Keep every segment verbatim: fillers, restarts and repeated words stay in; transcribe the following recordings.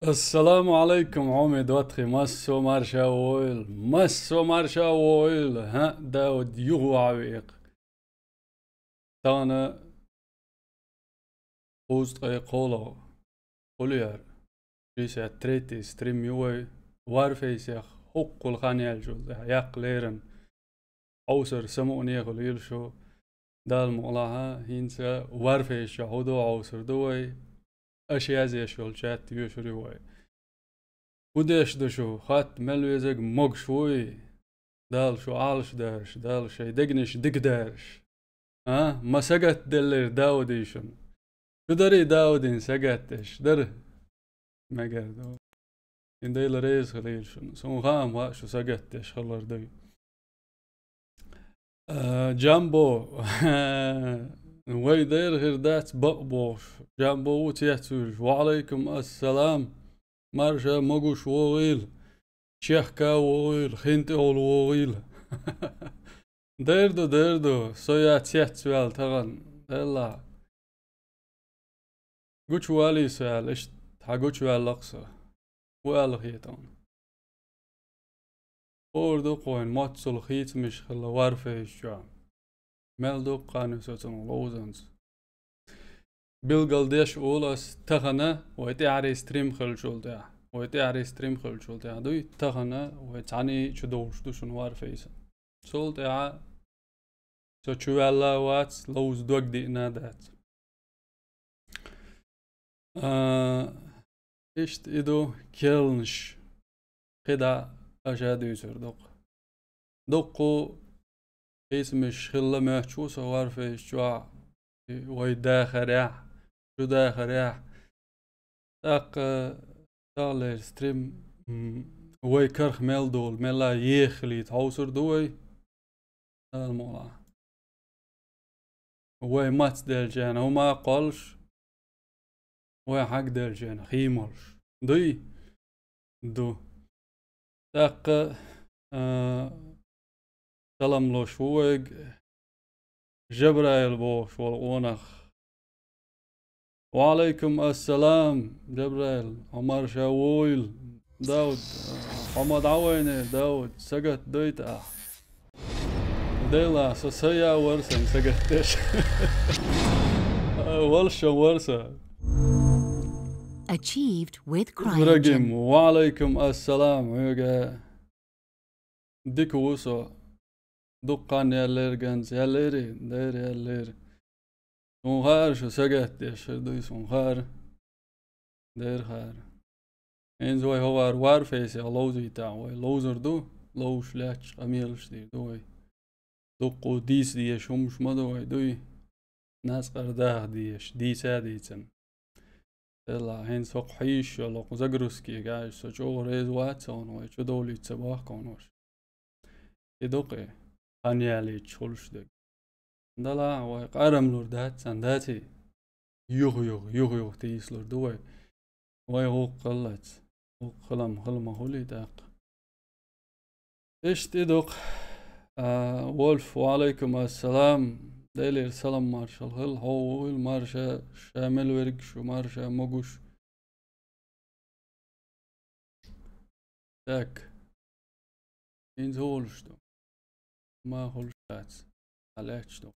Ассаламу алайкум, Ӏуми Дотхи, массо марша войла, массо марша войла, хӀа, Дауд юха ваьхьа векха. Тахана кхузткъе кхоалагӀа хул яр, шестьдесят третий стрим ю вай, Warface-ех хӀоккхул хан яьлчул тӀехьа яккха лерина. Хьовсар самукъане хила йила шу, Дала мукъалахь, хӀинца Warface чохь хӀу ду хьовсур ду вай, аша язъеш йолу чат йоьшур ю вай. ХӀу деш ду шу, хатта мел везарг могуш вуй, Дала шу Ӏалаш дараш, Дала шайн дегнаш дика дараш. А, ма сагатделлера Даудий шуна. Шу дарий Даудин сагатдеш, дара? Мегар ду. Ин Дела реза хилийла шуна. Суна хаам хаьа шу сагатдеш хилар дуй. А, Джамбо, вай дера хир дац бакъ бохуш. Джамбо ву цец вуьйлуш. Ва алайкум ассалам. Марша могуш вогӀийла. Чехка вогӀийла, хин тӀехула вогӀийла. Дер ду, дер ду, со я цецваьлла тахана, Делла. Гучувалий со аьлла, иштта хьан гучуваьлла-кх со. ХӀу аьлла хета хьуна? ХӀора ду-кх вайн моццул хийцамаш хилла Warface чохь. Мел дукха хан ю со цунах ловзанца. Билгалдеш олу ас тахана, вай тӀаьхьарий стрим хиллачул тӀехьа. Вай тӀаьхьарий стрим хиллачул тӀехьа дуй, тахана вай цхьаьний чу довлуш ду шуна Warface. Цул тӀаьхьа со чу ваьлла а вац, ловза дог диъна а дац. А, иштта и ду керланаш. КхидӀа аша дуьйцур ду-кх. Дуккха хийцамаш хилла моьттуш ву со Warface чохь, вай дахарехь, шу дахарехь. ТӀаккха тахлера стрим, м, вай карах мел долу, мелла еха хилийта хьовсур ду вай. Дала мукъалахь. Вай мацделчарна хӀума а кхоллуш, вай хьагделчарна хий молуш. Дуй? Ду. ТӀаккха, а, салам луш ву вайга Жабраил бохуш волу къонах. Ва алайкум ассалам, Жабраил, хьо марша войла. Дауд, хьо ма дӀавайне, Дауд, сагатдойту ахь. Дела, со сая вара сан сагатдеш. Валша вара сан. Achieved with Ибрагим, CryEngine. Ва алайкум ассалам, хьоьга. Дика ву со. Дуккха хан яьллера ганца, яьллерий, дера яьллера. Суна хаьара шу сагатдеш хир дуй, суна хаьара. Дера хаьара. ХӀинца вай хӀокхара Warface-ех ловзийтахь, вай ловзур ду, ловзуш лаьтташ къамелаш дийр ду вай. Дуккха дийца дезаш хӀумаш ма ду вай, дуй? Нацкъара даха дезаш, дийца а дийцина. Делла, хӀинца хӀокху хьийзаш йолу хӀокху загрузкега со чӀогӀа реза вац хьуна, вай чу довлийта ца бохку хьуна ваша. И ду-кх и, хан ялийча хуьлуш дерг. Дала, вай къарам лур дац царна, даций? Юха-юха, юха-юха тийсалур ду вай. Вай гӀуллакх хилалц. ГӀуллакх хилам хила ма хуьлий тӀаккха. Иштта и ду-кх. А, Вольф, ва алайкум ассалам. Делера салам маршалла хила, хьо вуйла марша, ша мел верг шу марша могуш. Так. ХӀинца хӀун хуьлуш ду? Ма хуьлуш дац. Хьан лаьтташ ду?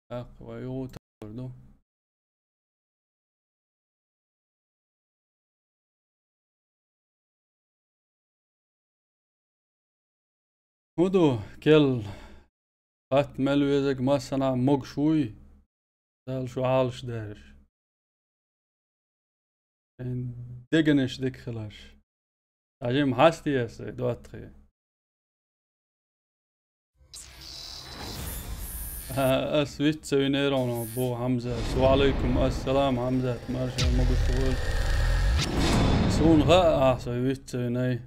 ТӀаккха вай юха тахор ду. ХӀун ду, кел? Хатта мел везарг массанхьа могуш вуй, Дала шу Ӏалаш дараш. Шайн дегнаш дика хиларш. Ӏажим хьастия аса, доттагӀий. А, ас виц ца винера хьуна, боху Хьамзат. Ва алайкум ассалам, Хьамзат, марша могуш войла. Суна хаьа ахь со виц ца винай.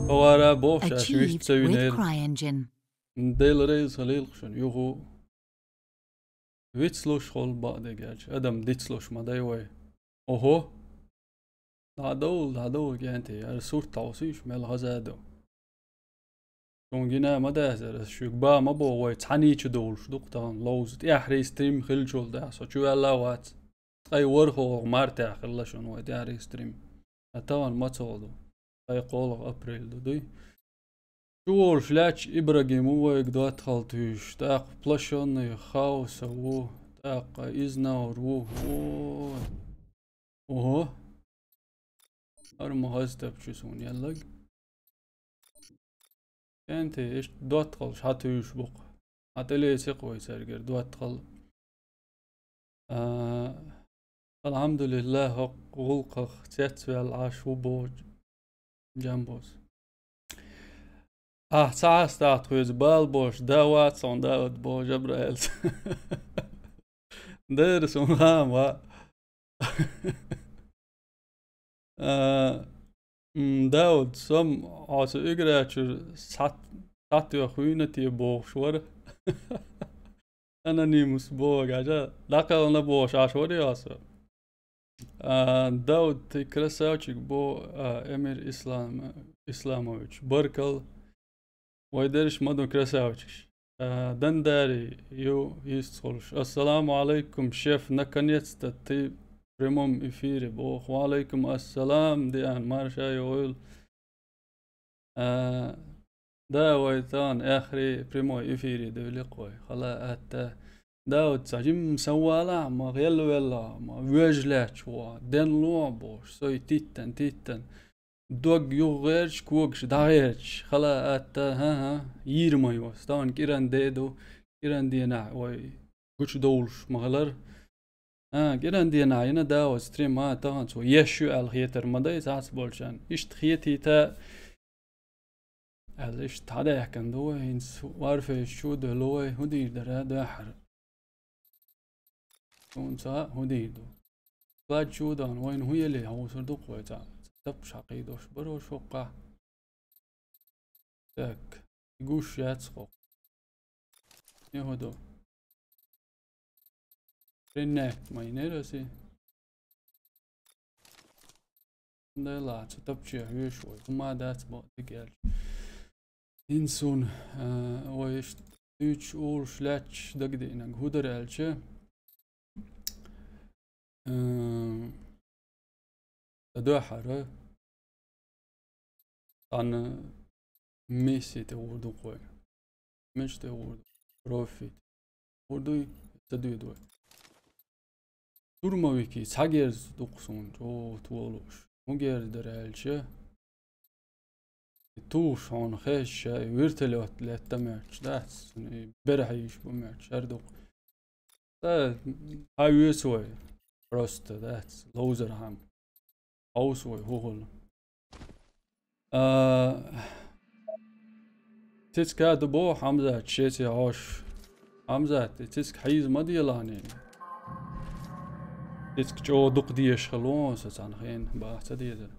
ХӀавара бохуш аш виц ца винера. Achieved with CryEngine. Дела реза хилийла шуна, юха. Вицлуш хуьлу бакъдерг аьлча, адам дицлуш ма дай вай. Охо! ДӀадовла, дӀадовла, кӀентий, ара сурт хьовсийша, мел хаза ду. Шуна гина ма дацара, ас шуьга ба ма боху, вай цхьаьний чу довлуш ду-кх тахана ловза, тӀаьхьарий стрим хиллачул тӀаьхьа, со чу ваьлла а вац. Ткъе ворхӀалгӀа мартехь хилла шуна вай тӀаьхьарий стрим. Ткъа тахана мацалла ду? Ткъе кхоалгӀа апрель ду, дуй? Чу волуш лаьтташ Ибрагим ву вайга доттагӀалла туьйсуш, тӀаккха Плашённый Хаоса ву, тӀаккха Изнаур ву. Ой. Ого. Ара ма хаза тапчу суна еллаг. КӀентий, иштта доттагӀалла хьан туьйсуш бу-кх? Хьан тӀелеца-кх вай цаьргара доттагӀалла? А, алхьамдулиллахӀ, хӀокху гӀуллакхах цецваьлла Ӏаш ву боху Джамбос. Ахь ца хьастахь тхоьца бала бохуш, да вац хьуна, Дауд, боху Жабраилца. Дера суна хаам ваӀ. А, м, Дауд, со-м хьо цу игра чуьра схьат-, схьатоьхна вуьйна те бохуш вара. Анонимус боху, гажа, дӀакхелхина бохуш Ӏаш вара хьо со. А, Дауд, тхо красавчик бу, а, Эмир Ислам-, Исламович. Баркалла. Вай дерриш ма ду красавчикаш. А, Дандари ю йистхуьлуш. Ассаламу алайкум, шеф, наконец-то ты в прямом эфире, боху. Ва алайкум ассалам, Диана, марша йойла. А, да, вай тахана эххар прямой эфире девлла-кх вай. Хала атта. Дауд, цхьа жимма саввалахь, ма гӀелвелла, ма воьжа лаьтташ ву, денло бохуш, сой титтан, титтан. Дог юхагӀерташ, когаш дӀагӀерташ. Хала атта, хӀан-хӀа, йийр ма йо. Стан кӀиран де ду, кӀиран денахь вай гучудовлуш ма хилар. А, кӀиран денахь йина да оцу стрим, а, тахана цо еш ю аьлла хетар ма дай цхьацца болчарна. Иштта хетийта аьлла, иштта хьадаьхкина ду вай, хӀинца Warface чу а девлла вай, хӀун дийр дара дуьххьара? Хьуна ца а хӀун дийр ду? Склад чу а дан, вайна хӀун елий хьовсур ду-кх вай цхьа? Таппаш хьакхийдош баро шоккхахь. Так, гуш яц хӀокху. ХӀун ду? Принять ма йинера аса. Дела, цу тапчехь веш вай. ХӀума дац боху дика аьлча. ХӀинца суна, а, вай иштта дуьйцуш, улуш, лаьтташ дагадеънарг хӀун дара аьлча, а, сан дуьххьара цхьана миссия тӀе гӀур ду-кх вай. Мича тӀе гӀур ду? Профи тӀе. ГӀур дуй? Ца дуьйду вай. Штурмовики, цхьа герз ду-кх суна чӀогӀа толуш. ХӀун герз дара аьлча, и тухуш хьуна хезча, и вертолёт летта моьттуш дац, и берхьийш бу моьттуш, хӀара ду-кх. Ца, хьан вуьйцу вай? Просто дац, ловзар хьан. Хьовсу вай хӀун хуьлу. А, цицка ду боху Хьамзат, шеце хьош. Хьамзат, и цицка хьийза ма делахьаний. Цицка чӀогӀа дукха дезаш хилла вон со цхьана хенахь, баха ца дезара.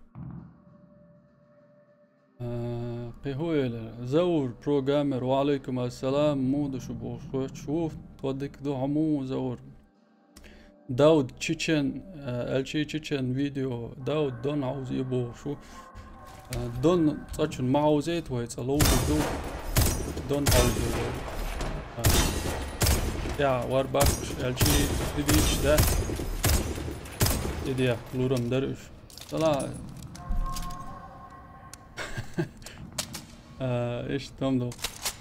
А, кхин хӀун элира? Заур, программер, ва алайкум ассалам, муха ду шу бохуш хоьттуш ву, тхо дика ду, хьо муха ву, Заур? Дауд Чечен, а, аьлчи Чечен видео, Дауд Дон хьовзае бохуш ву. А, Дон цкъачунна ма хьовзийта вай, цкъа ловзур ду. Дон хьовзо вай. А, я, вар баккхуш, аьлчи дидийча да. Идея, лурам дара уьш. Цала. А, иштта там ду.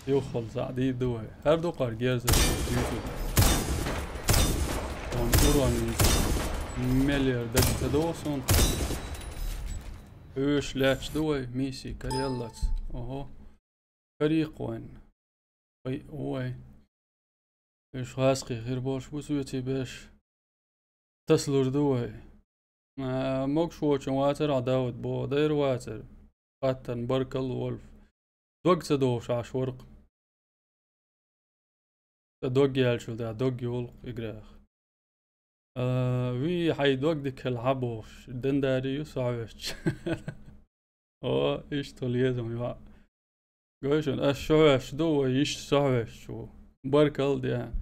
Юххал саӀ дийр ду вай. ХӀара ду кхара герза дуьйцу. Он урон миллиард даг ца догӀу суна. Уьш лаьтташ ду вай, миссий кареллац. Ого. Карийкх вайн. Ой, ой. Уьш гӀазкхий хир болуш бу соьций беш. Тасалур ду вай. А, могуш воцчун вацара хьо, Дауд, боху, дайра вацара. Хаттарна баркалла, Вольф. Дог ца догӀуш Ӏаш вара-кх. Ца дог яьлчул тӀаьхьа дог йолу-кх играх. А, вий, хьайн дог дика хила хьан бохуш, Дандари ю сохьвеш. О, иштта хила еза вайн йоӀ. Гой шуна, ас сохьвеш ду, вай йиш сохьвеш ву. Баркалла, Диана.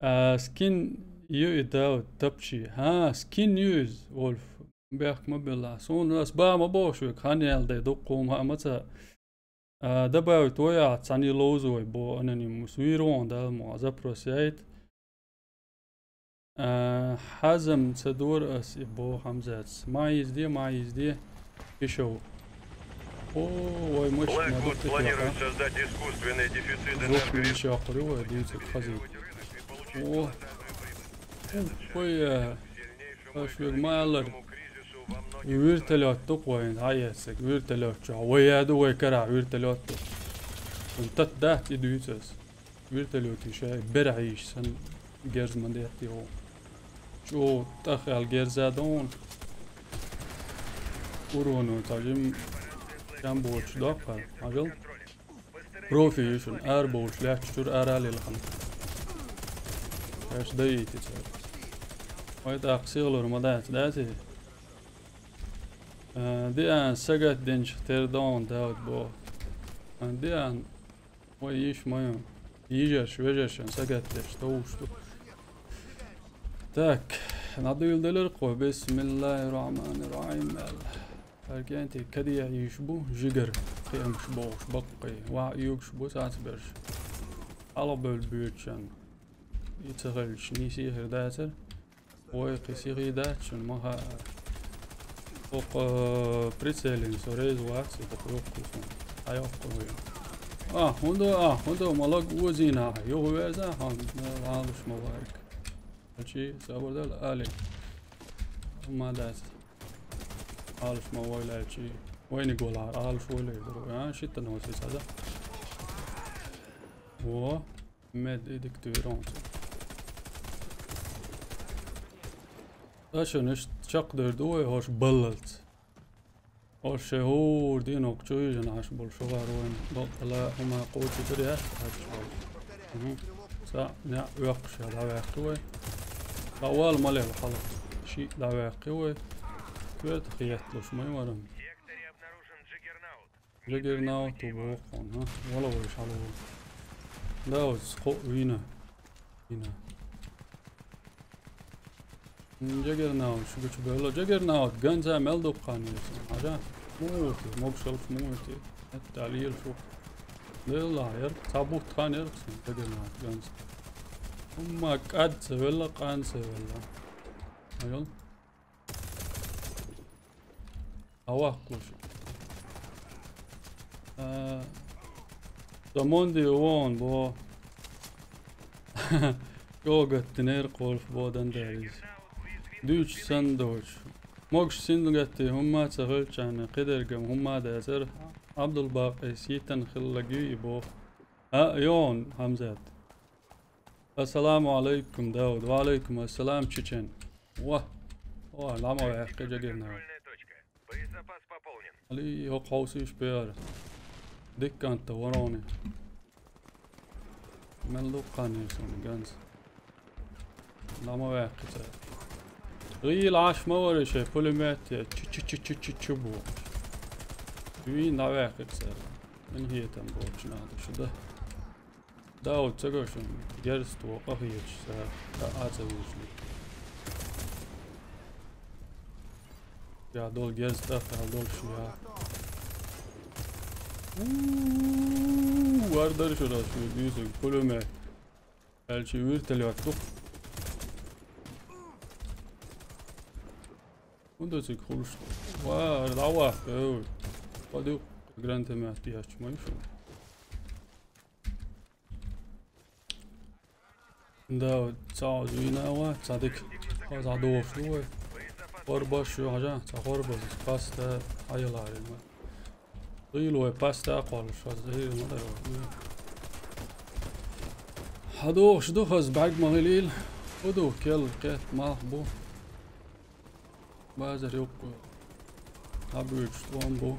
А, скин ю и Дауд тапчи. ХӀа, скин ю иза, Вольф. Бехк ма билла. Суна ас бан ма бохуш вуьга, хан яьлла дай дуккха хӀума хаа ма ца. А, добавить вай ахь, цхьаьна ловзу вай бо анонимус. Вийр вон дала мо, запрос яйта. А, хьазам ца дора ас и бо Хьамзатс. Ма йизде, ма йизде. Ишов. О, вай мышь ма Blackwood дукха планирует текла. Создать искусственный дефицит Зух энергоресурсов. Мишь ахури вай, дивца хази. О. Ой, э, аш вег ма аллар. Вертолёт ду вайн, хьаяцаг. Вертолёт чу. Вай яду вай кара вертолёт ду. Ун тат дат и дуйцас. Вертолётын шай берхьа йиш сан герз ма дехте йо. Чо тахал герза дон. Урону тажим чам боч докха. Ажал. Профи йишун ар боч лач чур ара лилхан. Аш даити цар. Вай так сиглор ма дат дати. Э, диан сагат денч тер дон Дауд бо. Э, диан Вай йиш ма ю. Йижарш, вежаршан сагатдеш товш ду. Так, надуйл делер кхо. Бисмиллахир-рахманир-рахим. Ал. Аргенти кадия йиш бу, жигар. Кемш бош баккы. Ва югш бу сац берш. Ала бөл бючан. Ицахалш ниси хирдацер. Ой, кисири дачун, маха. Ок, э, прицелин, сорез вакс, это прёк кусон. Айок кусон. А, хунду, а, хунду, малак узина. Йо, веза, хан, алыш мавайк. Ачи, сабырдал, али. Мадас. Алыш мавай лачи. Вайни голар, алыш вайле, а, шитта но сисада. Во. Мед идик тюйрон. Даша ниш чак дөрдү ой хош баллалц. Хош шехур дин окчуй жан аш бол шугар ойн. Балтала хума кочу тыр я. Мгм. Са, ня, уякш я, да вяхты ой. Лавал мале хала. Ши да вяхты ой. Кверт хият луш май варам. Джаггернаут ту бу хон, ха? Вала вай шалу. Да, вот, схо, вина. Вина. М, Джаггернаут, шу гучу бэло. Джаггернаут, ганза мел дуккан ерсин. Хажа, муути, мог шалш муути. Это алир шу. Белла, ер, табут хан ерсин, Джаггернаут, ганза. Умма кад севелла, кан севелла. Айол. Авах куш. А, Замонди вон бо. Гогат тинер колф бодан дерис. Дюч сандоч. Могш синдгати хумма цахылчаны, кидергам хумма дазар. Абдулбак эситан хиллаги бо. А, йон, Хамзат. Ассаламу алейкум, Дауд. Ва алейкум ассалам, Чечен. Ва. Ва, лама вяхкы Джаггернаут. Али, хо хаусиш пер. Дикканта ворони. Мел дуккан ерсин ганз. Лама вяхкы ца. Гил аш ма варыше, пулемет я. Чи, чи, чи, чи, чи, чи бу. Вин на вяхкы ца. Ин хетам бу, чи надо сюда. Да, вот цыгошин герз туо, как ечса, да, а цыгошин. Я дол герз, да, я дол шуя. Вардар шура, шу, бюзик, пулемет. Элчи вертолёт тух. Унда цик хулш. Ва, лава, ой. Паду, гранатомет, я чмайшу. Да, цао зуйнава, цадик. Хаз адош луй. Хорбаш ю хажа, ца хорбаш, паста, айылар, ма. Зуйлуй паста, аквал, шаз, зуй, ма да, ма. Хадош ду хаз, баг махилил. Уду, кел, кет, мах, бу. Базар юк. Абуч, туан бу.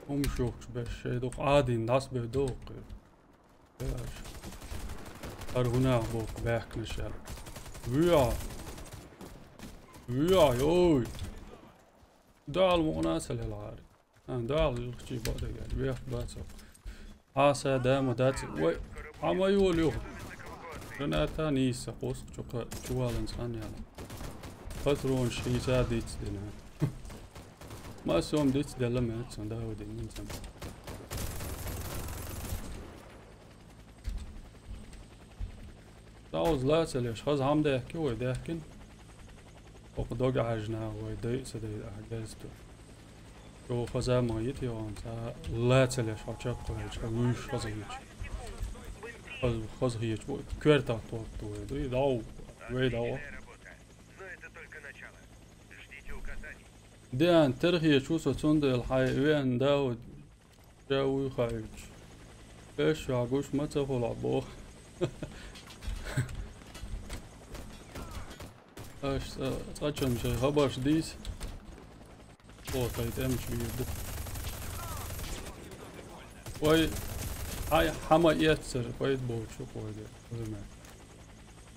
Умшук, беш, шей дук, адин, дас бе дук. Аргунах бок бехкнешер. Вуя. Вуя, йой. Дал муна салелар. А, дал лхчи бода гад. Вех бацо. Аса дама дац. Вай. Ама юл юх. Рената ниса хос чука чувалан сан яла. Патрон шиса диц дина. Ма сом диц дела мет сан да удин сан. Хьо узла ца леш, хаза хӀама даьхки вай даьхкина. Оха дог Ӏаьржина вай дай а ца дай а герза ту. Чо хаза ма йита йогӀун, цхьа ла ца леш, хьо чакхваьлча, хьо вуьйш хаза хеташ. Хаза, хаза хеташ, вай коьртах тохту вай, дуй, дав, вай дав. Деан, тера хеташ ву со, цундела хьай веан дав, ша вуй хаьттача. Эш ваьгуш ма ца хула боху. Аш цӀа-, цӀа чам шайн хабарш дийца. О, тхай тӀемаш бийр ду. Вай, хьай хьама эццара, вай боцу кхойде, хӀума.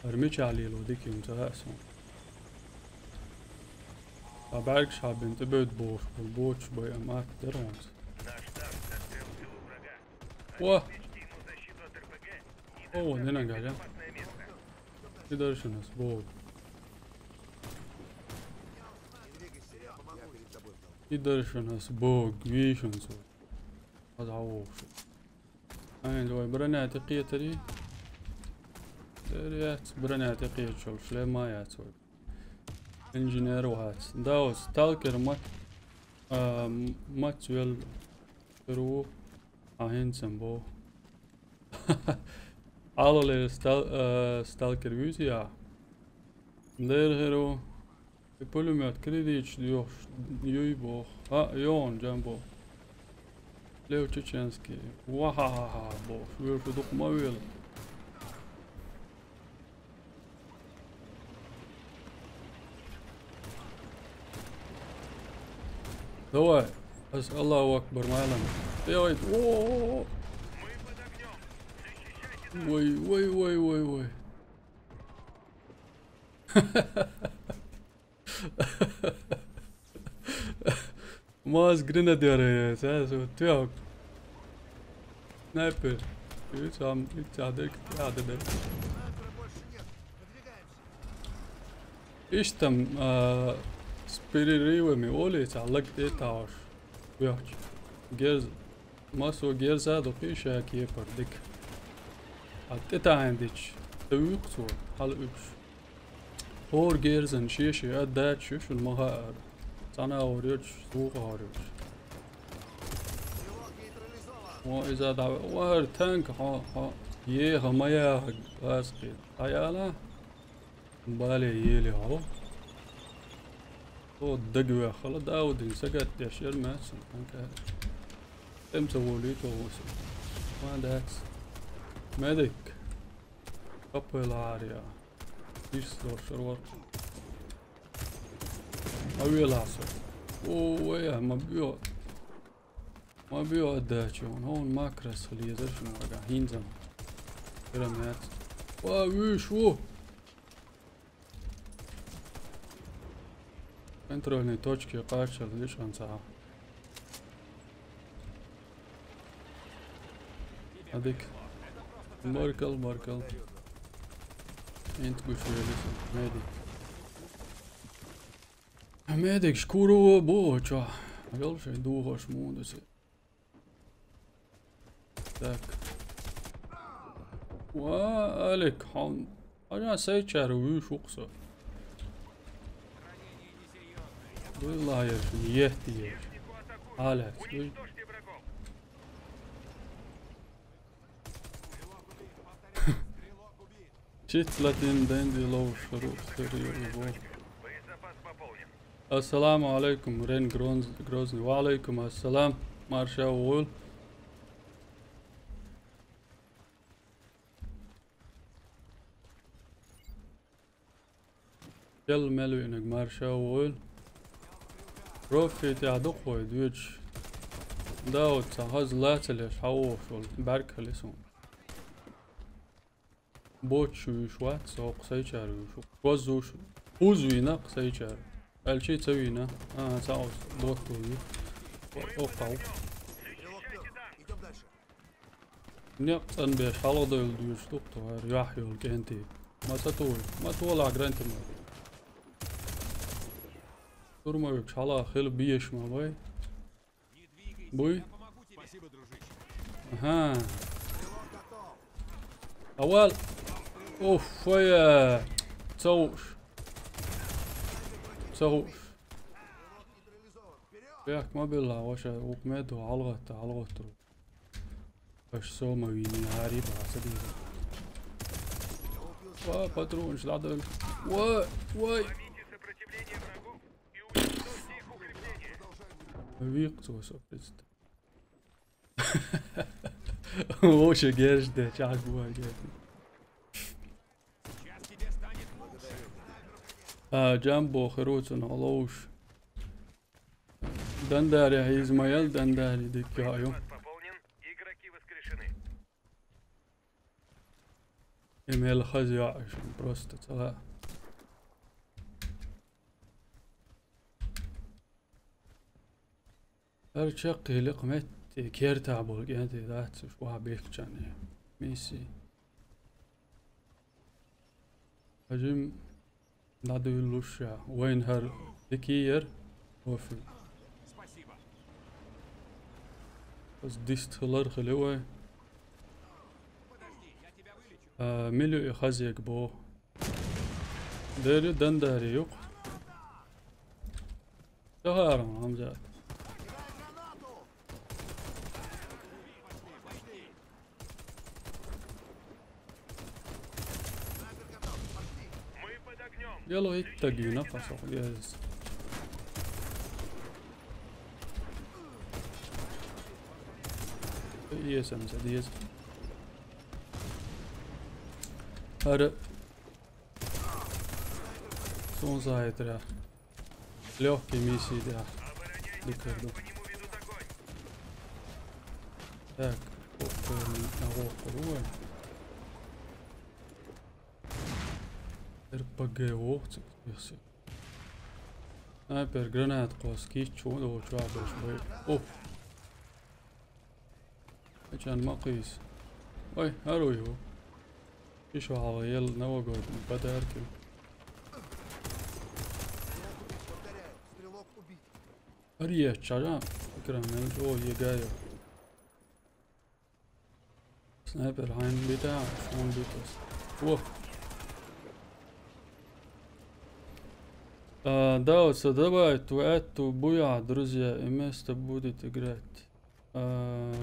ХӀара мичахь лело дика юм ца хаьа суна. Ткъа бӀаьргаш хьаббина тӀебевдда бохуш болу боцуш бай ам атта дара хьуна. О! О, ненан гажа. И даршинас бог. И даршинас бог, вийшинас. Хаза хьан вовшу. Айн, вай бранети кхетари. Дер яц, бранети кхетачул шлема яц вай. Инженер вац. Даус, сталкер мат-, а, м-, мац вел хир ву. А хӀинцам бо. Алале стал-, а, сталкер вуьзий а? Дер хир ву. И пулемёт кредиташ доьхуш юй боху. А, йогӀун, Джамбо. Лев Чеченский. Ва-ха-ха-ха, бохуш. Вуьйр шу дукха ма вуьйла. Давай. Ас Аллаху Акбар, майлан. Давай. О! Вай, вай, вай, вай, вай. Маз гренадер яц, а, со тёк. Снайпер. Ицам, ицадек, ядедек. Иштта, а, с перерывами олий, ца лаг тӀе тауш. Вехч. Герз. Масо герза ду кхи ша кепар дика. А тӀе таьхьна дича, ца уьйкху цо, хьала уьгуш. ХӀора герзан шен-шен а даьча ю шуна ма хаара. Цхьана а хӀора йоцуш, суха а хӀора йоцуш. О, иза дӀа-, вахар танка, хьо, хьо, еха ма яха, ласкхи. ДӀаяла? Бале ели хьо. О, дагавеххала, Даудин сагатдеш яр маьцна, танка. Тем ца волуьйту вуса. Ма дац. Медик. Капелария. Ишс дошур вар. Авеласа. О, вая, ма био. Ма био отдача. Он, он макрас лезер шуна вага. ХӀинца. Пирамид. Ва, вуьш ву. Контрольные точки кхаччалц лиш анцахьа. Адик. Баркал, баркал. Инт гуш велис. Медик. Медик шкуру бу, чо. Йол шей духаш мундуси. Так. Ва, Алик, хьан. Хьан сайчара вуьш ву-кх со. Валлахьи, еш, етташ. Алекс, вуй. Чит латин ден ди лоу шуру стерио его. Ассаламу алейкум, Рен Гронз-, Грозный. Ва алейкум ассалам, марша вуйла. Кел мел виъниг марша вуйла. Профи тӀехь ду-кх вай доьдуш. Дауд, цхьа хаза ла ца леш, хьан вохуш волу, бӀаьрг хили суна. Боцуш вуьйш вац, со кху сайчара вуьйш ву. Коззуш, кхузза вийна кху сайчара. Аьлчи ца вийна. А, цхьа оцу ботт вуй. О-, оккхав. Некъ цӀанбеш хьалха девлла дуьйцуш ду-кх тхо, хӀара юьхь йолу кӀентий. Ма ца тухий, ма толахь гранти ма. Штурмовикаш хьалха хила безаш ма бай. Буй? Аха. Авал. Уф, фая! Ца хууш. Ца хууш. Бехк ма билла, ваша, укх меду, хьалгӀатта, хьалгӀоттару. Аш со ма вини, ари, баца дира. Ва, патронаш дӀадойла. Ва, вай! Викъ цо со, представь. Вовше герж де, чахь гуар герж. А, Джамбо, хируцун, олоуш. Дандари, Измаил, Дандари, дикка ю. Эмел хаза йоӀ, просто цала. ХӀара чаккхе лекха метте кертахь болу кӀентий дац уьш, охьа бехкачарний. Мисси. Хьажим дӀадуьйлуш ша. Вайн хӀара дикий яра. Офиг. Ас дист хилар хили вай. А, милю и хазег бо. Дери дандари юкъ. Тахарам, Хамзат. Дело и так и на пасах, я здесь. Есть, Хамзат, есть. Ара. Сон сайтра. Лёгкий миссии, да. Дикарду. Так, окко, на окко, ой. РПГ, ох, цик, мерси. Снайпер, гранат, кос, кич, чё, о, чё, а, больше, бой. Оф. Качан ма кхийса. Ой, хӀара ву ю. Ишо хьалха елла новогодний подарки. ХӀара еччара, экран мел чӀогӀа егайо. Снайпер хьайна бита, шун битас. Во. А, да, вот, давай, ту, эту, буя, друзья, и место будет играть. А,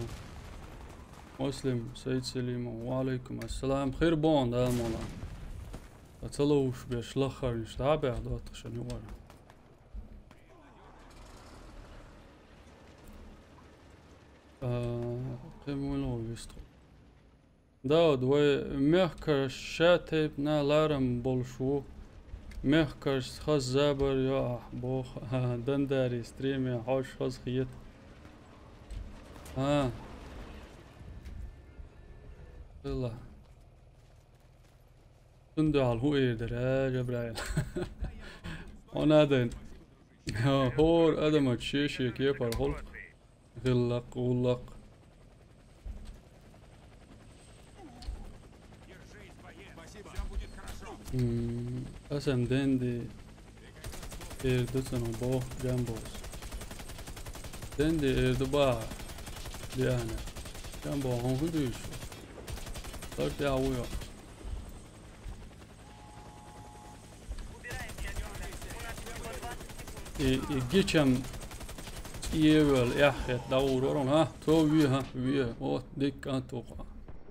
Муслим Саид Селимов, ва алейкум ассалам. Хир бон, да, мола. А ца ловш беш лахарниш, да, бех, да, тхшан ювара. А, кхин муьлха вистхуьлу. Дауд, вай мехкарш ша тайпана ларам болуш ву. Мехкарш хаза забар йоахь, боху. Дандари стриме хьожуш хаза хета. А. Хила. Цундела хӀун эр дара, Жабраил? Хьуна а дайна. ХӀора адамаца шен-шен кепара хуьлу. ГӀиллакх, гӀуллакх. М, аса денди эр ду цунах боху Джамбос. Денди эр ду баха, Диана. Джамбо, хьуна хӀун дуьйцу? Лар тӀехь вуй. И, и гичам цӀевел эхь хет дӀагӀур вара, хӀа? Цо ве, хӀа? Ве. О, дикка а туху.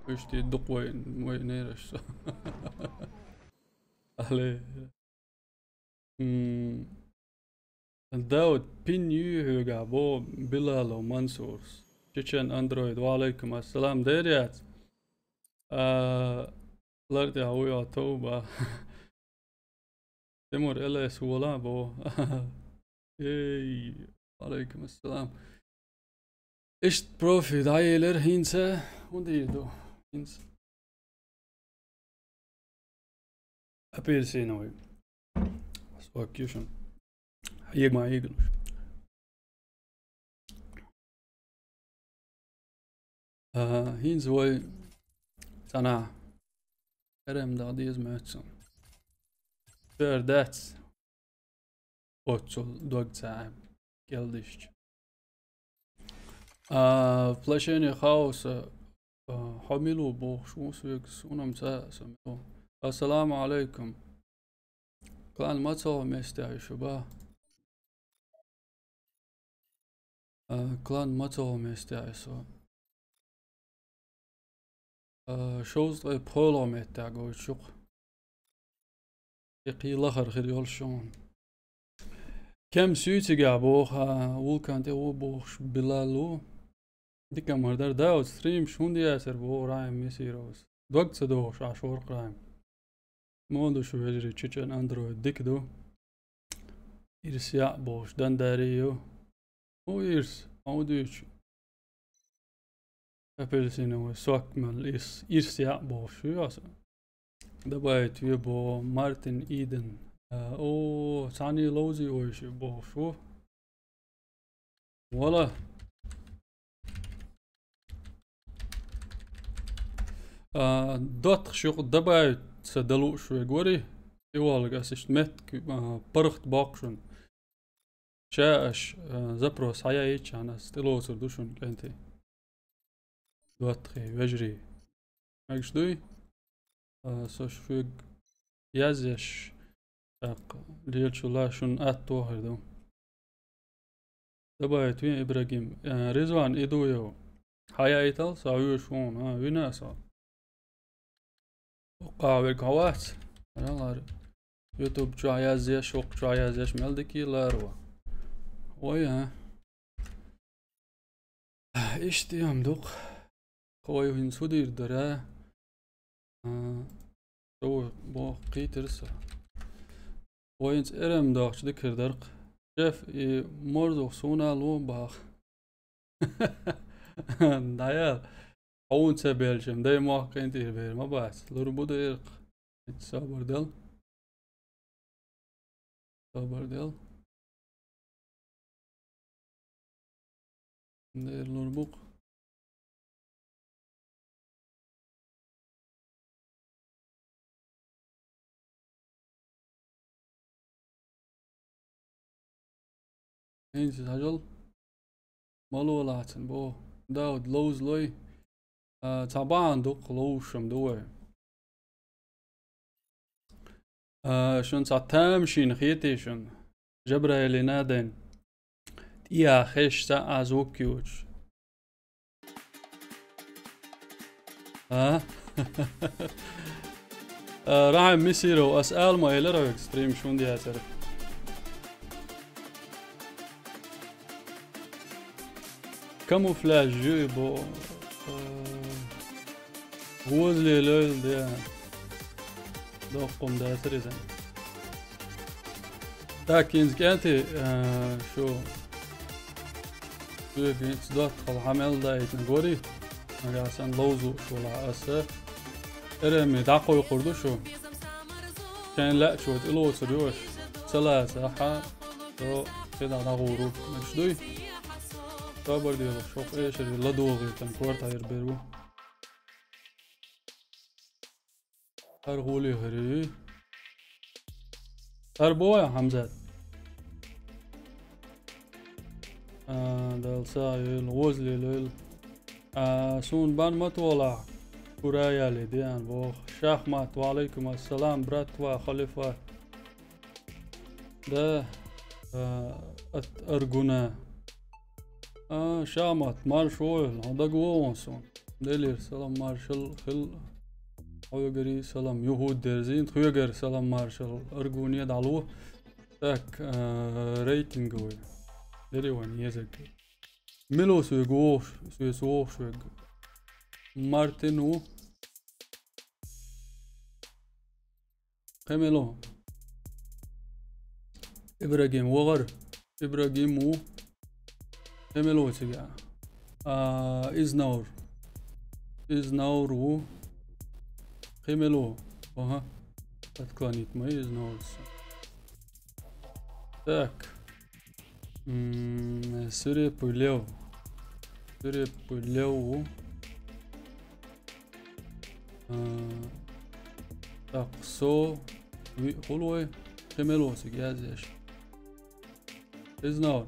Уьш тӀе дукха вай, вай нераш со. Але. М. Дауд, пин юй хьоьга, бо Билалов Мансурс. Чечен Андроид, ва алейкум ассалам, дер яц. А, лар тӀехь вуй а товба. Тимур, Л С вола, бо. Эй, алейкум ассалам. Иштта профи дӀаелира хӀинца. ХӀун дийр ду? ХӀинца. Апельсиновый. Сок ю шуна. Хьега ма хьегалуш. А, хӀинца вай цӀанахь. Карем дагӀа деза моьтту суна. Цара дац. Оццул дог ца Ӏа кӀелдисча. А, в площине хаоса, а, хьо мила ву бохуш ву соьга, суна-м ца, со мила ву. Ассаламу алейкум. Клан мацо местяй шуба. А, клан мацо местяйсо. А, шовзткъе пхоьло меття гойчух. И кхий лахар хир йолуш шуна. Кем суьйцигахь боху, а, вулкан тӀе ву бохуш Билал ву. Дика мар дара, да, оцу стримаш хӀунда яцара боху Райм Месировс. Дог ца дохуш Ӏаш вара Райм. Мо ду шу вежарий чечен андроид дика ду. Ирс яа бохуш, дандари ю. ХӀун ирс? Хьо дуьйцу? Апельсиновый сок мел ирс, ирс яа бохуш ю аса. Добавить ве бо Мартин Иден. А, о, цхьаний ловзий ойши бохуш ву. Вала. А, доттагӀ шуьха добавить ца далуш вегори. И валга ас иштта меттиг, а, паргӀат боккхушун. Ша аш, а, запрос хьаяйча, ас тӀелоцур ду шуна кӀентий. ДоттагӀий, вежарий. Мегаш дуй? А, со шуьга язъеш, тӀаккха лелачула шуна атто хир ду. Добавить вин Ибрагим. А, Ризван, и ду йо. Хьаяйтал, со вуьйш вуна, а, вина со. Хьо верг хьо вац? Ара лар. YouTube чохь язъеш, хӀокху чохь язъеш мел дика лара ву. Ой, а. Иштта ям ду-кх. Кхо вай хӀинца хӀу дийр дара? А, со ву боху кхийтира со. Вайнца эрам дохчу дикар дара-кх. Шеф, и морзух суна ло баха. ДӀаяла. Хьуна ца белчам, дай мохк къинтӀера бер ма бац. Лур бу дера-кх. Ит собар дел. Собар дел. Дер лур бу-кх. ХӀинца хьажал. Мало лацан бо. Дауд ловзалой. А, цхьа бахьана дукха ловзушам ду вай. А, шун цхьа тамашийна хетий шун? Жабраилина ден. ТӀехьа хеш цхьа а звук йоцуш. А? А, Рахьим Мисиров, ас ала ма элира вайга стрим шун децара. Камуфляж ю и бо, э, возле лёл, да. Доккхум дацар иза. Так, инза кӀентий, э, шу. Шу бинц доттагӀал хьамел даийтина гори. Нагахь сан ловзуш вала аса. Эрами дӀакхойкхур ду шу. Шайн лаьа шу тӀелоцур ю аша. Ца лаца, хьа. Со кхидӀа дӀагӀур ву. Мегаш дуй? Собар делахь, шух эшаре ладогӀийтан корта хьербер ву. ХӀара гӀоле хир ю. ХӀара бохьа, Хьамзат? А, Дала сагӀа йойла, возле лойла. А, суна бан ма толахь, Кураяли Диан боху. Шахмат, ва алейкум ассалам, братва, халифа. Да, а, ат аргуна. А, Шамат, маршо, хьо дага вогӀун сон. Делера салам маршал хил. Хьоьгари салам юхуд дерзин, хьоьгара салам маршал аргуне дӀало. Так, а, рейтинговый. Дери вайн езаг. Милус вег вогӀуш, соьца вогӀуш вег. Мартин ву. Кхин мила ву? Ибрагим вогӀар. Ибрагим ву. Кхин мила ву цига? А, Изнаур. Изнаур ву. Кхин мила ву? Ага. Отклонить ма Изнаур. Так. М, Свирепый Лев. Свирепый Лев ву. А, так, со, ви-, хул вай, кхин мила ву цига язъеш. Иза нах.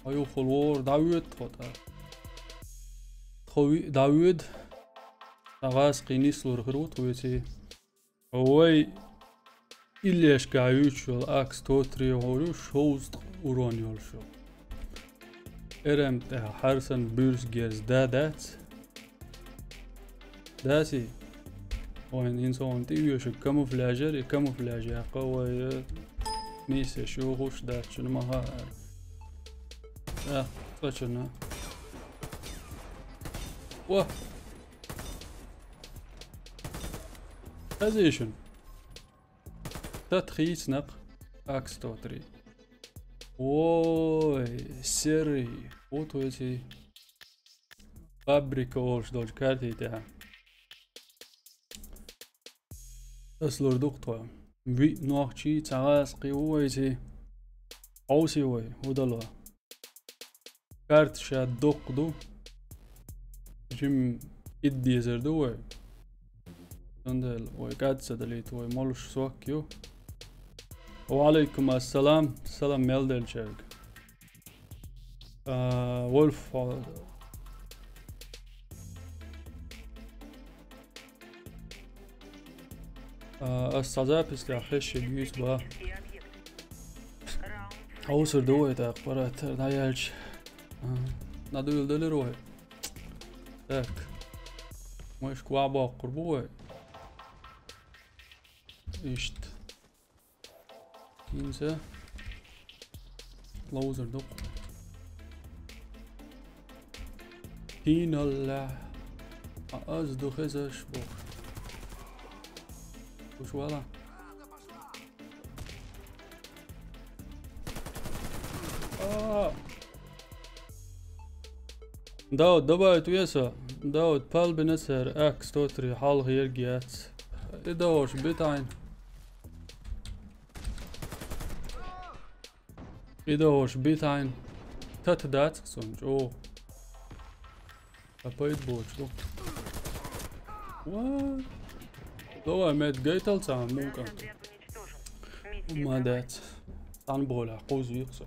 Хьо юххул вогӀур, дӀавоьду тхо тӀаккха. Тхо ви-, дӀавоьду. Цхьа гӀазкхий нислур хир ву тхоьций. Вай иллешка юьйцуш йолу Ак сто три гӀур ю, шовзткъа урон йолуш йолу. Эр М тӀехь хьарсан буьрса герз да дац? Даси? Вайн хӀинца хьуна тӀеоьшург камуфляж яра, и камуфляж яккха вай, э, миссеш йохуш дац, шуна ма хаьара. Э, цкъачунна. О! Хезий шуна? Тат хийцнакъ Ак сто три. Ой, серый, вот эти фабрика олуш долчу карти тӀехь. Ас лур ду-кх тхо. Виъ нохчий, цхьа гӀазкхи ву вайций. Хьовсий вай, хӀу дало. Карта ша доккха ду. Жим ид дезар ду вай. Цундела вай кӀад ца далийта, вай молуш сок ю. Ва алейкум ассалам, салам мел делчаьрга. А, Вольф, а, А, ас цхьа запись лахь хезча гуьйцу ба. Хьовсур ду вай тӀаккха, паратар дӀаяьлча. А, на дуйла далира вай. Так. Мойшка ваӀ боккхур бу вай. Иштта. ХӀинца ловзар ду-кх. ХӀиналла. А аз ду хезаш боху. Куш вала? А. Дауд, добавить веса. Дауд, палбина цара, Ак сто три, хьалха ерг яц. И дош битайн. И дош битайн. Тата дац цунна, чӀогӀа. А пайда боцу. Ва? Давай, мед гайтал цхьа мука. Ма дац. Цхьана болехь кхуза виху со.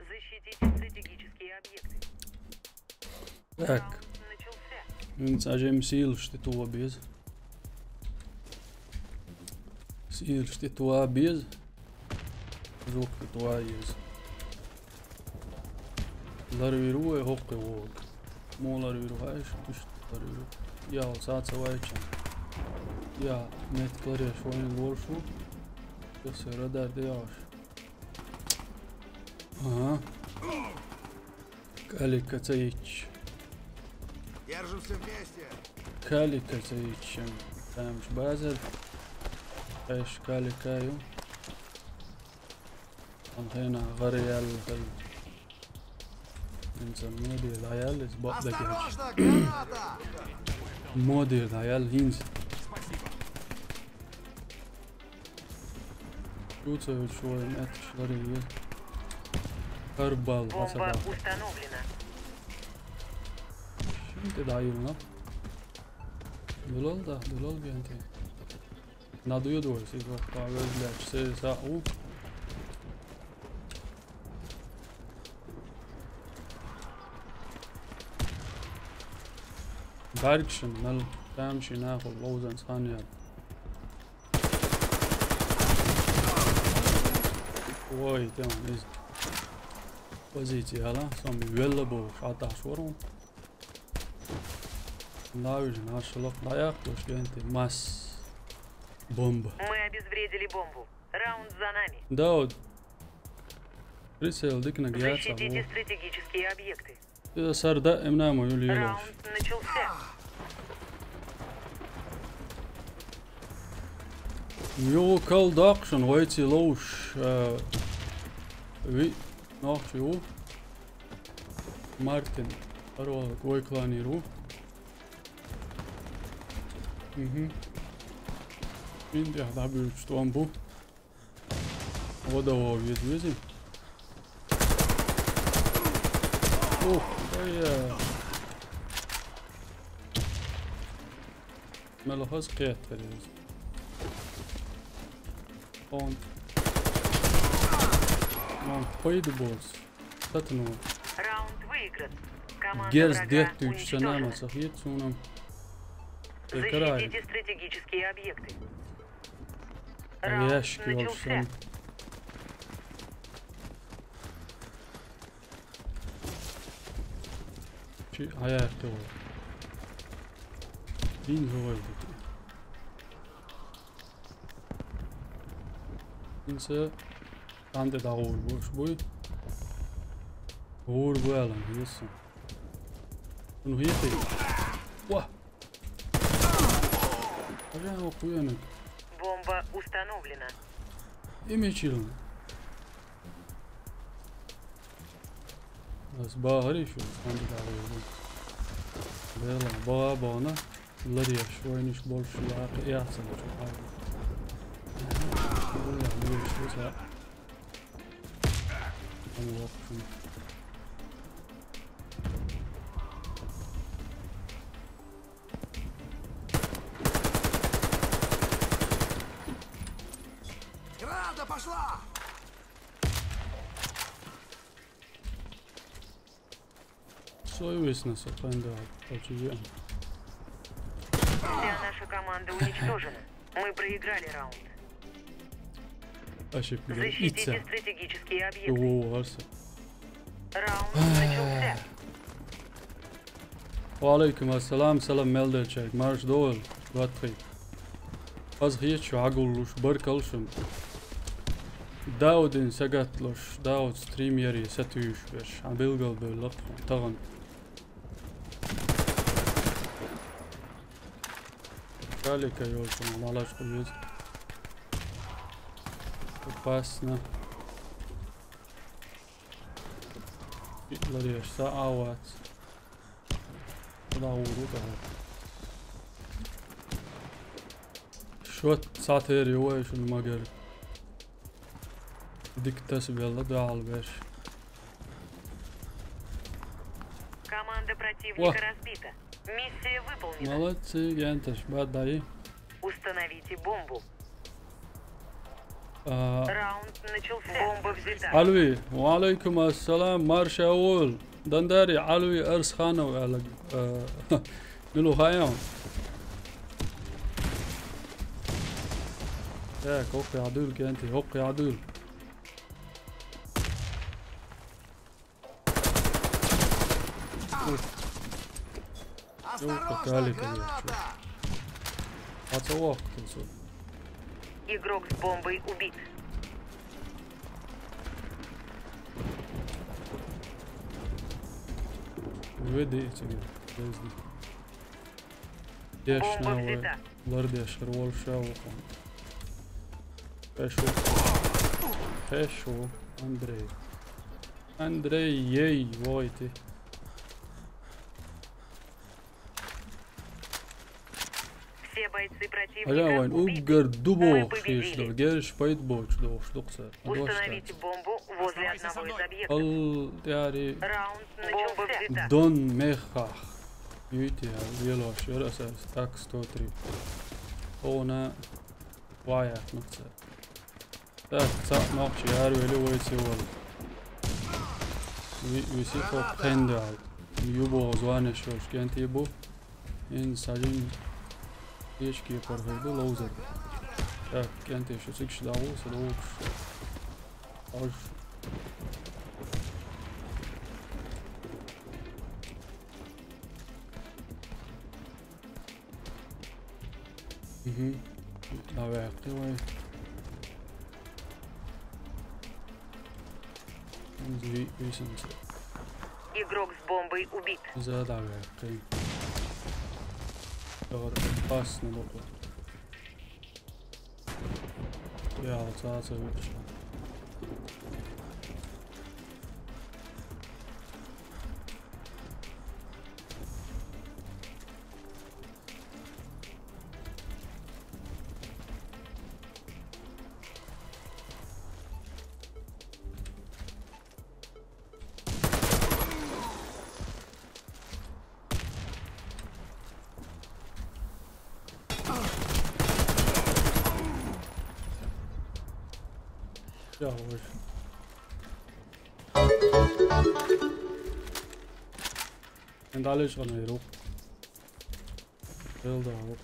Защитите стратегические объекты. Так. Раунд начался. ХӀинца жим сийлаш тӀе тоха беза. Сийлаш тӀе тоха беза. Звук тӀе тоха еза. Ларвир ву вай хӀокху вогӀу. Муха ларвир ву хаьий шуна? Иштта ларвир ву. Ял цхьа ца вайча. Я, меттиг ларъеш вайна лоруш ву. Аса радар де йогӀуш. Ага. Калика ца йичча. Держимся вместе! Калика ца йичча. Тамаш базар. Эш калика ю. Хан хена гӀара яьлла хила. ХӀинца модера дӀаяьлла иза бакъ дагахь. Осторожно, граната! Модера дӀаяьлла хӀинца. Шу ца вуьтуш вай метташ ларийна. ХӀара балла Бомба хьацадаккха. Установлена. Шин тӀе дӀайиллина. Дулал да, дулал генти. Надоедает, если кто-то везлячь, се са у. Баргшин, мал, тамши нахуй, лоузан саня. Ой, там из. Позиция, ала, сам велла бо, шаташ ворон. Навиж нашалок, даяк, то что я масс бомба. Мы обезвредили бомбу. Раунд за нами. Да, вот. Прицел дикнаг яц, Защитите стратегические объекты. Иза сар даимна ма юл йолуш. Раунд начался. Ю кал дакъшан вайци ловуш, э, ви нохчи ву. Мартин, парвал гой кланир ву. Мгм. Индия да бюрч томбу. Вода вовьет вези. Ух, ой. Мелхоз кхеттер вези. Он. Он пойду босс. Сатну. Раунд выигран. Команда Герз врага деттуьч уничтожена. Санама сахит сунам. Защитите стратегические объекты. Раунд ящик начался. Чи аяк тёгы. Бин ховай. Инсе анде да гур буш буй. Гур буялан, хиесын. Ну, хиеты. Ва! Ага, охуенный. Бомба установлена. Имечил. Аз бахари шу, анде да гур буй. Бела, бага бана. Лария, шойниш больше я, я цена чё. Ой, я не вижу, что за. Граната пошла! Сой виснес, а пенда, очевидно. Вся наша команда уничтожена. Мы проиграли раунд. Ошибка. Защитите стратегические объекты. О, варса. Раунд начался. Ва алейкум ассалам, салам, мел дечек. Марш дол, ватхи. Аз хечу агуллуш, баркалшун. Даудин сагатлуш, Дауд стримери сатуюш беш. А билгал бел лапхун, таган. Калика ёлшун, малаш кумез. Опасно. Лареш са авац. Куда уру да. Шот сатери ой шун магер. Диктас белла да албеш. Команда противника разбита. Миссия выполнена. Молодцы, генташ, бадай. Установите бомбу. А, раунд начался. Бомба взята. Алви, ва алейкум ассалам, маршаул. Дандари, Алви Арсханов, алаг. А, милу хайон. Так, охи адул, генти, охи адул. Осторожно, граната! Ацалах, кто? Игрок с бомбой убит. Веди тебе, подожди. Бомба взята. Лардеш, рвол шаухом. Хорошо. Хорошо, Андрей. Андрей, ей, войти. Все бойцы противника убиты. Ага, вайн, угар дубо хиш дол, герш пайт боч дол, штукса. Установите бомбу возле одного из объектов. Ал, яри. Раунд начался. Дон мехах. Юйти, я, велош, я, раз, раз, так, сто три. Она, вая, ну, ца. Так, ца, нохчи, яр, вели, войти, вол. Ви, виси, хоп, хендал. Юбо, зване, шош, кенти, бу. Ин сажин ишки паргъайду лоузер. Так, кенте шу сикш дагъу, садоукш. Аж. Мгм. Давай, активай. Зви-, висенце. Игрок с бомбой убит. Задавай, ты. Давай, опасно, бокла. Я, вот это вышел. Ja, ruhig. Wenn da alles schon hoch. Ел да, вот.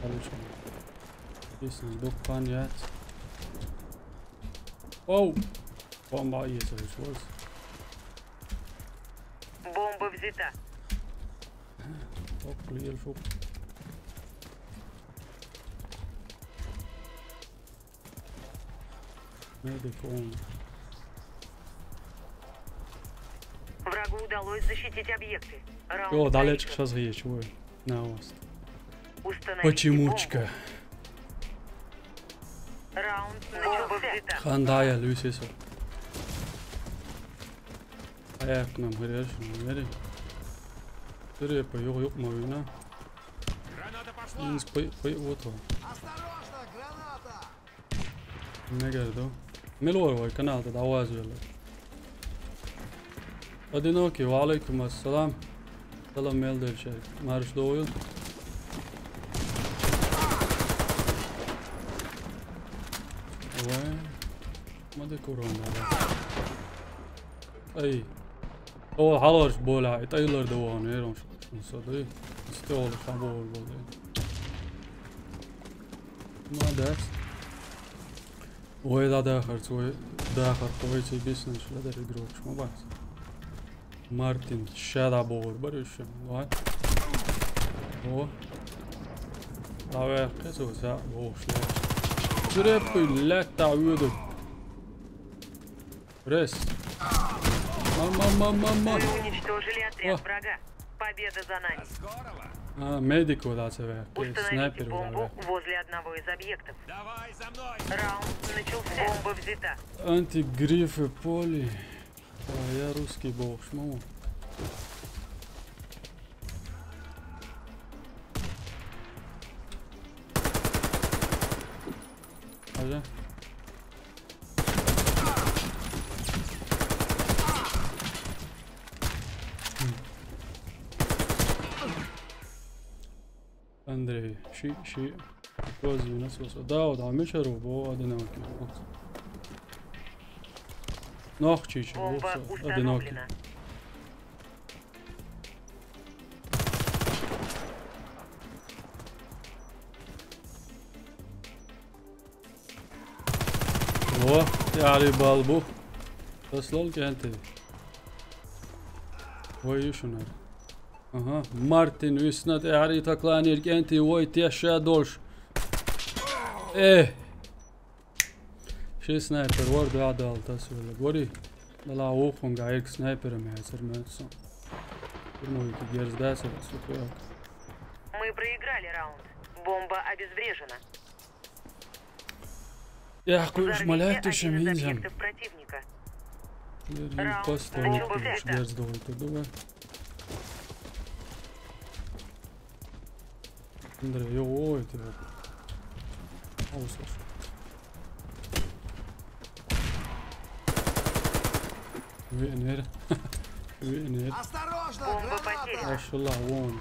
Алишка. Здесь дуккан яц. Оу! Бомба есть, здесь вот. Бомба взята. Ок, лиел шук. Медик он. Врагу удалось защитить объекты. Раунд Йо, далечка проигран. Сейчас гьечи, ой. На вас. Установите Почемучка. бомбу. Раунд начался. Хандая, Люсисо. Аяк нам греш, мери. Сире по юг юг мавина. Граната пошла! Инс по по вот. Осторожно, граната! Мегер до. Мел вар вай канал да аваз вела. Одиноки, ва алейкум ассалам. Салам мел дерче. Марш доюл. Ва. Маде курон да. Ай. О, халош бола, это илар да ван, эрон. Садай. Исте ол хабор болду. Молодец. Ой, да, да, харц, ой, да, харц, ой, цей бизнес, да, да, игрок, шма бас. Мартин, шада бор, барыш, давай. О. Давай, кез о, за, о, шля. Сире по лета уйду. Рес. Мама, мама, мама. Мы уничтожили отряд О. Врага. Победа за нами. Здорово! А, медик вот это, кез Установите снайпер бомбу вот. Возле одного из объектов. Давай за мной! Раунд начался. Бомба взята. Антигрифы поли. А, я русский бог, шму. Ага. Андрей, ши, ши. Козина соса. Да, да, мешару, бо, одинаки. Нахчич, Бомба одинаки. Установлена. О, яри балбу. Таслол кенти. Ой, шунар. Ага, Мартин виснат, яри такланир кенти, ой, теша долш. Э. Ши снайпер вар да дал тасвела. Гори. Дала ухун гаирк снайпер ме сер ме сон. Турмови ки герз да сер сукояк. Мы проиграли раунд. Бомба обезврежена. Я хуй Взорвите шмаляет один из тушим инзам. Объектов противника. Верим Раунд просто начался. Герз да ой, давай. Андрей, ё, ой, ты вот. О, слушай. Венер. Венер. Осторожно, Бомба граната! потеряна. Ашла вон.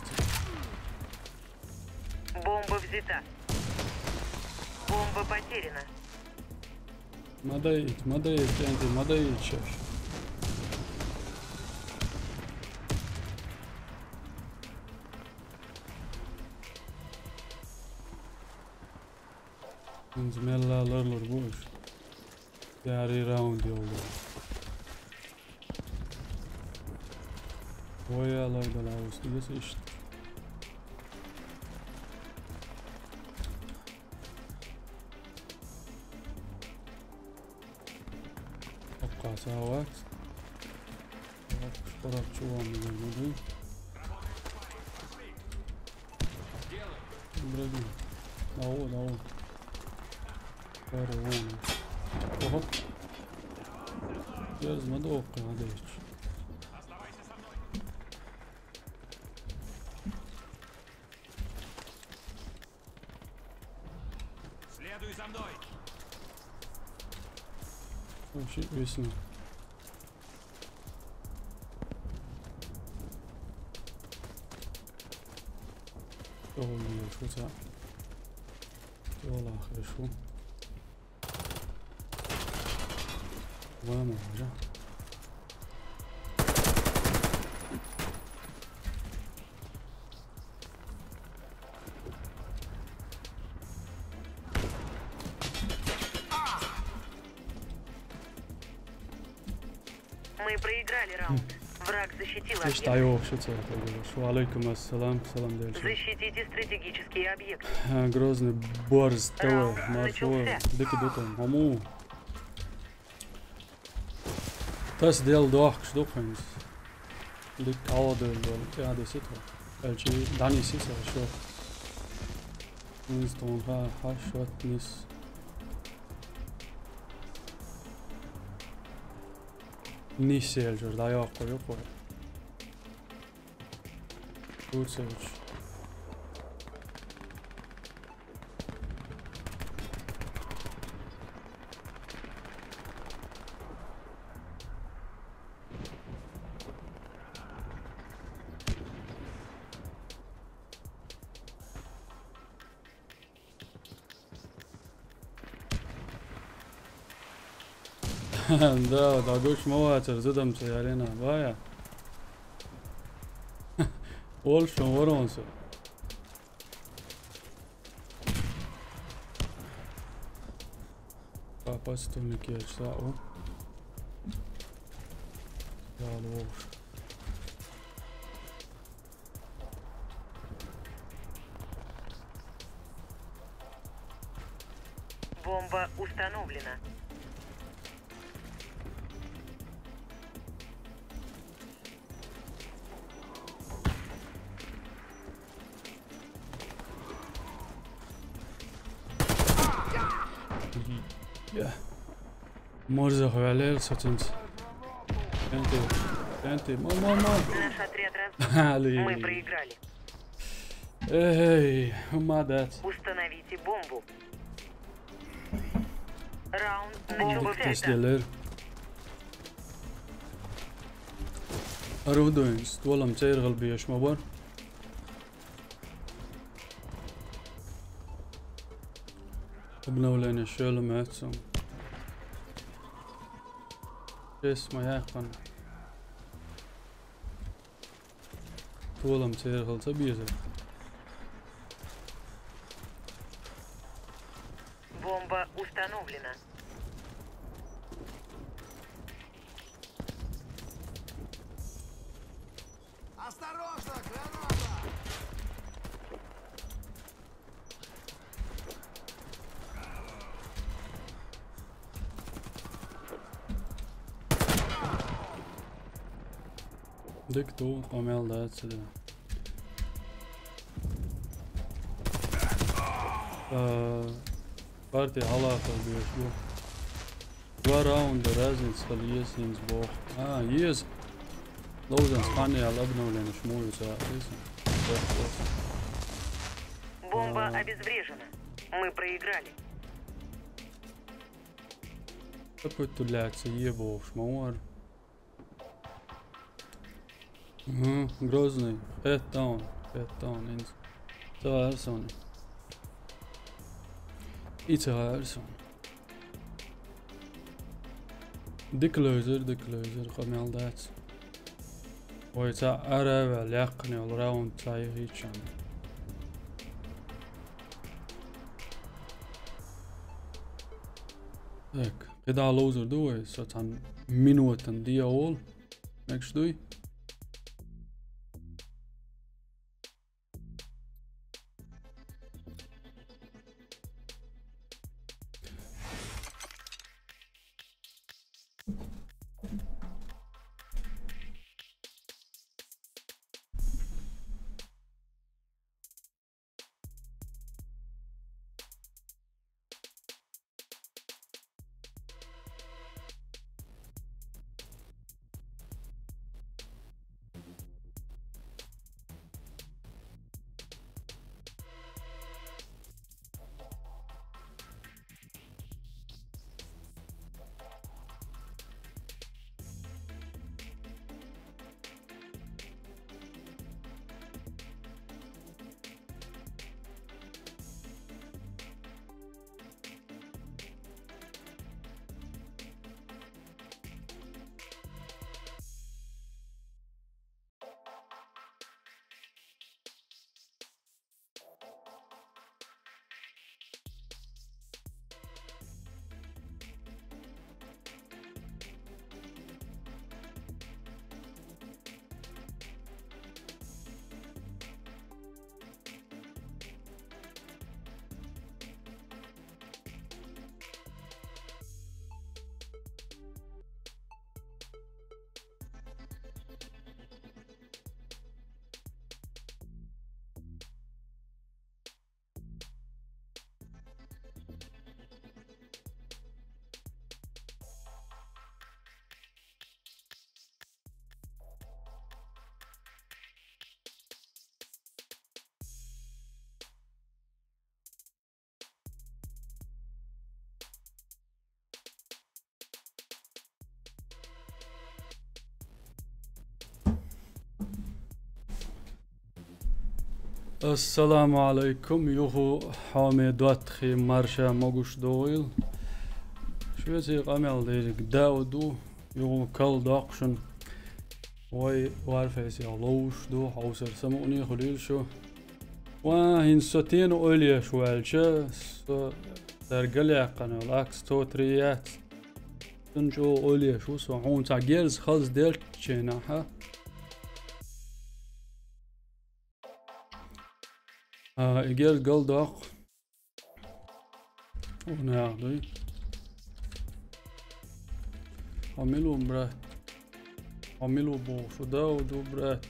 Бомба взята. Бомба потеряна. Мадаит, мадаит, энди, мадаит сейчас. Инзмелла лор лор буш. Яри раунд ёлду. Ой, алай да лаус, дигес ишт. Окка, сават. Шпарат чувам, не буду. Брэди. Давай, давай. Бэри, вон. Ого. Я знаю, окка, надо ещё. Следуй за мной! Вообще весело. Ой, шуца. Вала, хорошо. Вама, да. Мы проиграли раунд. Враг защитил объект. Иштта йохуш ца тагуш. Ва алейкум ассалам, салам делча. Защитите стратегические объекты. Грозный борз тава, маршо, дика дутан. Аму. Тас дел дохкаш дукханс. Дика каладел дол, тя десит. Элчи Дани сиса шо. Нис тон ха, ха шот нис. Нисел жор да йоққо йоққо. Турцевич. Да, да, гуш ма вацар, зудам ца ярина, вая. Олшун воронсу. Папа стульник я часа, о. Я лох. Бомба установлена. Я. Морза хвалил сатинц. Тенти, тенти, ма, ма, ма. Наш отряд разбит. Али. Мы проиграли. Эй, ма дат. Установите бомбу. Раунд начался. Дик тас делер. Арудуинс, туалам цейр галбияш ма бар. Обновление шелум эцум. Чес ма яхан. Туалам цейр гал ца биза. Бомба установлена. Осторожно, граната! Дик ту, къамел да цеда. Э, партия алака беш бу. Два раунда разница хал ес инс бох. А, ес. Лоузен спани ал обновление шмую ца ес. Бомба обезврежена. Мы проиграли. Какой-то, блядь, ебошь, мауар. Мгм, Грозный. Head down. Head down, инс. Ца арсон. И ца арсон. Дик лойзер, дик лойзер, къамел дац. Вай ца аравал яххни ол раунд ца йихичан. Так, къида лоузер ду вай, со цан минутан диа ол. Мекш дуй? Ассаламу алайкум, юха хьоме доттагӀий, марша могуш догӀийла. Шуьца къамел дерг Дауд ду, юха кхалла доккхушна. Вай Warface-ехь ловзуш ду, хьовсар самукъане хуьлийла шу. Ва, хӀинца со тена ойла еш ваьлча, со цара галъяьккхина йолу Ак сто три яц. Цунна чӀогӀа ойла еш ву со, хьуна цхьа герз хаза делчченахьа. А, и герз галдоккху. Ух, нах дуй. Хьо мила ву, брат? Хьо мила ву боху, шу Дауд ву, брат?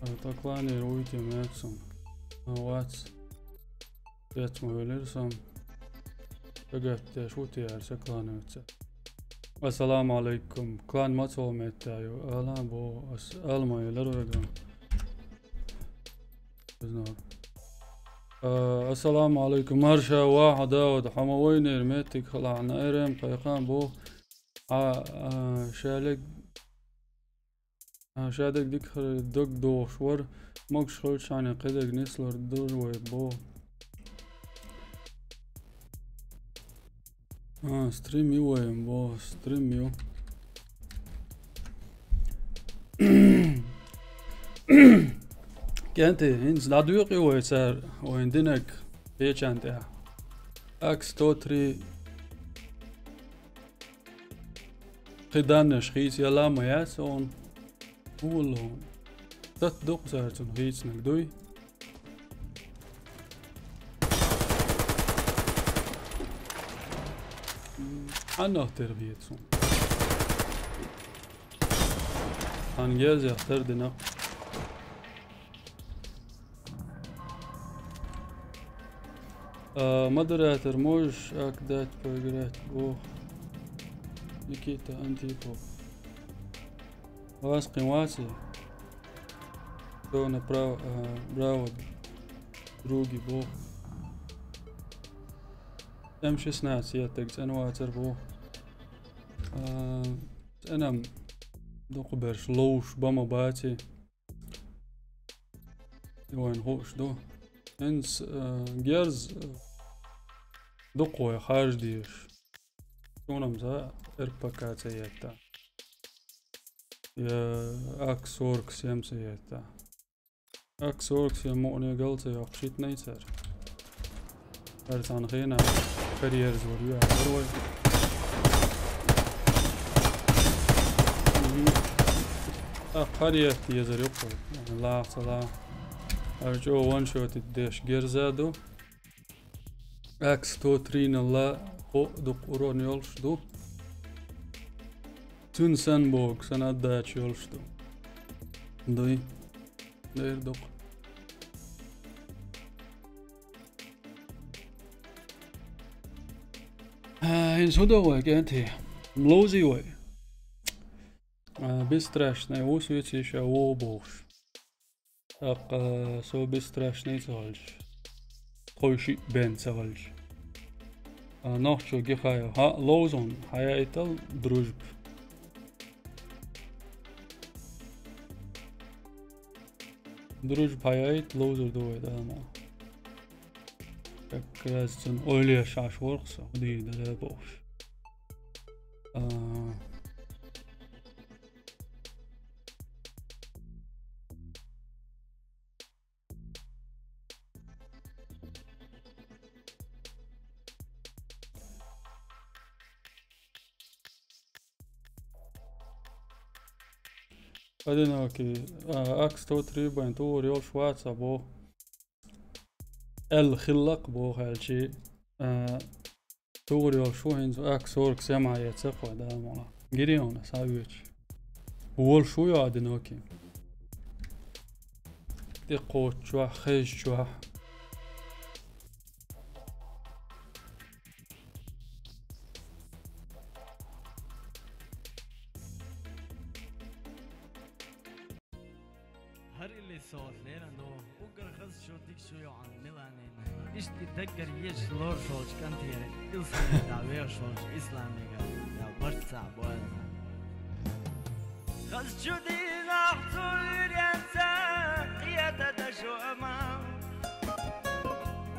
А, та кланера вуй те меца суна? А, вац. Эцма велира сан. Дагатдеш ву те аьлла, сан клан веца. Ассаламу алайкум. Клан мацо метта ю? Ала бо ас алма елар вега. Знаю. А, ассаламу алайкум. Марша ваха Дауд. Хьо ма вайнера меттиг халахьна эрем кхайкхан бу. А, а, шалег А, ша дерг дика хир дог дохуш вара, могуш хилчахьана кхидерг нислур ду вай боху. А, стрим ю вайн боху, стрим ю. КӀентий, хӀинца дӀадоькъий вай цара, вайн динарг печан тӀехь. Ак сто три. Кхин даннаш хийца яла а ма яц хьуна. ХӀун ву хьуна? Тат дукха цара цунна хийцинарг дуй? М, хьаннах тера хета суна? Хьан герзех тардина. А, модератор, можешь ак дать поиграть? Ох. Никита Антипов. Вас кхин ваций? Кто направо, а, браво, други бох. М шестнадцать я так цӀена вацар бох. А, цӀенам дукха берш ловш бама баций. И вайн хууш ду. ХӀинца, э, герз, э, дукха вай харж дезаш. Цунам за РПК ца етта. Я Ак сорок семь ца етта. Ак сорок семь мукъане гал ца йоккхуш итнай цара. ХӀара цхьана хенахь карьерзор ю аьлла вай. Мгм. ТӀаккха хӀара етта езар ю кху. Лаха ца лаха. ХӀара чӀогӀа ваншотить деш герза ду. Ак сто три-налла кху дукха урон йолуш ду. Цуьнан сан богу, сан отдача йолуш ду. Дуй. Дера дукха. А, хӀинца хӀун до вай, кӀентий? Ловзий вай? А, бесстрашный ву, суьйций ша вогӀу бохуш. ТӀаккха со бесстрашный ца хилча, тхойшиъ бен ца хилча. А, нохчо Гихаев. ХӀаъ, ловзун, хьаяйтал дружба. Дружба хьаяйта, ловзур ду вай, да, ма. Как раз цунна ойла еш Ӏаш ворху со, хӀун дийр дара бохуш. А. Одинокий. А, Ак сто три бен тугӀур йолуш вац а боху. Аьлла хиллакх боху аьлчи. А, тугӀур йолуш ву хӀинца Ак сорок семь а яц а кхой, да, ма. Гири хьуна, схьавеча. Волуш ву йо одинокий? ТӀекхоччохь, хезчохь. ХӀара илли со леран до, уггар хаза шу дика шу йоӀан Миланин. Иштта и даггара езаш лоруш волчу кӀантера, илсхьана дӀа вехаш волчу Исламига я барт цхьаъ бойла. Хаза чу дийнахь цу уьйренца къета дашо ма.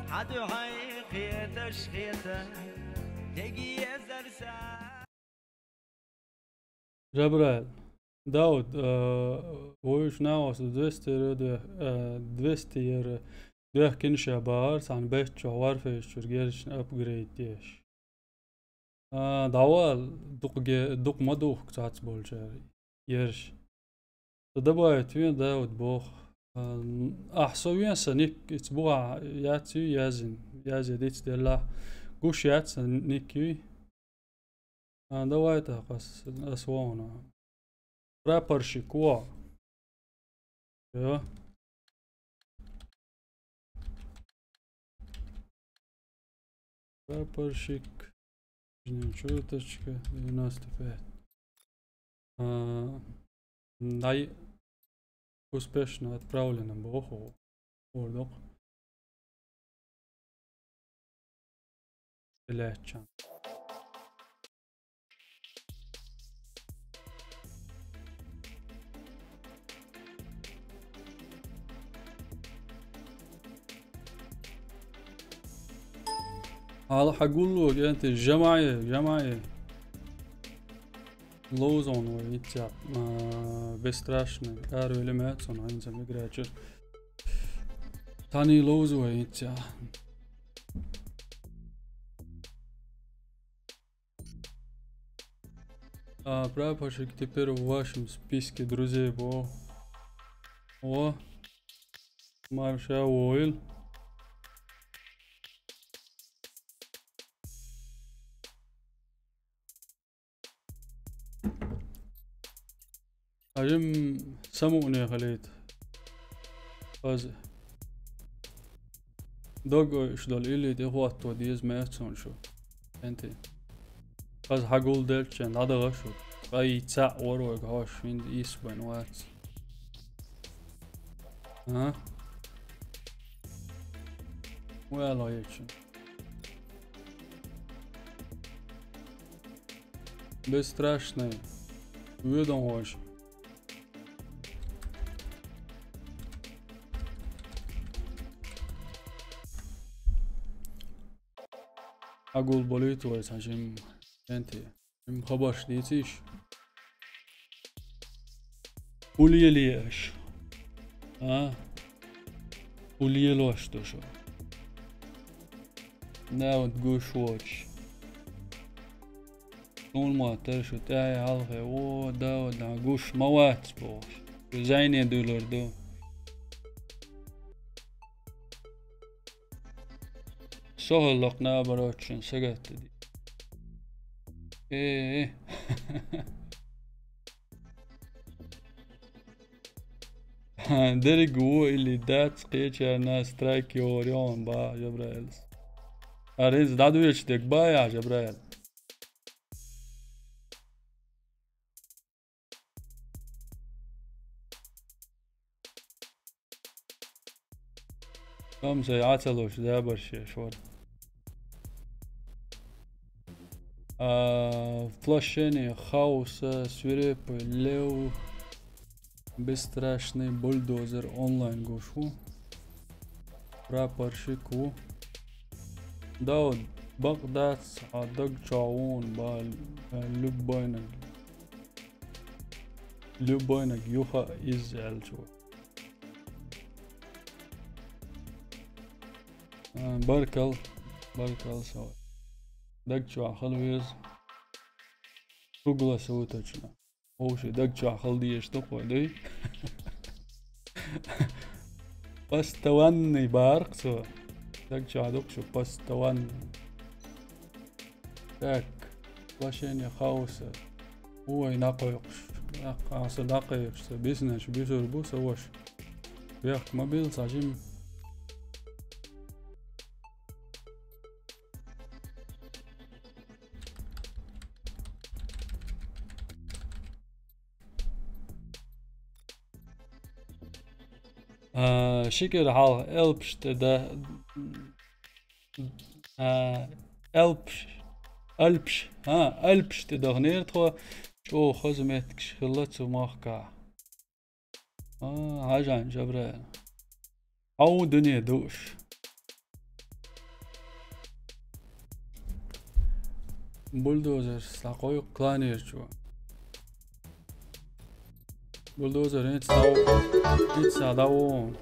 Хьан дуьхьа кхеташ хета, дег езар са. Жабраил. Дауд, а, вуьйш нагӀос двести евро де-, а, двести евро дехкина ша бахара, цхьана беттачохь Warface чуьра герзашна апгрейд деш. А, дӀавала, дукха ге-, дукха ма духку цац болчара ерш. Со добавить вен, Дауд боху. А, ахь со вен сан ник, ица бухахь яц юй яздина, язъе диц деллахь. Гуш яц сан ник юй. А, давай так, ас, ас вон. Прапорщик, во. Всё. Прапорщик. Нижняя чёрточка, девяносто пять. А, дай успешно отправлено боху. Вурдокх. Лаьттача. Хьала хьан гулло, кӀентий, жамаӀе, жамаӀе. Ловзон вай ицця, а, бесстрашный, арвели меца, он хьайна ца миграча. Тани ловзо вай ицця. А, прапорщик теперь в вашем списке друзей, бо. О, марша войл. Хьажим самукъане хилийта. Хаза. Дог ойуш долу илли тӀехӀотто деза меца суна шу. КӀентий. Хаза хьан гулделччен дӀадаха шу. Ткъа и цхьаъ вара вайга хьош, хӀинца ийс бен вац. А? Вала гӀечун. Бесстрашный. Воьдун вожа. Агул болуьйту вай цхьа жимма. КӀентий. Им хабарш дийцийша. Улеле аша. А? Улелош ду шу. Да, вот гуш воч. Суна ма тара шу тӀаьхье хьалхе. О, да, вот, да, гуш ма вац бохуш. Шу зайне дуьлур ду. Со хӀаллакх наоборот шун сагатта ди. Э. Дерриг ву или дац, кхечарна страйк йогӀур йогӀун бахьа Жабраилс. Ара иза дӀадоьчу дерг бахьа, Жабраил? Амма сай Ӏа ца луш, забарш еш вара. А, воплощение хаоса, свирепый лев, бесстрашный бульдозер онлайн гуш ву. Прапорщик ву. Дауд, бакъ дац, хьан даг чохь ву, ба, любойнаг. Любойнаг юха изза аьлча ву. А, баркал, баркал, со даг чохь хила веза. Круглосуточно. Вовши даг чохь хила дезаш ду кхой, дуй? Постоянный бахарх цо. Даг чохь ду-кх шу постоянный. Так, воплощение хаоса. Ой, накхойкхуш. Накх-, аса накхойкхуш, ца биснаш бисур бу, сан ваша. Бехк ма билла, цхьа жим. А, ши кӀира хьалха элпаш тӀе да-, А, Альпш. Альпш. А, Альпш тӀе дахнера тхо. ЧӀогӀа хоза меттигаш хилла цу махкахь. А, хьажан, Жабраил. Хьо ву дуьне дууш. Бульдозер схьакхойкху кланерчо. Бульдозер, хӀинца дӀа-, хӀинца дӀавон.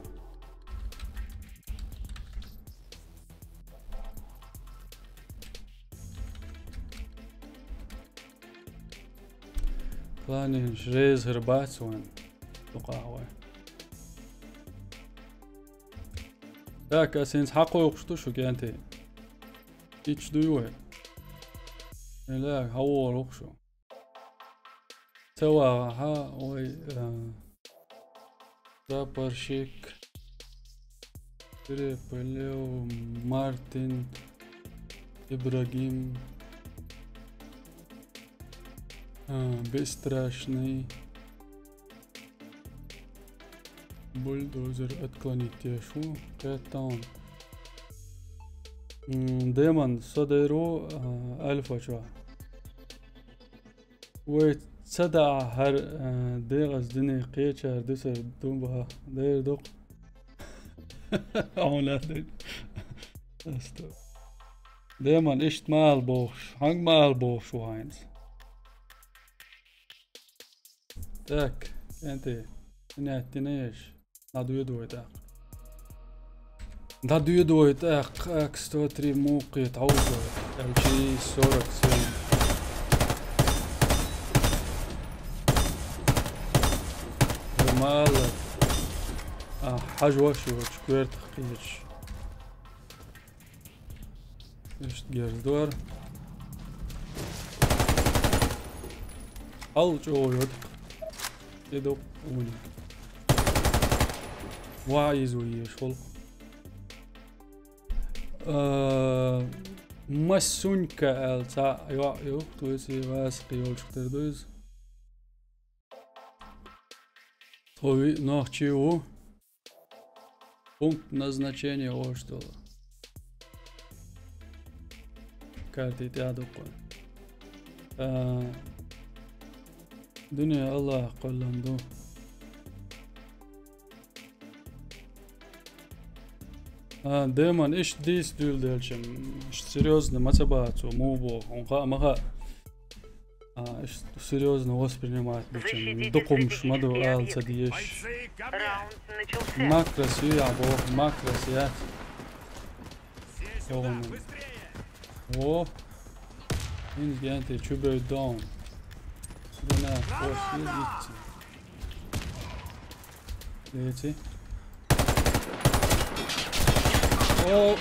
Кланераш реза хир бац вайн. Дукха вай. Так, ас хӀинца хьакхойкхуш ду шу, кӀентий. Ичча дуй вай? Эла, хьаволуш шу. Ца вагӀахьа вай, а, прапорщик, Перепелев, Мартин, Ибрагим, а, Бесстрашный. Бульдозер отклонить деш ву. Кхетта хьуна. М, Демон, со дер ву, а, Альфа чохь. Вай ца даа хӀара, а, дегӀаца дуьне кхечара дуьсар ду баха. Дер ду-кх. Хьуна дер. Асту. Демон, иштта мала бохуш. Хьанга мала бохуш ву хьайнца? Так, кӀентий, хӀинеттина еш. ДӀадоьду вай тӀаккха. ДӀадоьду вай тӀаккха, ак сто три мукхе тхьовзо, Л Ч сорок семь. Нормально. А, хьажош йоцуш, коьртах кхечаш. Иштта герз дора. Хьал чӀогӀа йода. И ду уни. Ва изу еш волу. А, Масунька аьлла цхьа йоӀ ю, вуьсий васакх йолчух тера ду иза. Тхо виъ нохчий ву. Пункт назначения олуш долу. Карти тӀехь ду кхуьнан. А, дуьне Аллах кхоьллан ду. А, Демон, иштта дийца дуьйладелча, иштта серьёзно ма ца бацо, муха боху, хьуна хаа ма хаьа. А, иштта серьёзно воспринимать дича, дукхумаш ма ду ала ца дезаш. Раунд начался. Макрос ю яхь боху, макрос яц. ЙогӀун. Во. ХӀинца кӀентий чу бевдда хьуна. Дина, хӀорш ю итт. Леци. О!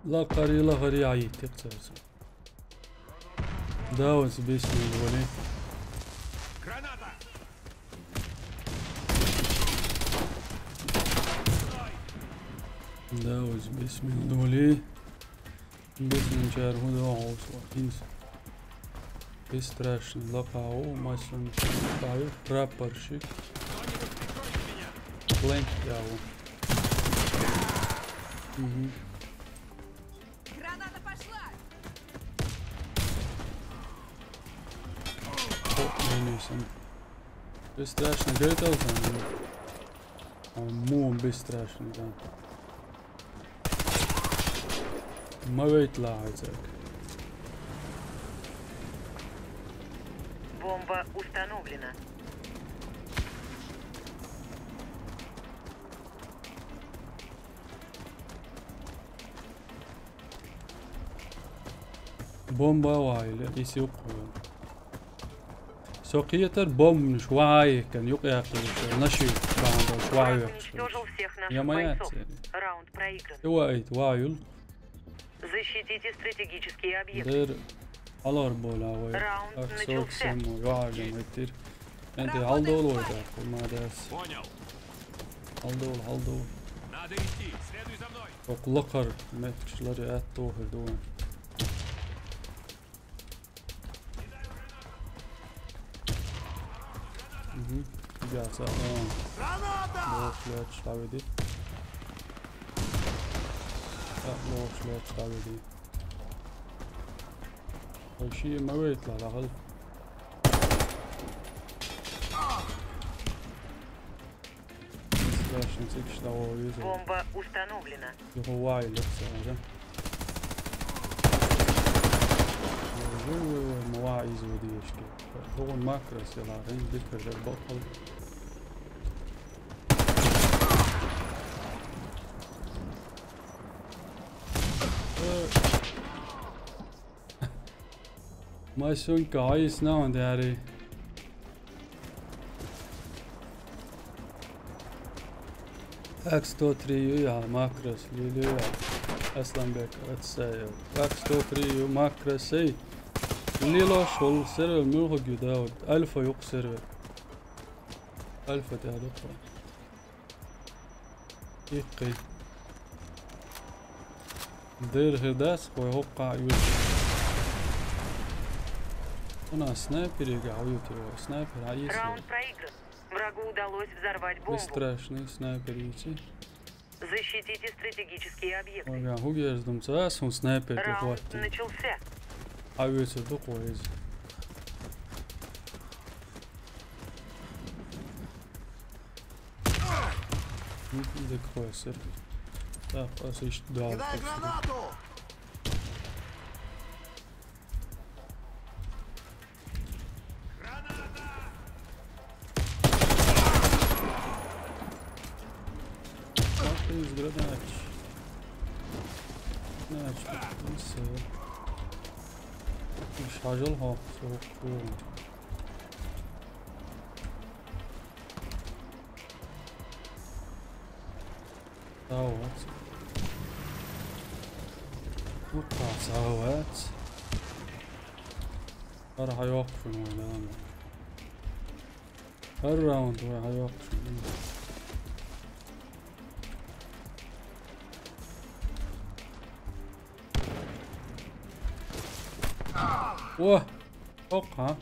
Лакхари, лахари, Ӏийти цаьрца. Да, вац бисмилла вали. Да, вац бисмилла вали. Бисмилла чар хӀун до хьовсо. Инс. Бесстрашный лакхаву, Масунька лакхаву, прапорщик. Плэнк яву. Мгм. Граната пошла! О, не, не, сам. Бесстрашный, говорит, а вот он. А, мон бесстрашный, да. Ма вейтлахьа цаьрга. Бомба установлена. Бомба а ваьлла, и сил кхоьллина. Со кхетар бомбанаш ваьхьа а йихкина, юкъа яьккхина, наши бахьана долуш ваьхьа йоьхкуш. Уничтожил всех наших бойцов. Я моя цель. Раунд проигран. И ваийта, ваьхьа. Защитите стратегические объекты. Дер алар бола вай. Раунд начался. Так, сорок семь, ваьхьа жам эттир. Энди хьалдолу вай, так, ма дас. Понял. Хьалдолу, хьалдолу. Надо идти. Следуй за мной. Окху лакхара меттигаш ларъян аьтто хир ду вайн. Мгм. Яца, а. Граната! Бохляча, хавиди. А, Лош, лош, къаведи. Вай ши ма вейтла, лагъал. Страшно, цикш лагъал веза. Бомба установлена. Його вай лепса, да? Вай, вай, вай, ма вай из водишки. Вон макрос, я ладно, бикер, да, бокал. Масёнька, айс на он дари. Ак сто три ю я, макрос, лилю я. Асланбек, отсею. Ак сто три ю, макрос, эй. Лило шул, сервер мюргу гюда, альфа юк сервер. Альфа тя дуква. Иккъи. Дыр хирдас, хой хокка ют. У нас снайперига ют его. Снайпер, а если? Раунд проигран. Врагу удалось взорвать бомбу. Бесстрашный снайпер идти. Защитите стратегические объекты. Ага, хугерз дум цас, он снайпер. Раунд хватит. Начался. А ют это такое. Дикхойсыр. Так, а сыш да. Кидай гранату! Как из гранач? Гранач, не сыл. Шажыл хо, сорок. Сават. Утта сават. Ара хайок шуну ойнама. Ар раунд ва хайок шуну. О! Ок, а?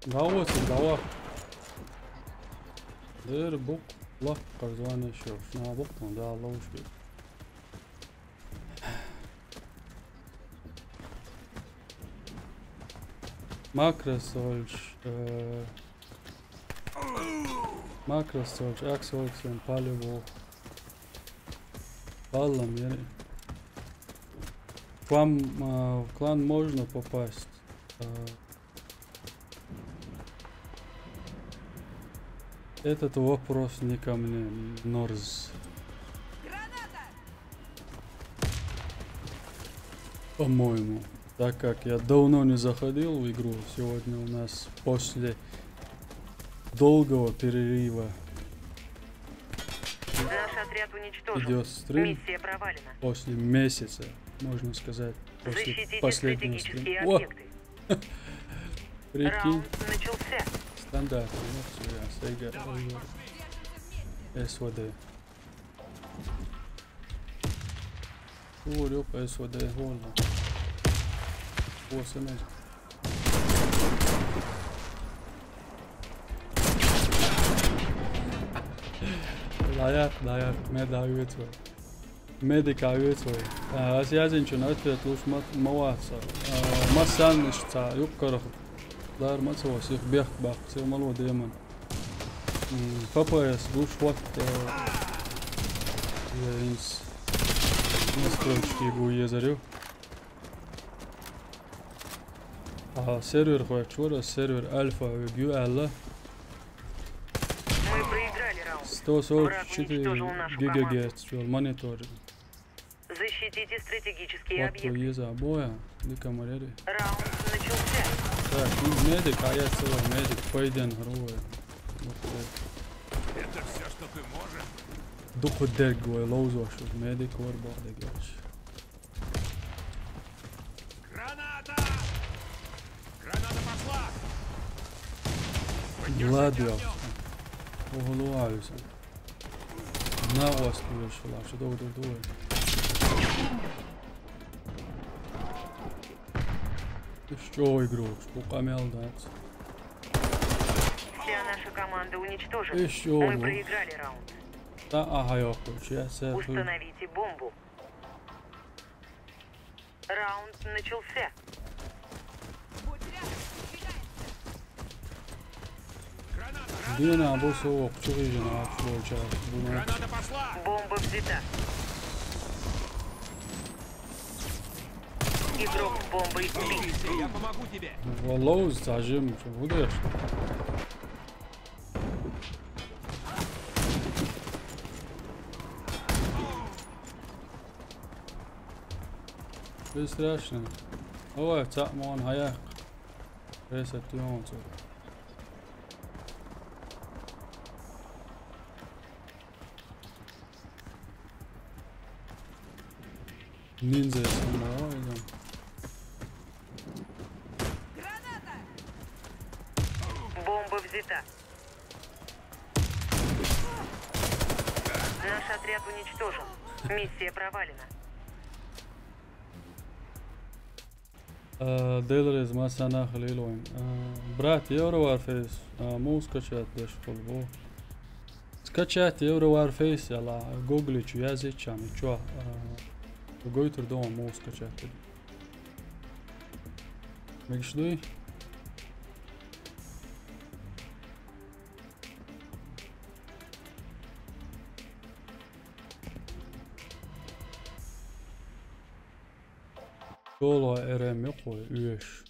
Давай, давай. Дыр бук лак, как звание ещё. Шна бук, ну да, ловушки. Макросольч, э, Макросольч, Аксольчен, Палево. Палла мери. К вам, э, в клан можно попасть? Э, Этот вопрос не ко мне, Норз. По-моему. Так как я давно не заходил в игру, сегодня у нас после долгого перерыва. Наш отряд уничтожен. Идёт стрим. Миссия провалена. После месяца, можно сказать, после последнего стрима. Защитите стратегические объекты. Прикинь. Раунд начался. Стандарт, ну, всё, я, Сейга, Сейга. СВД. Ур, ёп, СВД, больно. О, сынок. Лаяк, лаяк, меда ветва. Медика ветва. А, аз язынчун ответ луш ма-, маваца. А, масаннышца, юккарах. Дар мацавас, их бехт бак, сев мало демон. М, ФПС, луш вот, э, я инс. Настройки гу езарю. А сервер хвачура, сервер альфа гю алла. Мы проиграли раунд. Сто сорок четыре гигагерц, чё, монитор. Защитите стратегические объекты. Еза боя, лика марери. Раунд начался. Так, ну, медик, а я целый медик, пойден, грубо. Это всё, что ты можешь? Духу дергу, лоузошу, медик, вор, бо, дегеш. Граната! Граната пошла! Ладно. Оголу алюса. На вас плюс, ладно, что долго, долго. Ты что, игрок, сколько мел дать? Вся наша команда уничтожена. Ещё. Мы проиграли раунд. Та ахьа йоккхуьйтуш, я, сел хуьй. Установите бомбу. Раунд начался. Дена бу со воккхачу хижина ач волча. Граната пошла! Бомба взята. Игрок с бомбой сбит. Я помогу тебе. Валлоз, зажим, что будешь? Бестрашно. Ой, цаӀ мо ван хьаяккха. Ресет юн цо. Ниндзя самого, идём. Бомба взята. Наш отряд уничтожен. Миссия провалена. Э, Делрез, масса нах лилоин. Э, брат, Евро Warface, э, муха скачать деш хул бу. Скачать Евро Warface яла, Google чу язычами, чё, э, гойтур дома муха скачать. Мегаш дуй? ШолгӀа эр эм юкъе оьшуш.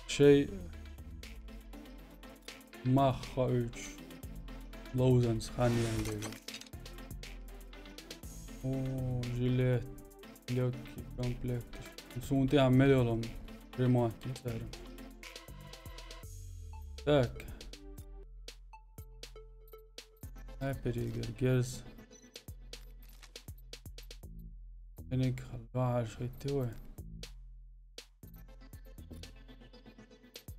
Шоай мах хоуьйтуш ловзанца хан яьлла. О, жилет, легкий комплект. Суна тӀехь мел йолу ремонт ю цара. Так. Хьаьперигара герз. Книг хьалха хьаьжжа хӀитти вай.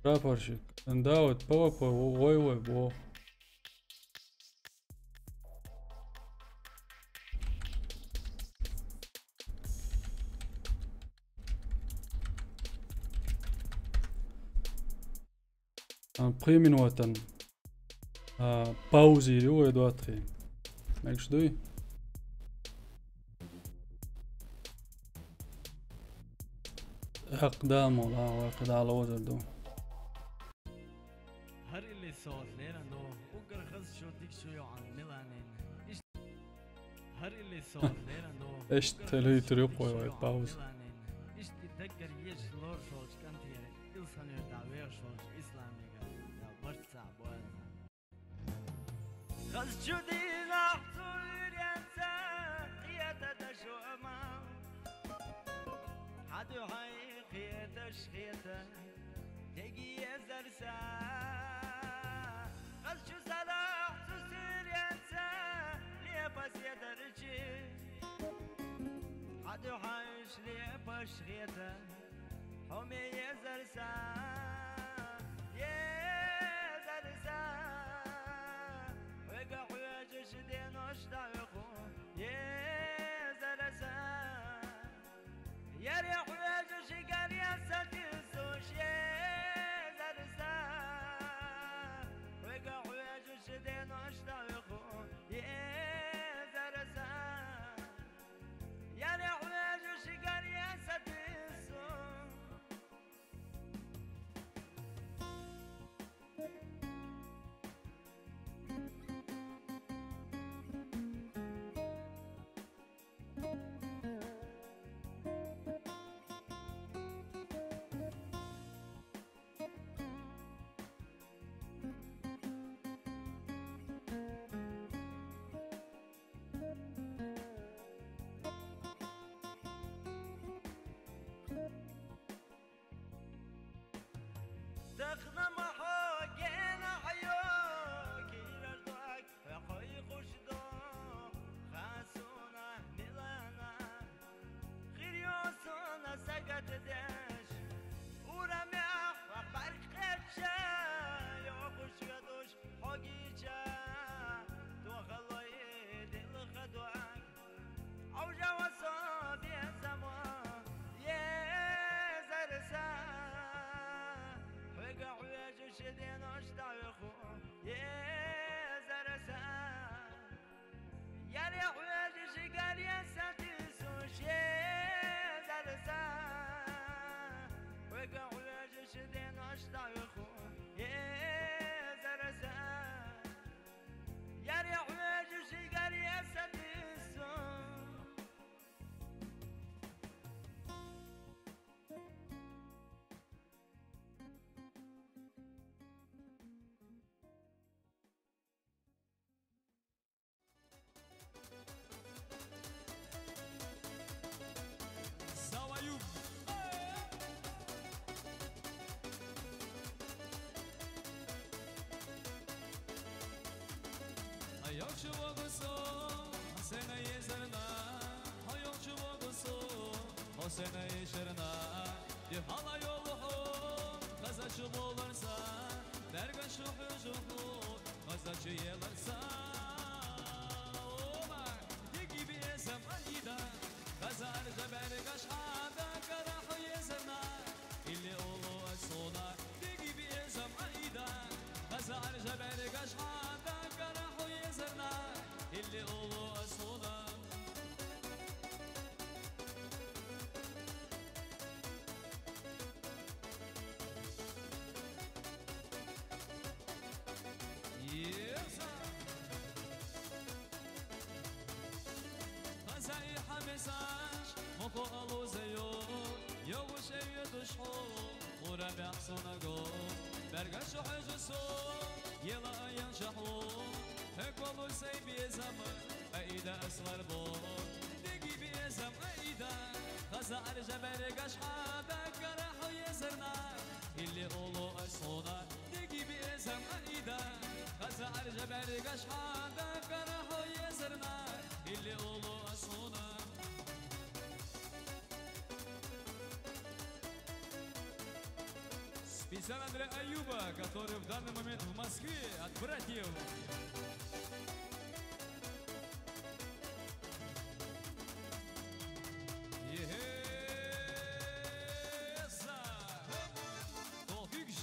Прапорщик. Да, вот П В П вой, вой, бо. А, пхи минотан, а, пауза йир ю вай доттагӀий. Мегаш дуй? ХӀакъ да мо, а, вай кхидӀа ловзар ду. ХӀара илли со леран ду, уггар хаза шу дика шу йоӀан Миланин. Иш-, хӀара илли со леран ду, Эшт уггар хаза телуьйтур шу ю дика кхой шу вай йоӀан пауза. Миланин. Иштта даггара езаш лоруш волчу кӀантера, илсханера дӀа вехаш волчу Исламига, я барт цхьаъ бойла. Хаза чу дийнахь цу уьйренца кхета дашо ма. Хьан дуьхьа кхеташ хета, дег езар сан. Хаза чу салахь цу суьйренца лепа седарчи. Хьан дуьхьа уьш лепаш хета, хьо ме езар сан, езар сан. Хьоьга хьоьжуш денош дӀахьоькху, езар сан. Яре хьоьжуш гаре сатуьйсуш, езар сан. Хьоьга хьоьжуш денош дӀахьоькху, езар сан. Яре хьоьжуш гаре сатуьйсу. Тахана ма хьо генахь йо, кийрара дог, хьо кхойкхуш ду, хасуна милана. Хир ю суна сагатдеш, урамехь бӀаьрг кхетча, йохуш йодуш хьо гича, тохалой дилха дог. Ӏовжа ван со безамо, езар сан, хьоьга хьоьжуш денош дӀа Сенай шерна, ди хала йолу ху, хазачу боларса, бергашу хужу ху, хазачу еларса. Ома, диги би эзам айда, хазар жа бергаш хада, караху езарна, илли олу асуна, диги би эзам айда, хазар жа бергаш хада, караху езарна, илли олу асуна. Хазай хьамесаш, мохо алузайо, йогу шеве душхо, ура бяхсонаго, бергашу хьежусо, ела аян шахло, хеколу сай безамы, айда аслар бо, диги безам айда, хаза аржа бергаш хада, караху езарна, илли олу асуна, диги безам айда, хаза аржа бергаш хада, караху езарна, илли олу асуна. Специально для Аюба, который в данный момент в Москве, от братьев. Ехеса! Толкигш!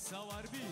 Саварби.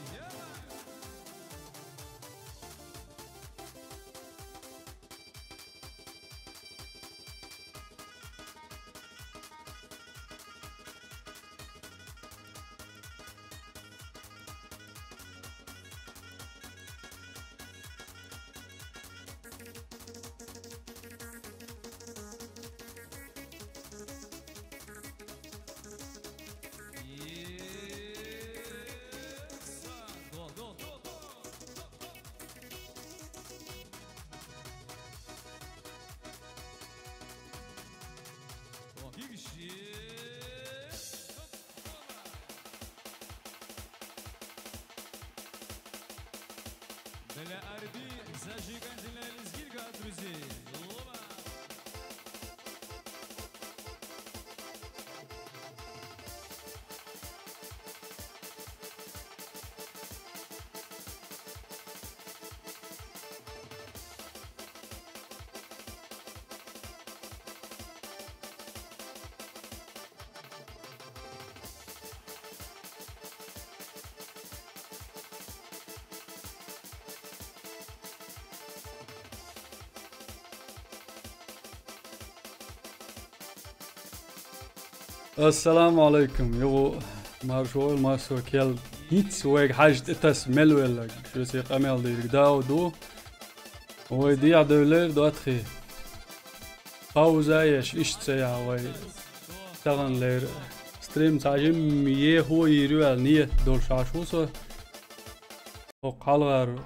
Для Арби зажигательная лезгинка от друзей. Лома. Ассаламу алейкум. Югу маршо, маршо кел. Хиц вайг хьажт итас мел веллаг. Шуси къамел дирг Дауду. Вай диа девлер дотхи. Пауза еш ишца я вай. Таган лер. Стрим цажим еху ирвел ниет дол шашусо. О халгар.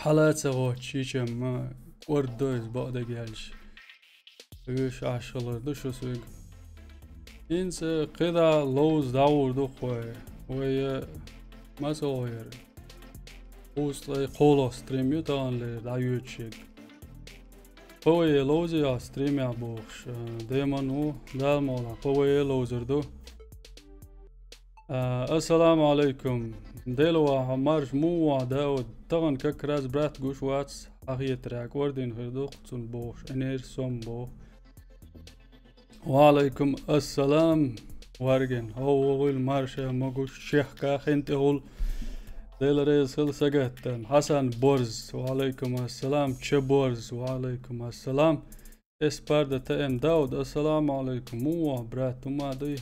Хьала ца гӀоч, чичам ма кӀордойз бакъдагелча. Вуьш Ӏаш хилар ду шу соьга. ХӀинца кхидӀа ловза дӀагӀур ду хой. Вай, э, масала яр. Кхузткъеи кхоалгӀа стрим ю таханлера дӀайоьдуш ерг. Кхо вай ловзий ахь стримехь бохуш, э, деман ву, Дала мукъ лахь, кхо вай ловзар ду. А, ассаламу алейкум. Дело ваха марш муха ваха Дауд. Тахана как раз брат гуш вац, хьан хетарехь кӀордина хир ду, цунна бохуш, Энер сом боху. Ва алейкум ассалам, Варгин. Хьо вогӀийла марша могуш, чехка хин тӀехула. Дела реза хила сагаттан. Хьасан Борз. Ва алейкум ассалам. Че Борз. Ва алейкум ассалам. Эспарда Т М Дауд, ассаламу алейкум. Муха, брат, хӀума дуй?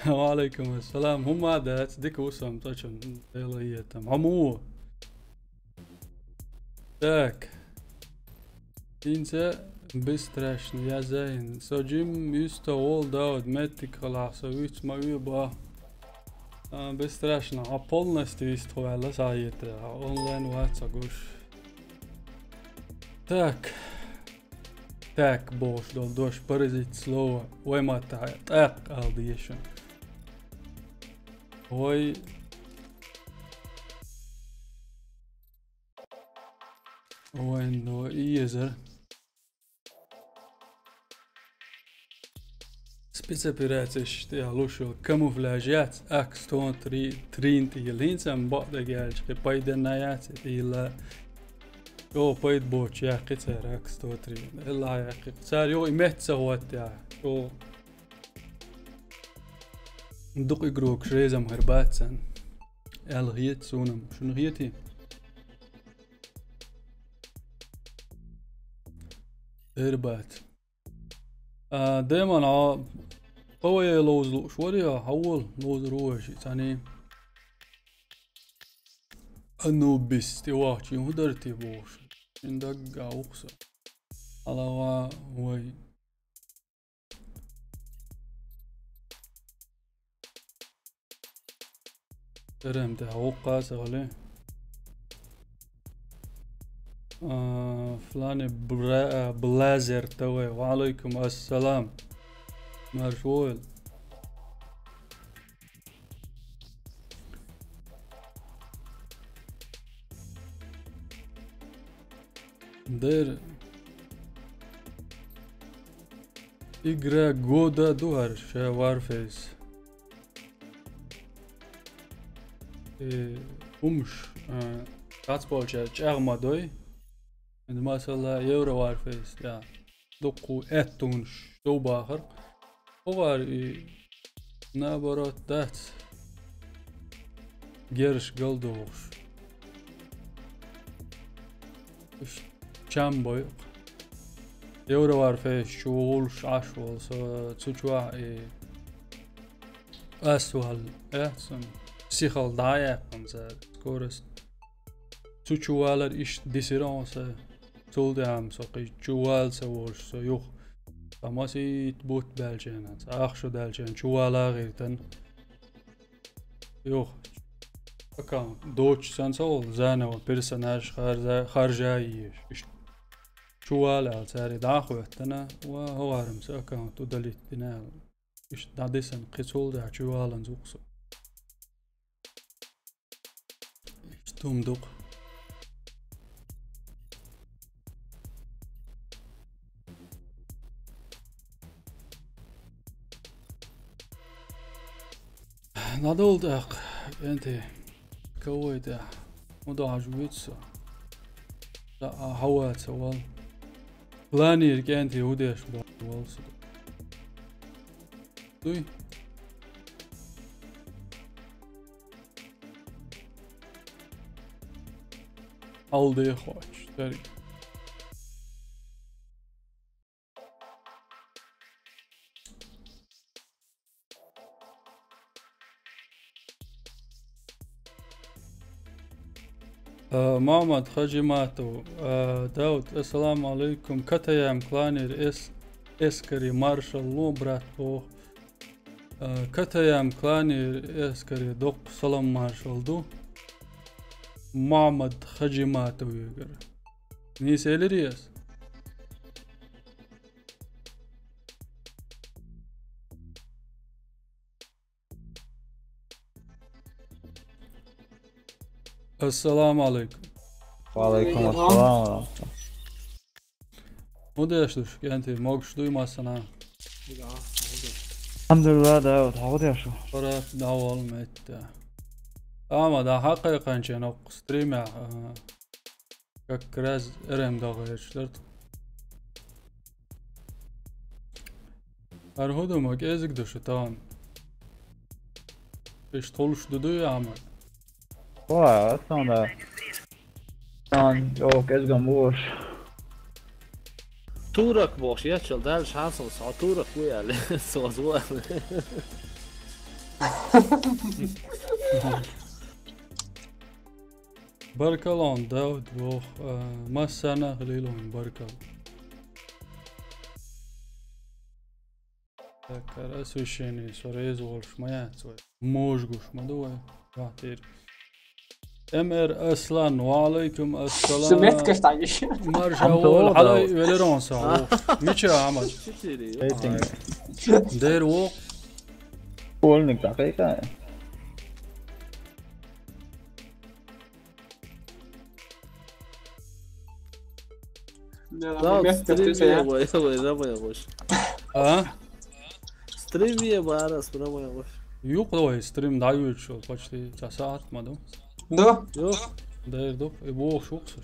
Ва алейкум ассалам. ХӀума дац, дика ву сан, цӀа чун Дела етам. Хьо муха? Так. ХӀинца бестрашно язайн. Со жим юста гӀол Дауд, меттиг халахь, со виц ма ве ба. А, бестрашно, а полностью истхвала сайта, а онлайн ваца гуш. Так. Так, бохуш долу дош паразит слово. Вай ма та-, тӀаккха ала дезаш. Вай. Вайн до и езар. Спецоперацеш тӀехь луш йолу камуфляж яц, ак сто три, трин тӀехь хӀинца-м бакъдерг аьлча, кхин пайданна яц и тӀехь. Йо, пайда боцуш яккхи цара ак сто три. Элла яккхи. Цара йо и метта ца хӀоттехь. Йо. Дукха игрокаш реза-м хир бац царна. Аьлла хета суна-м. Шуна хетий? Эр бац. А, Демон, а, П В Е ловза лууш варий, а, хьан волу ловзар ву вайши, цхьаьний? Анубис, тӀе вахча, хӀун дара те бохуш? Шин дагга вукху со. Хьала ва вай. Р М Т вукху а ца хили. А, Флани Бра-, а, Блазер Т В. Ва алайкум ассалам. Марш войла. Дер. Игра года ду хӀара ша Warface. Э, хӀумаш, а, цхьацболчара чӀагӀ ма дой. Масала, Евро Warface, я. Дуккху аьттонаш дов бахар. ХӀокхара и, наоборот, дац. Герш галдохуш. Уьш чам бойкъу. Евро Warface чу вугӀуш Ӏаш волу со, цу чохь и ас вал, э, сан сихал дӀа а яьккхина цара, скорость. Цу чу валар иштта дисира хьо сан. Цул тӀаьхьа-м со кхин чу вала ца волуш со юха. Ткъа масийтта бутт баьлча, цхьа ах шу даьлча, чу вала а гӀиртина. Юха. Аккаунт доцуш санна ца волу, заново персонаж харжа-, харжа а езаш. Иштта. Чу вала аьлла цара дӀа а хӀоьттина, ва хӀокхара-м сан аккаунт удалить дина аьлла. Иштта дӀадисина кхин цул тӀаьхьа чу валанза ву-кх со. Иштта хӀума ду-кх. ДӀадовла тӀаккха, кӀентий, кавай тӀехь. ХӀун до хьажа вуьйцу со? ТӀаккха хьан ваца вал? Планера кӀентий хӀун деш боху вал со? Дуй? Алде хоч, дерг. Э, Мухаммад Хаджиматов, э, Дауд, ассаламу алейкум. Катаям кланер эс-, эскари маршал ло, брат, боху. Э, Катаям кланер эскари доккху салам маршал ду. Мухаммад Хаджиматов югара. Нийса элири ас? Ассаламу алейкум. Ва алейкум ассалам ва рахматуллах. ХӀун деш ду шу, кӀентий, могуш дуй массанхьа? Алхьамдулилла, Дауд, хьо хӀун деш ву? Парат дӀаволла метта. Ама, да, хьакхайкханчен оккху стримехь, а, как раз Р М дагӀа гӀерташ дара тхо. ХӀара хӀун ду, ма кӀезиг ду шу тахана? Иштта хуьлуш ду дуй, Ахьмад? Ой, ас сан да. Сан, йо, кӀезгам бу уьш. Турок бохуш, еччал даьлла хьасал, со турок ву аьлла, со ву аьлла. Баркалла, Дауд боху, а, массарна а хилийла вайн баркалла. Так, освещение, со реза волуш ма яц вай. Можгуш ма ду вай. Ватир. М Р Аслан, ва алайкум ассалам. Су меттигаш дӀагиш. Марша вол, хьалай велирон са ву. Мича Ахмад? Четыре. Рейтинг. Дер ву. Полник дакъикъа. Да, стрим е вай, вай, да, вай, вай. А? Стрим е вай, да, стрим е вай. Юкъ вай, стрим дӀайоьдуш, почти цхьа сахьат ма ду. Да? Юкъ. Да, ду. И бохуш вукхуш.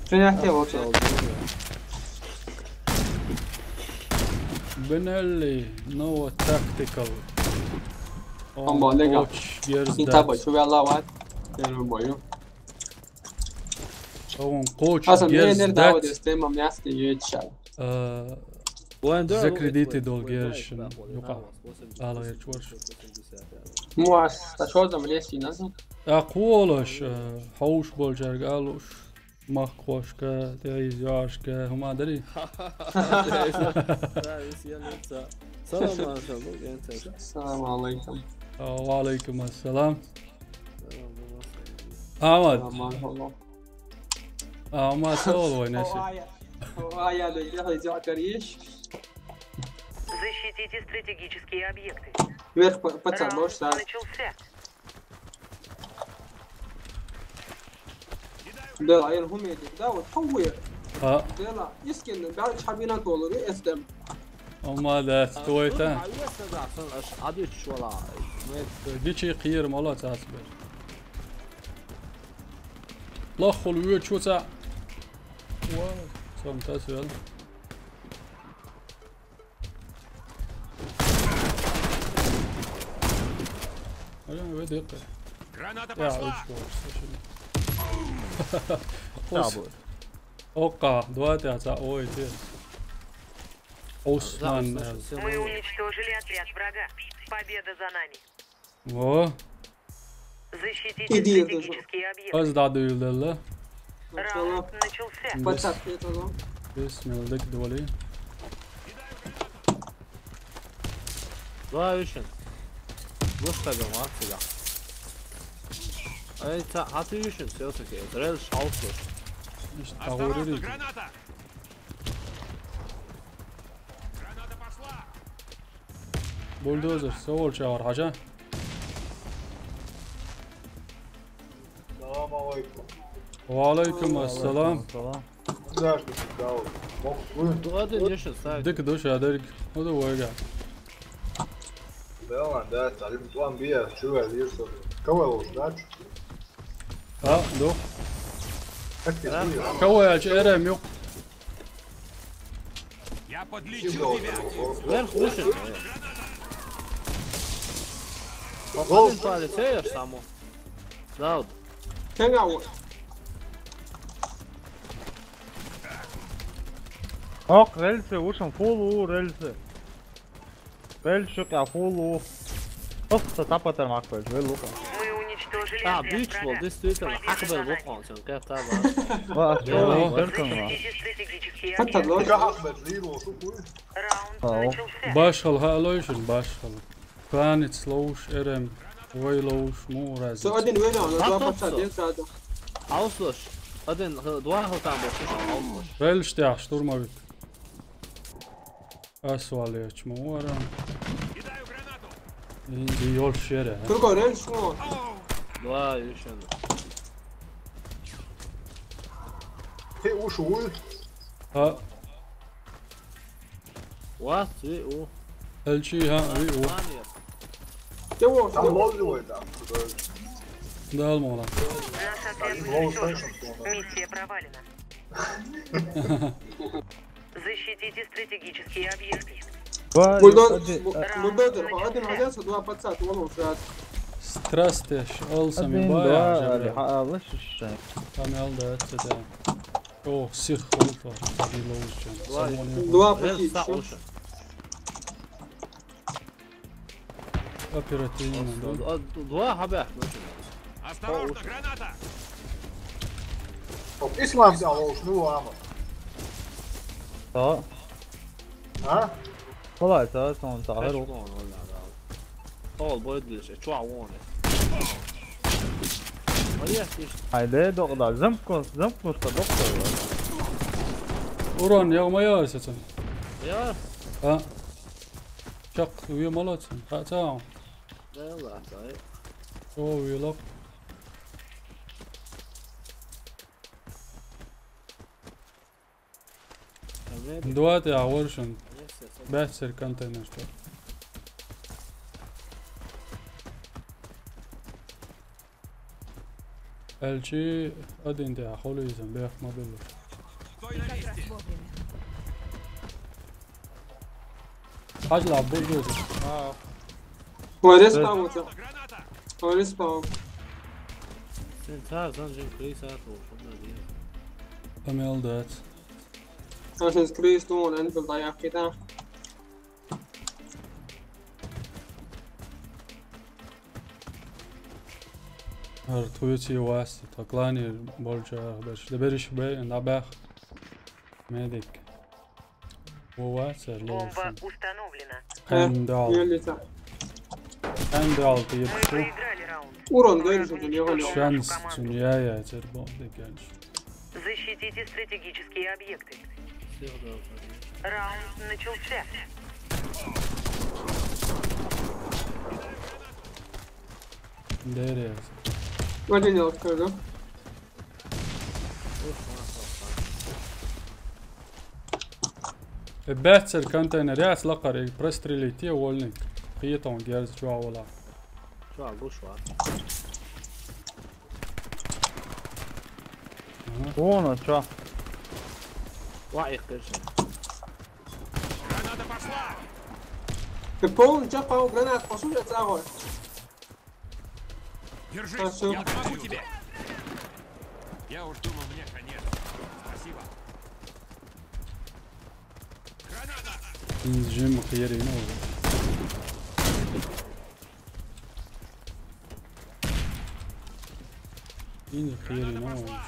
Принятие вот. Бенелли, Nova Tactical. Амма лега. Коч герз. Интаба, дац. Чу вела ват. Первый бою. Он коч. Аса герз, мен дац. Давай дестем, ам ясти еча. Э, вайн да, закредити вайн, дол вайн, гершин, вайн, юкъа. Ала ечварш. Муас, та шо зам леси назад? А кхолаш, э, хьовш болчарга алуш, махкошка, тӀе из йоашка, хӀума дари? Да, из я лица. Салам алейкум, генцеш. Салам алейкум. А, ва алейкум ассалам. Салам алейкум. Ахмад. Салам алейкум. А, ма сол вай неси. Ой, ой, я да, я да, я кориш. Защитите стратегические объекты. Вверх по-, пацан, можешь, да? Раунд начался. Да, а я хумеди, да, вот, хауе. А. Да, искин, да, чабина толы, эстем. Амма да, стой та. Гичи кхер мала цац бер. Лаххул вуьчу ца. Ва, сам тас вел. Ой, ой, ой, ой. Граната пошла! Окка, два тя ца, ой, ты. Осман. Мы уничтожили отряд врага. Победа за нами. Во. Защитите стратегические объекты. Аз да дуйулдалла. Раунд начался. Бис-, бисмилла, дик доли. Два ушин. Бус тагам, а, сюда. Ай, ца-, а ты ушин, всё-таки. Рел шалфуш. Ишт, осторожно, граната! Граната пошла! Бульдозер, со волчагӀар хьажа. Салам алейкум. Ва алейкум ассалам. Салам. Даш, да, мог вы? Ладно, не щас, так. Дик душа, Дерг. Ну, давай, га. Да, ладно, да, Салим, план Б, чё я вижу? Кого я лучше, да? А, да. Как ты, а? Кого я, че, Р М, ё? Я подлечу тебя. Вверх лучше. Попадем по лицею саму. Да, вот. Хьо, рельсы, вушам фул у рельсы. Рельсы шук я фул у. Просто тапатар махпеш, вел лука. Мы уничтожили отряд врага. А, бич бол, действительно, хакбер бохонсен, как та ба. Ва, чё, беркан ва. Защитите стратегические объекты. Хакбер, лиро, шук у. Раунд начался. Башхал, ха, лойшин, башхал. Кваниц лоуш, Р М, вай лоуш, му раз. Со один вейна, но два пацана, один сада. Ауслош. Один, х-, два халтан бо, слушай, ауслош. Рельштя, штурмовик. Асвалеч, му вара. Инди йол шере. Турко, рельш, му. Два, ещё. Ты уш, уй. А. Вас, ви у. Элчи, ха, ви у. Те во, там лозивай там. Дал мола. Наш отряд уничтожен. Миссия провалена. Защитите стратегические объекты. Бульдоз-, бу-, бульдозер, один хозяйство, два пацана, вон уже. Страсти, ш-, алсами бая, жабра. Ха, алаш ш-. Там алда, это да. О, сих, хонфа, один лоуш. Два. Самони. Два пацана. Оперативно, да? А, д-, два хабар, ну что? Осторожно, граната! Оп, ислам взял, уж, ну, ама. Что? А? Валлай, цар сон цахар. Хеш вон, валлай, да. Тол бойд гилше, чуа вон. Валлай, иш. Хайде, докъда, зымкус, зымкус та докъда. Урон, я моя сетен. Я? А. Чак, уе молодцы. Ха, цао. Да, ладно, да. О, уе лок. Давайте, а вот что. Бэт сер контейнер что. Элчи один де, а холы изен, бэх модуль. Как раз вовремя. Хажла, бу, бу. А. Вай, респаун, вот. Вай, респаун. Сен цар зан жин крис ат вол, шо да дия. Тамел дат. Сен крис тон, эн бил даяк кита. Ар туйци васи, таклани болча, беш, да бериш бе, на бэх. Медик. Вова, сэр, Бомба установлена. Хендал. Хендал, ты ебшу. Мы проиграли раунд. Урон, да, или что-то не валил. Шанс, цунья, я, тербо, декенш. Защитите стратегические объекты. Раунд начался. Дерез. Один я открою, да? Э, бэт сер контейнер, я слакар, и прострелить, я вольник. Хиетон герз, чуа вола. Чуа, гушва. Ага. Вон, а чё? Ва, их, конечно. Граната пошла! Ты полный, чё, по гранат, пошёл, я целый. Держись, я помогу тебе. Я уж думал, мне конец. Спасибо. Инзжим херина уже. Инзжим херина уже.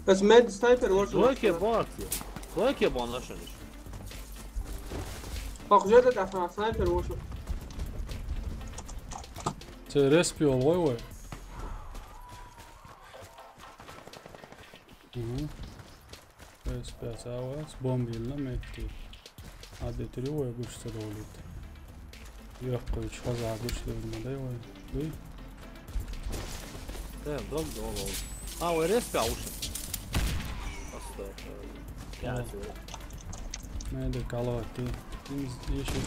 Bas, med sniper, вот. Кое-кие бон, кое-кие бон ашалиш. Похоже, это снайпер вышел. Те респи ол, ой, ой. Угу. Респи, а вот, бомбил на метки. А де три ой, гуш се долит. Йоққой, чхаза гуш дөрмадай ой. Дуй? Э, дог дол ол. А, ой, респи ауши. Просто, э, я тебе. Медик алати. Инз, иши.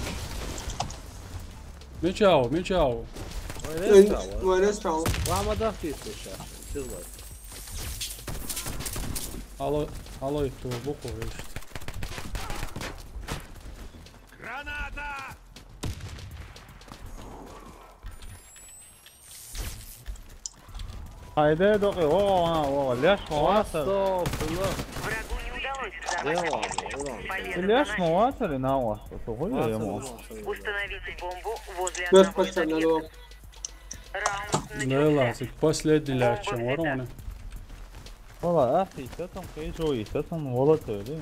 Мечау, мечау. Ой, респи ау. Ой, респи ау. Лама дахти сейчас. Силвай. Ало, ало, и то, боку, иши. Граната! Айде, докъи, о, о, о, леш, о, о, Астагфирулла. Врагу не удалось взорвать объект. Леш, мо, о, сори, на, о, о, о, о, о. Установите бомбу возле одного из объектов. Раунд начался. Последний ляч, чем ворона. Вала, а, и с этим, и с этим, вала, то ли.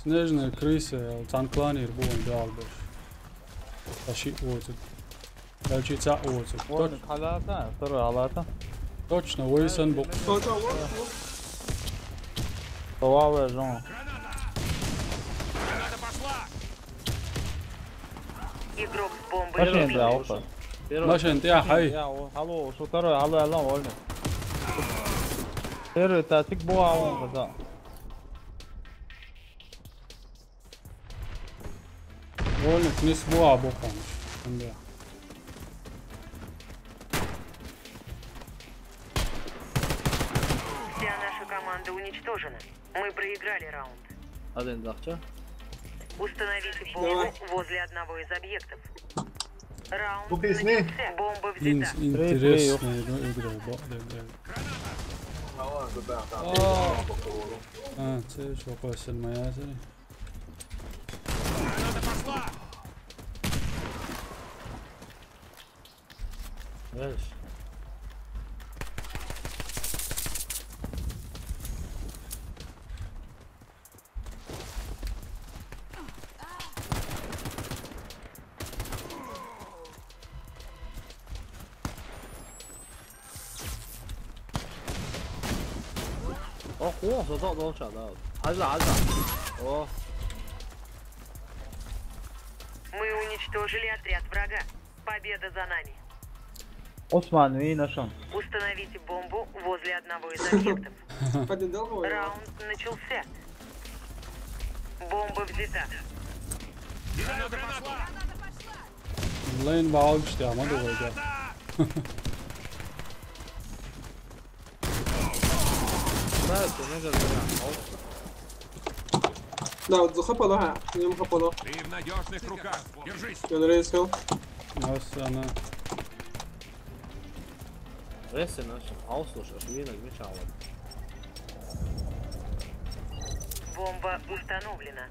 Снежная крыса, танкланер бу он далбаш. Таши оцу. Таши ца оцу. Вон халата, второй халата. Точно, вейсан бу. Товаве жон. Игрок с бомбой. Машин, да, опа. Машин, ты, а, хай. Я, о, алло, что второй, алло, алло, вольно. Первый, та, тик бу, а он, да. Вольно, не с бу, а бу, конечно. Да. Вся наша команда уничтожена. Мы проиграли раунд. Один дахча. Установите бомбу возле одного из объектов. Раунд начался. Бомба взята. Интересная игра, игра, да, да. А, це що, Вася, моя це? Знаешь. О, о, зато долча, да. Аза, аза. О, Мы уничтожили отряд врага. Победа за нами. Osman, вина шо? Установите бомбу возле одного из объектов. Поднял голову. Раунд начался. Бомба взята. Lane var alkıştı ama da koydu. Да, это не говорю. Да, вот захапало, ага. Ему хапало. Ты в надежных руках. Держись. Я на рейс сел. Nasıl ana? Рестлинг начал. А услышишь, вина не мешало. Бомба установлена.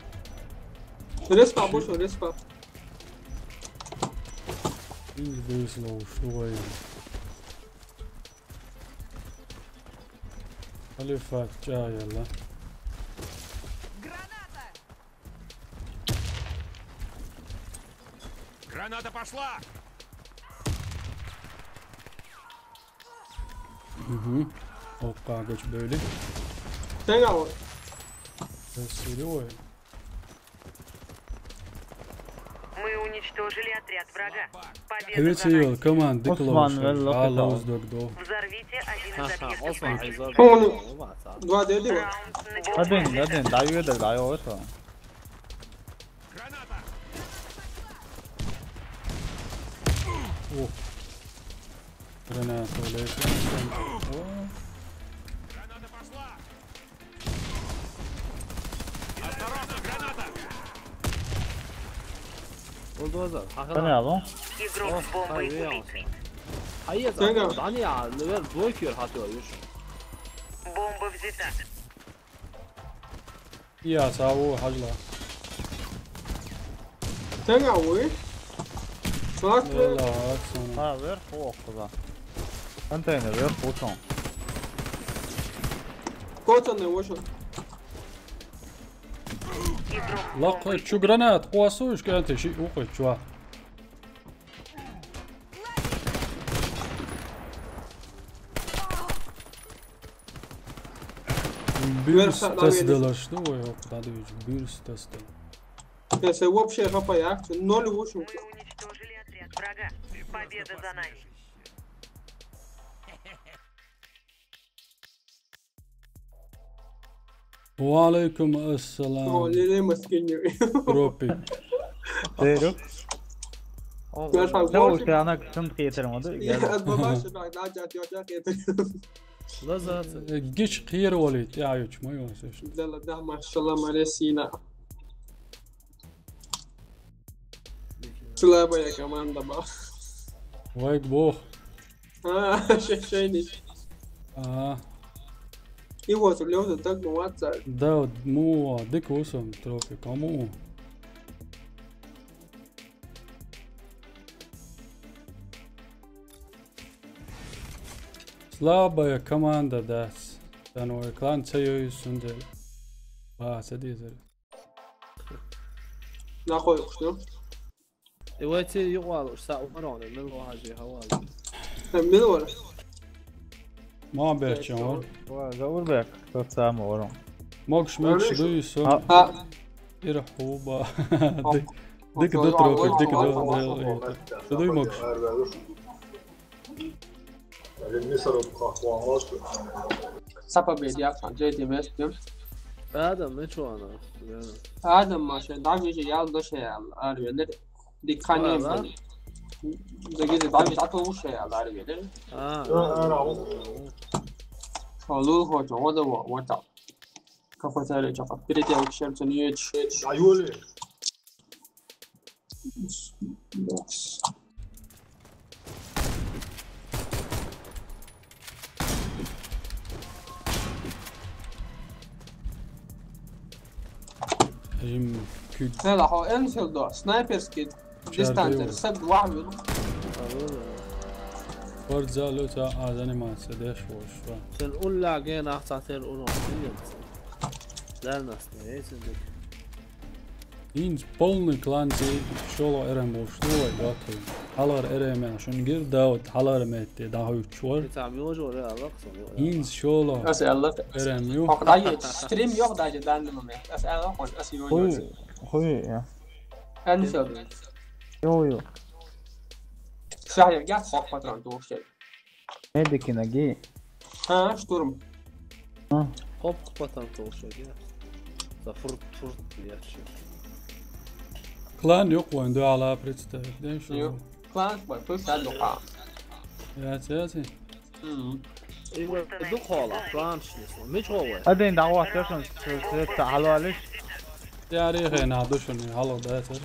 Респа, больше респа. Здесь лоу, что вы? Алифат, чаяла. Граната пошла! Hı hı. Hoppa göç böyle. Sen al. Gösteriyor. Мы уничтожили отряд врага. Победа Evet, за нами. yol, come on, dik Osman, low. ver low Aa, it low out. dök do. Взорвите один из Haha, объектов Osman, противника. izle. Oğlum. Olmaz abi. Два дели вот. Раунд Один, начался. один, дай выдох, дай вот это. Oh. Granat öyle. Oh. Осторожно, граната! Bulldozer. Bu ne abi? Игрок Oh, с бомбой hayır, убит. olsun. Hayır, Sen zaten al. Dani ya, neler blokuyor atıyor, yürü. Бомба взята. Ya sağ ol hacla. Sen al, uy. Bak be. Eyvallah sana. Ha, ver bu okuda. Konteyner ver, puton. Koçan ne boşun. Игрок с La бомбой koy şu granat, koysa üç granat şey, o koy şu. Bir Ver sen, test al, dolaştı o yok, daha da üç, bir test. Я се вообще хапа, я ноль вышел. Мы уничтожили отряд врага. Победа за нами. Wa aleykum assalam. О, лелей маскиню. Tropik. Verir. Ver sen, Ne o borcum. ki ana kısım getirmedi. Я Geldi. от бабаши, да, да, да, да, да, это. Lazat. Geç kıyır olaydı ya, üç may olsa işte. Да, да, да, машалла, Мария Сина. Слабая команда была. Vay boh. А, шейник. Aa, И вот, Лёва, так бывает. da mu, dik olsun tropik ama o. Слабая команда, да. Sen o ekran çayıyorsun de. Bahsediyorsun. Нахуй, что? Ивайте югал, са умарон, мен ло хажи хавал. Милвар. Muhabbetçi var. Zaur bek, tut sağ mı oğlum? Mogš, mogš, duyuyorsun. Ha. А, Irhuba. Dik, dik, dik, tropik, dik, dik, dik. Duy mogš. Сапа бедя, Джейди Мес, дим. Adam ne çoğana? Адам, маша, да, вижу, я лучше, я, арвелер. Дикхани, Ага. да, вижу, да, вижу, а то лучше, я, арвелер. Ha. Лул хочешь, вот его, вот так. Какой-то речь, перед тем, чем ты не едешь. Бокс. Jim kük. Hela, ha, en sel da, sniperski distancer, sag два минут. Forza lota az animacija deš voš. Sen ulla gen ahta sen uno. Där nästan, ei sen det. Inč polni klanci šolo eren boš, nulaj gotovi. Хьалхара РМ шуна гира, Дауд, хьалхара метте дӀахьуьйтуш вара. Ца миожо ре аллах сон. ХӀинца шоло. Ас аллах. РМ ю. Стрим йох даже данный момент. Ас аллах, ас йо. Хуй, хуй, я. Ан сё. Йо, йо. Шахья гяц хок патрон душте. Медикина ги. А, штурм. А. Хоп, потом толща, да. За фурт, фурт, я чё. Клан юкъ вайн дуала представь, да, шо? Ю. Клан, бай, пусть сад духа. Я, я, я. Мгм. Ду хола, клан шнесло. Мич ховы. Аден дагва тешан сетта халалиш. Яри хена душуни хала да сер.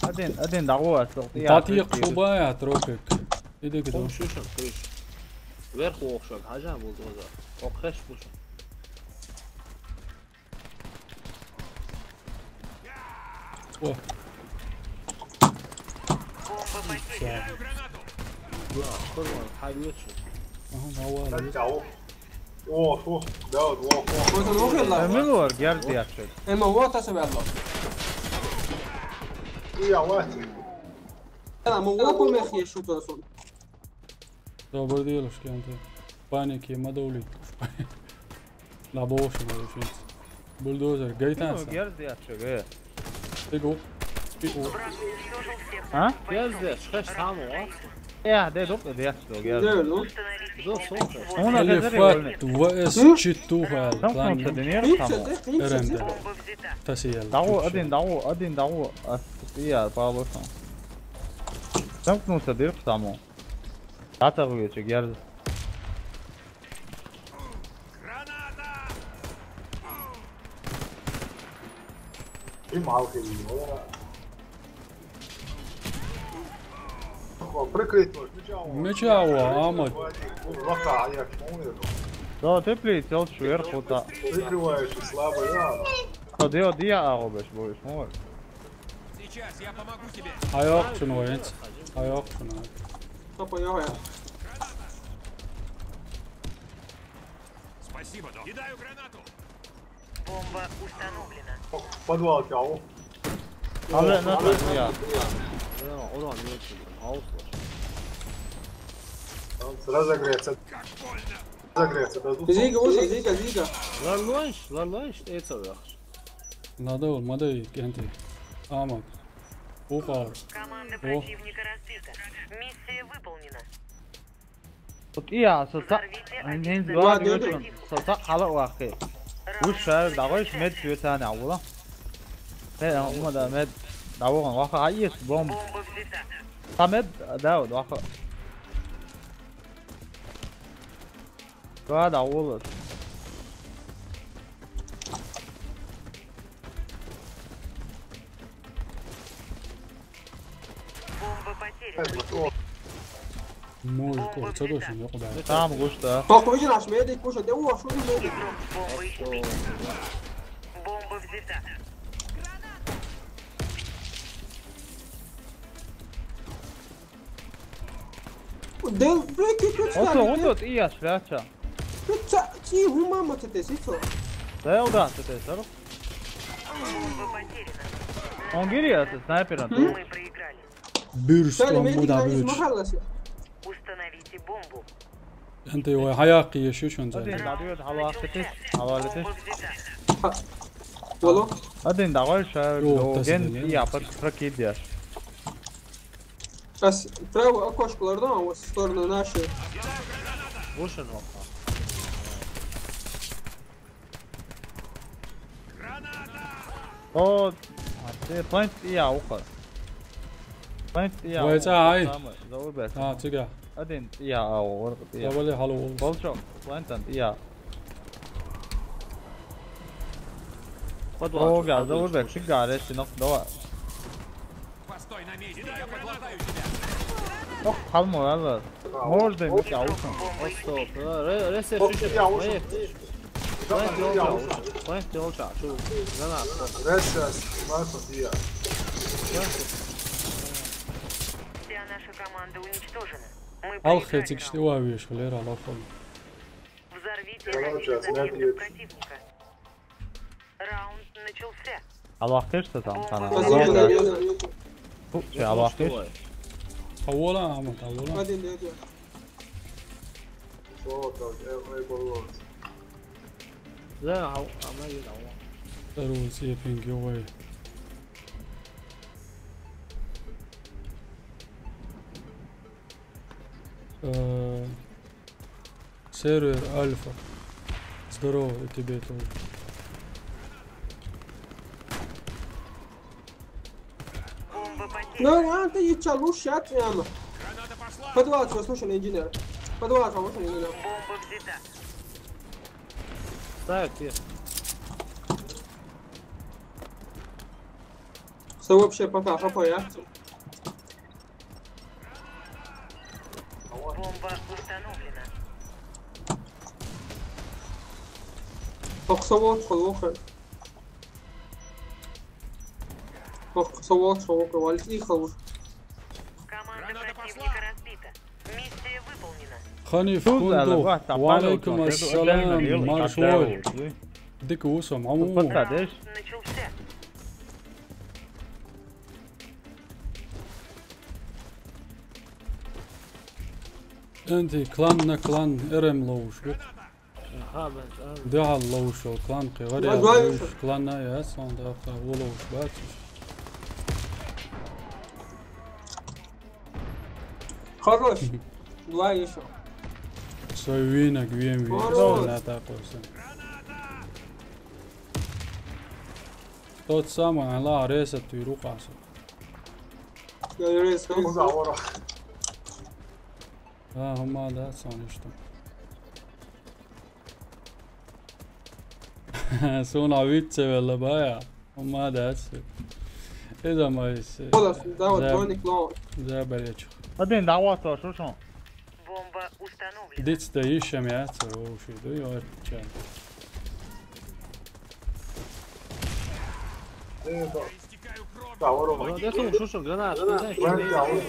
Аден, аден дагва сок. Тати хубая тропик. Иди гидо. Хом шушан, хуш. Вверх охшан, хажан бул доза. Охеш бушан. О. Бомба потеряна. Что там, хайвечу? Ага, мало. О, фу, да, вот, о, о. Просто охен ла. Эмилор герди япшек. Эма вот аса велло. Я, вот. Эма вот помех ешутосон. Добрый день, Лушкенте. Паники, мадовли. Лабоша, мадовшинц. Бульдозер, гайтан. Герди япшек, э. Тиго. Тиго. А? Герди, шхеш тамо, а? Я, де доп, де япшек, герди. Де, ну. До сохе. Она Алифат, хезери вольны. Два эс читуха, Там план. Солнце денер тамо. Эренде. Тасиял. Дагу, один, дагу, один, дагу. А, я, Павлович. Замкнулся дверь к тому. Атагуя чек, я. И малка его. О, прикрыть можешь, меча его. Меча его, а мы. Лака, а я к чему я? Да, ты плетел сверху-то. Прикрываешь и слабый, да. Что делать, я арубишь будешь, можешь? Сейчас я помогу тебе. Ayoq şunu oyunç. Ayoq şunu. Topa yok ya. Спасибо, док. Кидаю гранату. Бомба установлена. Подвал чего? Алло, ну так, я. Ulan, ulan, ne yapıyorsun? House var. Там разогреться. Как больно. Разогреться, да, тут. Зига, уже, Зига, Зига. Ларлонш, ларлонш, это вах. Надо, надо, кенти. Амак. Опа. Команда О. Противника разбита. Миссия выполнена. Вот я, со, со, Взорвите они объект два, два, два. Со, со, хала вахи. Раунд Уж шаг, давай, начался. Мед светана, ула. Э, ума да, мед, давай, ваха, а есть бомб. Бомба взята. Та мед, да, вот, ваха. Два, да, ула. Бомба потеряна. Может, Бомба короче, взята. Точно, не куда. Там гуш, да. Только выйди наш медик, кушай, да, о, что ты медик? Игрок с бомбой сбит. Бомба взята. Дел, блядь, ты что? Ото, ото, и я свяча. Ты ца, ти, вы мама, ты, ты, ты что? Да я удар, ты, ты, сару. Бомба потеряна. Он гири, это снайпер, а М? Мы проиграли. Бюрс Всё, он медик, буда они бюрс. Смахалась. Установите бомбу. Энте ой хаяк еши шун Один, зали. Да, дверь, хала, ты, хала, ты. Бомба взята. Ха. Боло? Один, давай, ша, О, до, ген, тасадели. И я, под, прокидешь. Сейчас право окошко лордом, а вот в сторону нашей. Вышел, ну. О, а ты плент и я ухо. Плент и я Вай, ухо, ай. Самый, за урбек. А, цыга. Один и я, а, ор, и я. Давали халу. Болчок, плентан и я. Подвал. О, газ, за урбек, цыга, речи, ну, давай. Постой на месте, я подлатаю тебя. Ох, халмо, яза. Можно, Митя, ушам. О, стоп. Ре-, ресер шишер. Мои. Плент йолча, плент йолча. Шу, гранат. Ресер, снайпер, я. Вся наша команда уничтожена. Мы Алхе проиграли цикшти раунд. Уа виш, хлера, лофон. Взорвите Короче, объект смотри. Противника. Раунд начался. Аллах кеш та там, Бомба тана. Спасибо, Аллах. Ребята. Фу, че, Аллах кеш? Давай. Хьавола, Ахьмад, хьавола. Один, один. Что там? Э, э, болот. Да, а, а мы едем. Здорово, Сепинг, йой. Э, Сервер Альфа. Здорово, и тебе тоже. Ну, ладно, ты и чалу ща прямо. Подвал, слушай, инженер. Подвал, слушай, инженер. Ставь те. Что вообще пока, какой, а? Бомба установлена. Ох, совок, ох. Ох, совок, совок, валит, и хавуш. Команда противника разбита. Миссия выполнена. Ханиф Тут надо, Кунду. вот, там Ва алейкум падают, ассалам, вот, это маршой. вот, Дика усам, аму. Подходишь? Начался. Энди клан на клан эрем лоуш. Ага, бен, а, Дагьал лоуш клан кегъари Ва, ва, лоуш клан на я сон да ка лоуш бац. Хорош. Два еще. Сой вина гвен вин Здорово. На такой сон. Тот самый ала реса ты рукаса. Я резко. Куда ора? А, хама да сон что. Сон авит севела бая. Хама да. Эда майс. Холос, да, вот За- двойник лоу. За баречу. один давай то, что что? Бомба установлена. Диц да ишем я цо уши ду йор чан. Э, да. Да, ора. Ну, это что, что, гранат, не знаешь, Вань, что да, ора.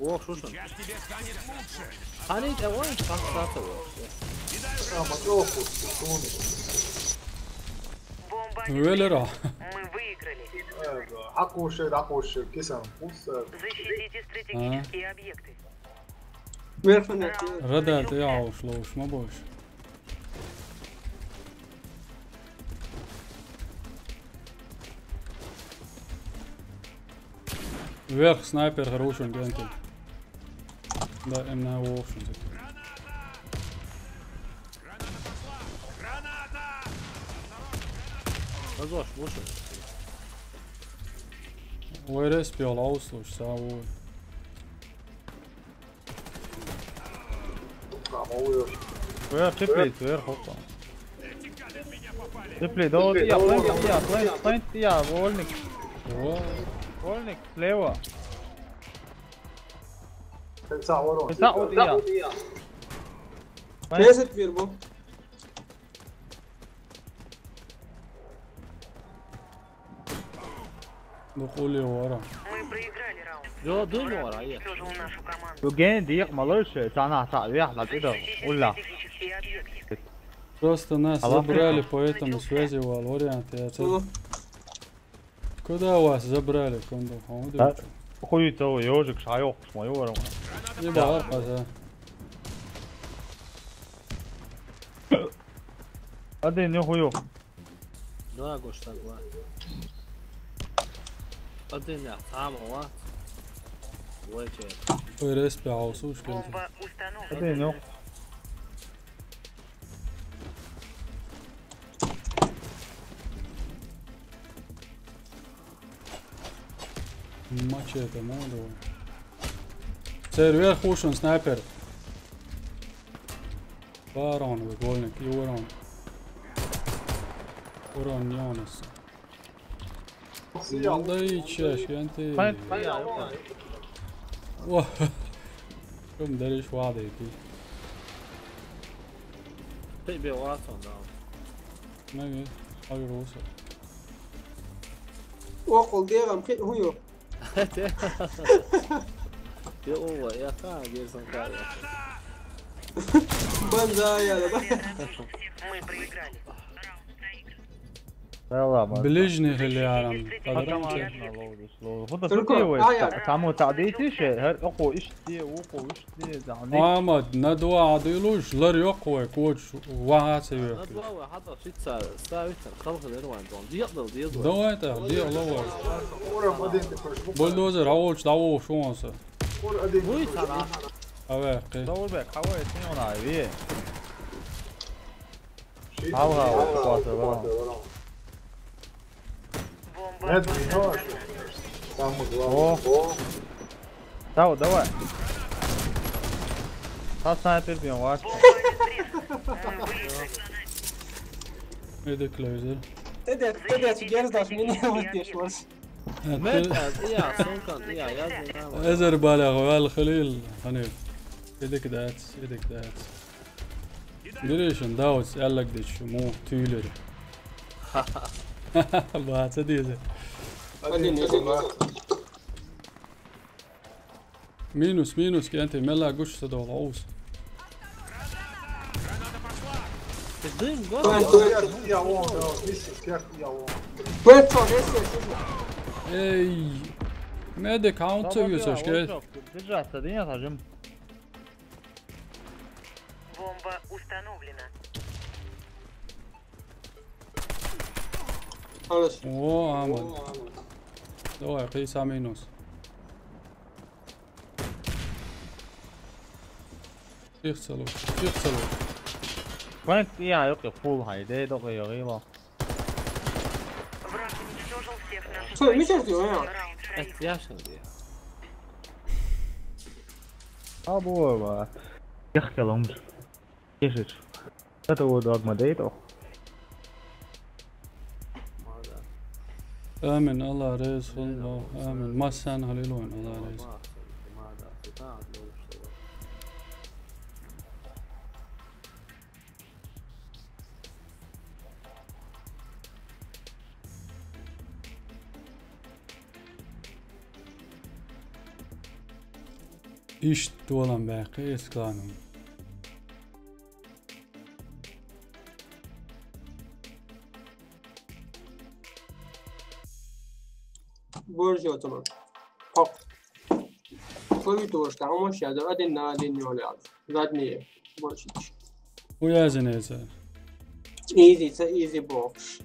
О, что что? Они, давай, как статуя. А, мотёлку, сунул. Бомба. Велера. Мы выиграли. Э, да. Акуши, акуши, кисан, пусть, э, Защитите стратегические объекты. Верхний. Радар ты ауш лоуш ма бош. Верх снайпер хороший генти. Да, им на волшин. Возможно, лучше. Вайрес пиал ауслуш сау. Там, ой, Вер, ты плей, вер, хопа. Ты плей, да вот я, плент я, плент, плент я, вольник, О, вольник, слева. Ты ца, ора. Да, вот я. Резет вербу. ну хули вара. Мы проиграли раунд. Йо, дуй мора, я. Уничтожил нашу команду. Бу ген дик малыш, цана та, я, ла тида. Улла. Стратегические объекты. Просто нас Алло. Забрали, поэтому связи вал вариант я Ну, Куда вас забрали, Кондо? Да. Хуй того, ёжик, шаёк, с моего варом. Не баар каза. Один не хуёк. Два гош так, два. Один я, там, ва. Войче. Ой, респи аусуш, конечно. Бомба установлена. Один не. Мачете надо. Сервер хушен снайпер. Барон, вы гольник, и урон. Урон не у нас. Молодые чеш, янты. Пойнт, я, я. О. Ком дариш вады идти. Ты бил ватон, да. Наги, агруза. О, колдерам, хит хуё. Ты ова, я ха, герсон кая. Банзая, да. Мы проиграли. Ла, ма. Ближний хилиарам. Хатама лоудиш, лоу. ХӀунда Только, сутий вай? А, я. Та-, тамо таъдийти ше, хӀер око ишти, око ишти, таъди. Ама, на дуа адилуш, лар йокъ вай, коч ваха се На йокъ. Два вай, хьада шица, ставитар, халхалер вайн дон. Диякъдал, диязва. Давай та, диякъ лавай. Ура, один ты пошел. Бульдозер, хьаволч, давай, шуанса. Ура, один. Вуй, тара. Аве, къи. Давай бе, кавай, син она, ви. Гьав, гьав, къватӀа, гьав. Нет, не можешь. Самое главное. О. Давай, давай. Та снайпер бьём, ваш. Иди, Клэйзер. Ты де, ты де, ты де, сдашь, мне не будешь, Морс. Э, Мет, ты э, я, Солкан, я, я знаю. Эзер балагъ, вал халил, ханиф. Идик дац, идик дац. Диришин, давц, аьллагдича, му туьйлира. Баца деза. Один, один. Минус, минус, кенти, мелла гуш са дола, оус. Ты дым, Стой, господи. Стой, я, я, я, я, я, я, я. Стой, стой, стой, стой. Эй, медик, каунт Давай, юсаш, давай, кей. Держаться, да нет, нажим. Бомба установлена. Хорош. О, аман. Давай, къиса минус. Тихо, целуй. Тихо, целуй. Квант, я, йокъ, фул хай, де, докъ, йокъ, йокъ. Враг уничтожил всех наших Что, бойцов. Мишер, ты, а? Раунд проигран. Это я что ли? Абу, ба. Яхкалам. Кешир. Ата о дог ма дейт о. Амин, Аллагь рази хилва. Амин. Массан халилон, Аллагь рази. Ишт толам баьккхи эсканум. Больше отсюда. Хоп. Повитушка, а может я один на один не валял. Задние. Больше. Уяжен эца. Изи, ца изи бокс.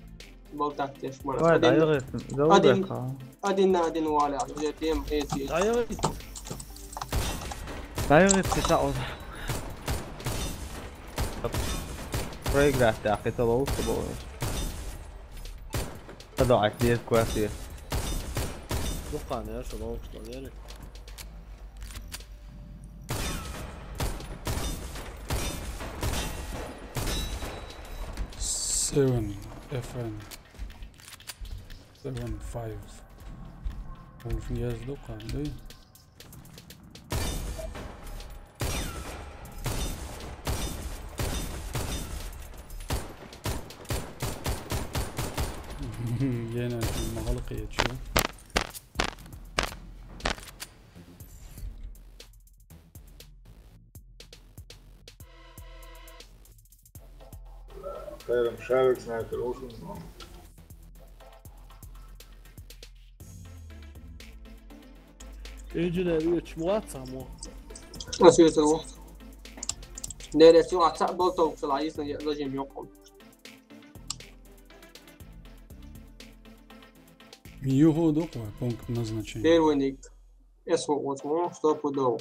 Болтак теш мана. Давай, один, даёр эцин. Один, один на один валял. Уже тем эти. Даёр эцин. Даёр эцин, ца оз. Проиграть, да, это лоу, что было. Та даьд, деза квартира. Дукха нер, шо лоу, шо лоу, нер. Seven F N. Seven five. Уж не здуха, да? Йена махалкъ ечу. Хайрам шарик снайпер ушун. Инженер веч муаца мо. Осветил. Нерес ю аца болтов сала, если зажим ёкъ. Юху дукъва пункт назначения. Первый ник. Эс вот, вот, стопудово.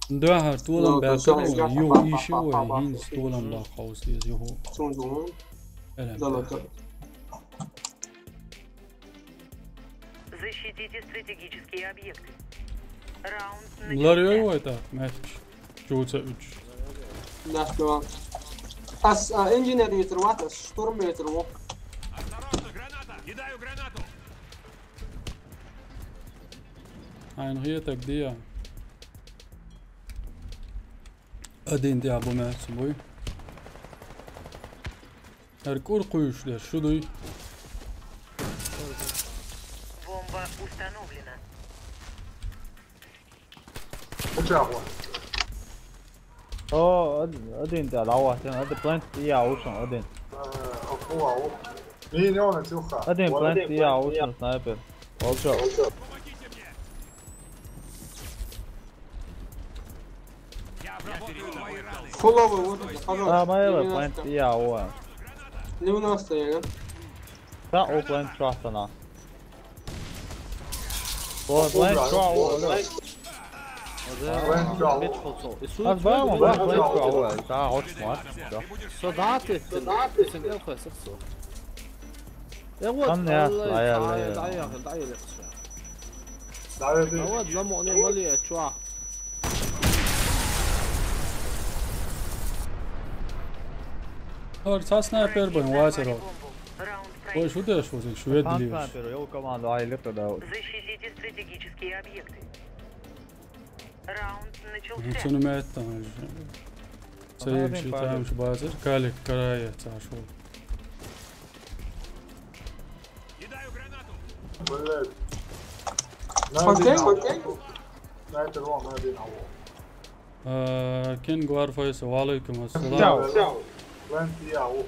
Дуьххьара толам баьккхина, юху йиш я вай, хӀинца толам баккха хьовса деза юху. Элем. Защитите стратегические объекты. Раунд начался. Ларйой вай тӀаккха, маьркӀаж. Чу ца уьдуш. Да, что? Ас, а, инженер ветер ват, ас штурм ветер во. Осторожно, граната! Кидаю гранату! Хьайна хетарг де. Один тӀехь бу маьрца буй. ХӀара кӀур кхуьйсуш дерш шу дуй? Бомба установлена. О, од-, один тӀехь дӀавахтина, один плент, я, ушан один. Э, а, о, а, о. Mine on, Juha. Один плент, я ушел снайпер. Волчок. Фуловый, вот это, пожалуйста. А, моя плент, я уа. Не у нас стояли. Да, у плент шахтана. Вот, плент шахтана. Wer hat mich verzogen? Ist gut. Was war man? Was war man? Da, auch smart. Ja. So, da hatte ich den. Ist ein Elfer, ist echt so. Ja, gut. Kann ja, Allah, ja, تعال، ja. تعال، تعال. Давай ты. هو ضمه، انا مالي اتشوع. Ora, só sniper bem, o Azero. Раунд Ой, проигран. что ты, что ты, что я Там делаешь? снайпер, его команду, ай, лето, да. Защитите стратегические объекты. Раунд Ну, начался. что не имеет там же. Саим, что там, что базар, калик, карая, цашо. Блядь. Окей, окей. Снайпер вон, на один, алло. Э, King Warface, وعليكم السلام. Чао, чао. Плент, я ух.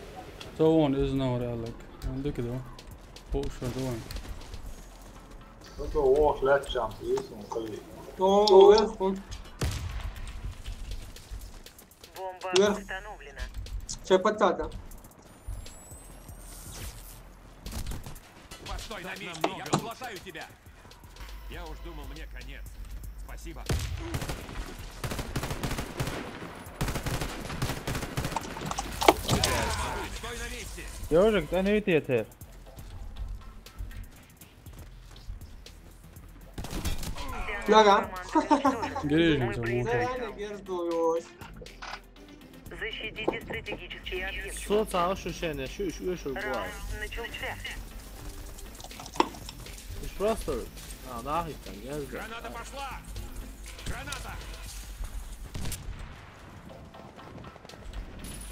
So on is no relic. عندك ده. فوق شو دوين؟ Look at war, let's jump, this one, please. О, вверху. Бомба Вверх. установлена. Че, подтада. Постой на месте, я поглотаю тебя. Я уж думал, мне конец. Спасибо. Стой на месте. Ёжик, ты не видите? Ага. Грижин, Да, реально, Герд, ой. Защитите стратегические объекты. صوت عشر شنة، شو، شو، شو البوع؟ Раунд начался. مش راستر. اه، ضاحك كان جاهز. Граната пошла! Граната!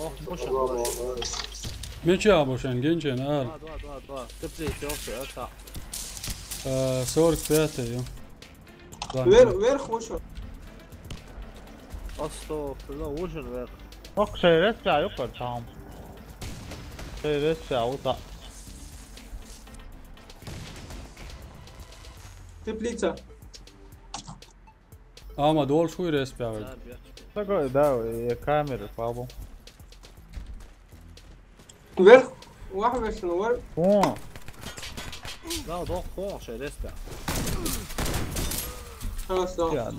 اوه، خش البوع. Меча бошен, генчен, ал. دوا، دوا، دوا، دوا. تبلي، تيوفي، ارتاح. Э, сорок пятый, ё. Вверх, вверх вышел. استغفر الله، وش الوير؟ Yok, şey res ya, yok var, tamam. Şey res ya, o da. Теплица. Ama dol şu respi abi. Такой, да, и камеры, по-моему. Вверх. واحد بس نور. О, لا، دوق فوق شيء ريسبع. خلاص، تمام. yani.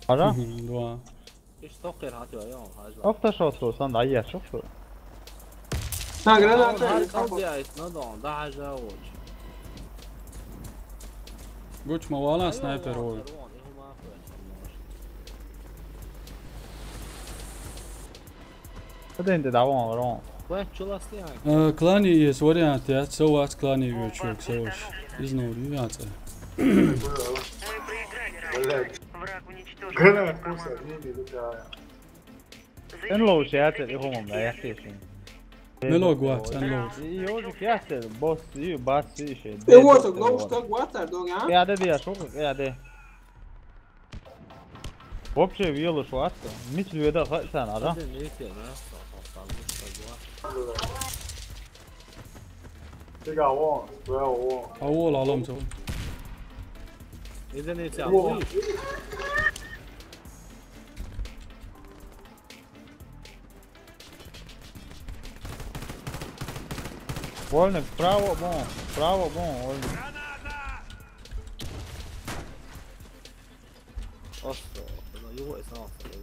Ara? Hı hı, dua. ايش توقير هاتوا اليوم هاي؟ After shot olsan da iyi çok. ها، granata. هاي قصدي ايس نضعون، ده حاجة وش. Guç ma wala sniper ol. Hadi indi devam var oğlum. وين شو الاصلي هاي؟ Э, Klani есть вариант, я соус Клани вёчук соус. Из нори я це. Мы проиграли раунд. Блядь. Враг уничтожен. Granat kursa, ne dedi ya. En low şey at dedi oğlum ya, yakıyorsun. Melo guat, en low. İyi olacak ya işte, boss iyi, boss iyi şey. ايه، هو تقوى، مش تقوى، تردوق، ها؟ Ya dedi ya, çok ya de. Вообще виолу шуатта. Мич луеда хатсан ара. هذا نيتي انا اصلا. Tiga won, bro won. Avol alam to. اذا نيتي Won. عبود. Вольник, право бон, право бон, Вольник. اصلا، انا يو اس اصلا.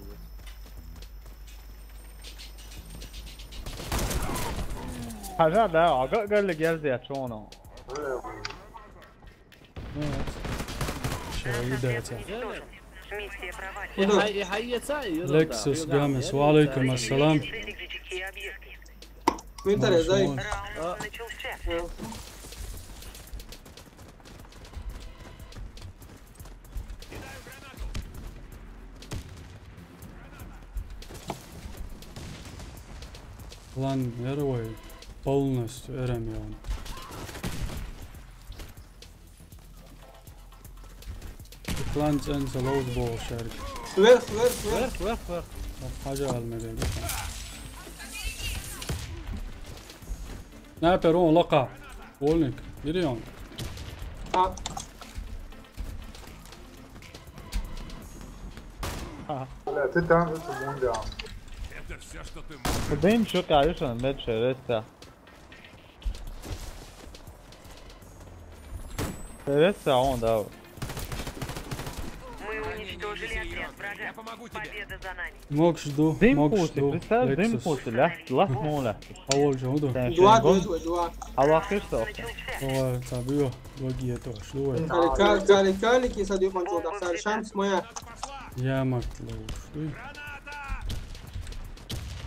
Haja da, aga gel gel ya çoğunu. Şey, iyi de ya. Миссия провалена. يا حي، يا حي، يا ساي، يا Lexus Games, وعليكم السلام. Стратегические объекты. Ментария, дай. Раунд начался. Lan nereye? Полностью эрем yani. Lan sen salon bu şarkı. Вверх, вверх, вверх. وير، وير، وير. Хьажа алма дерг. Снайпер он лакха. Волник. Ири он. А, Бля, ты там же, ты мунда. Дым чё, конечно, меньше рецта. Рецта он, да. Мы уничтожили отряд врага. Победа за нами. Мог жду, Дым мог пути, жду. представь, дым пути, ля, лах мола. Авол жду. Sen Два, şengon два, два. Аллахы что? Давай, забью. Боги это, шло. Kali, kali, kali, kali, ki sa diyor kontrol da. Sen şans mı ya? Я мартла ушли.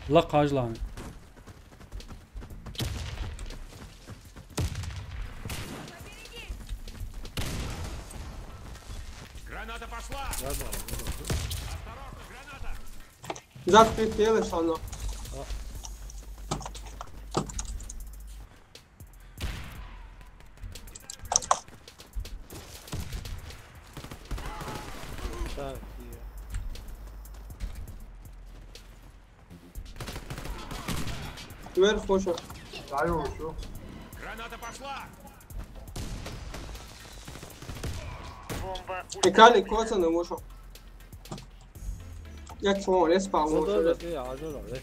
Лакха хьажа алма. Граната пошла! Zat bir tele sana. Так, и Ver hoşa. Даю ушел. Граната пошла! Бомба E kali, koca ne možem. Ja ću ovo respawn Ну možda. да, да, я, да, да, я.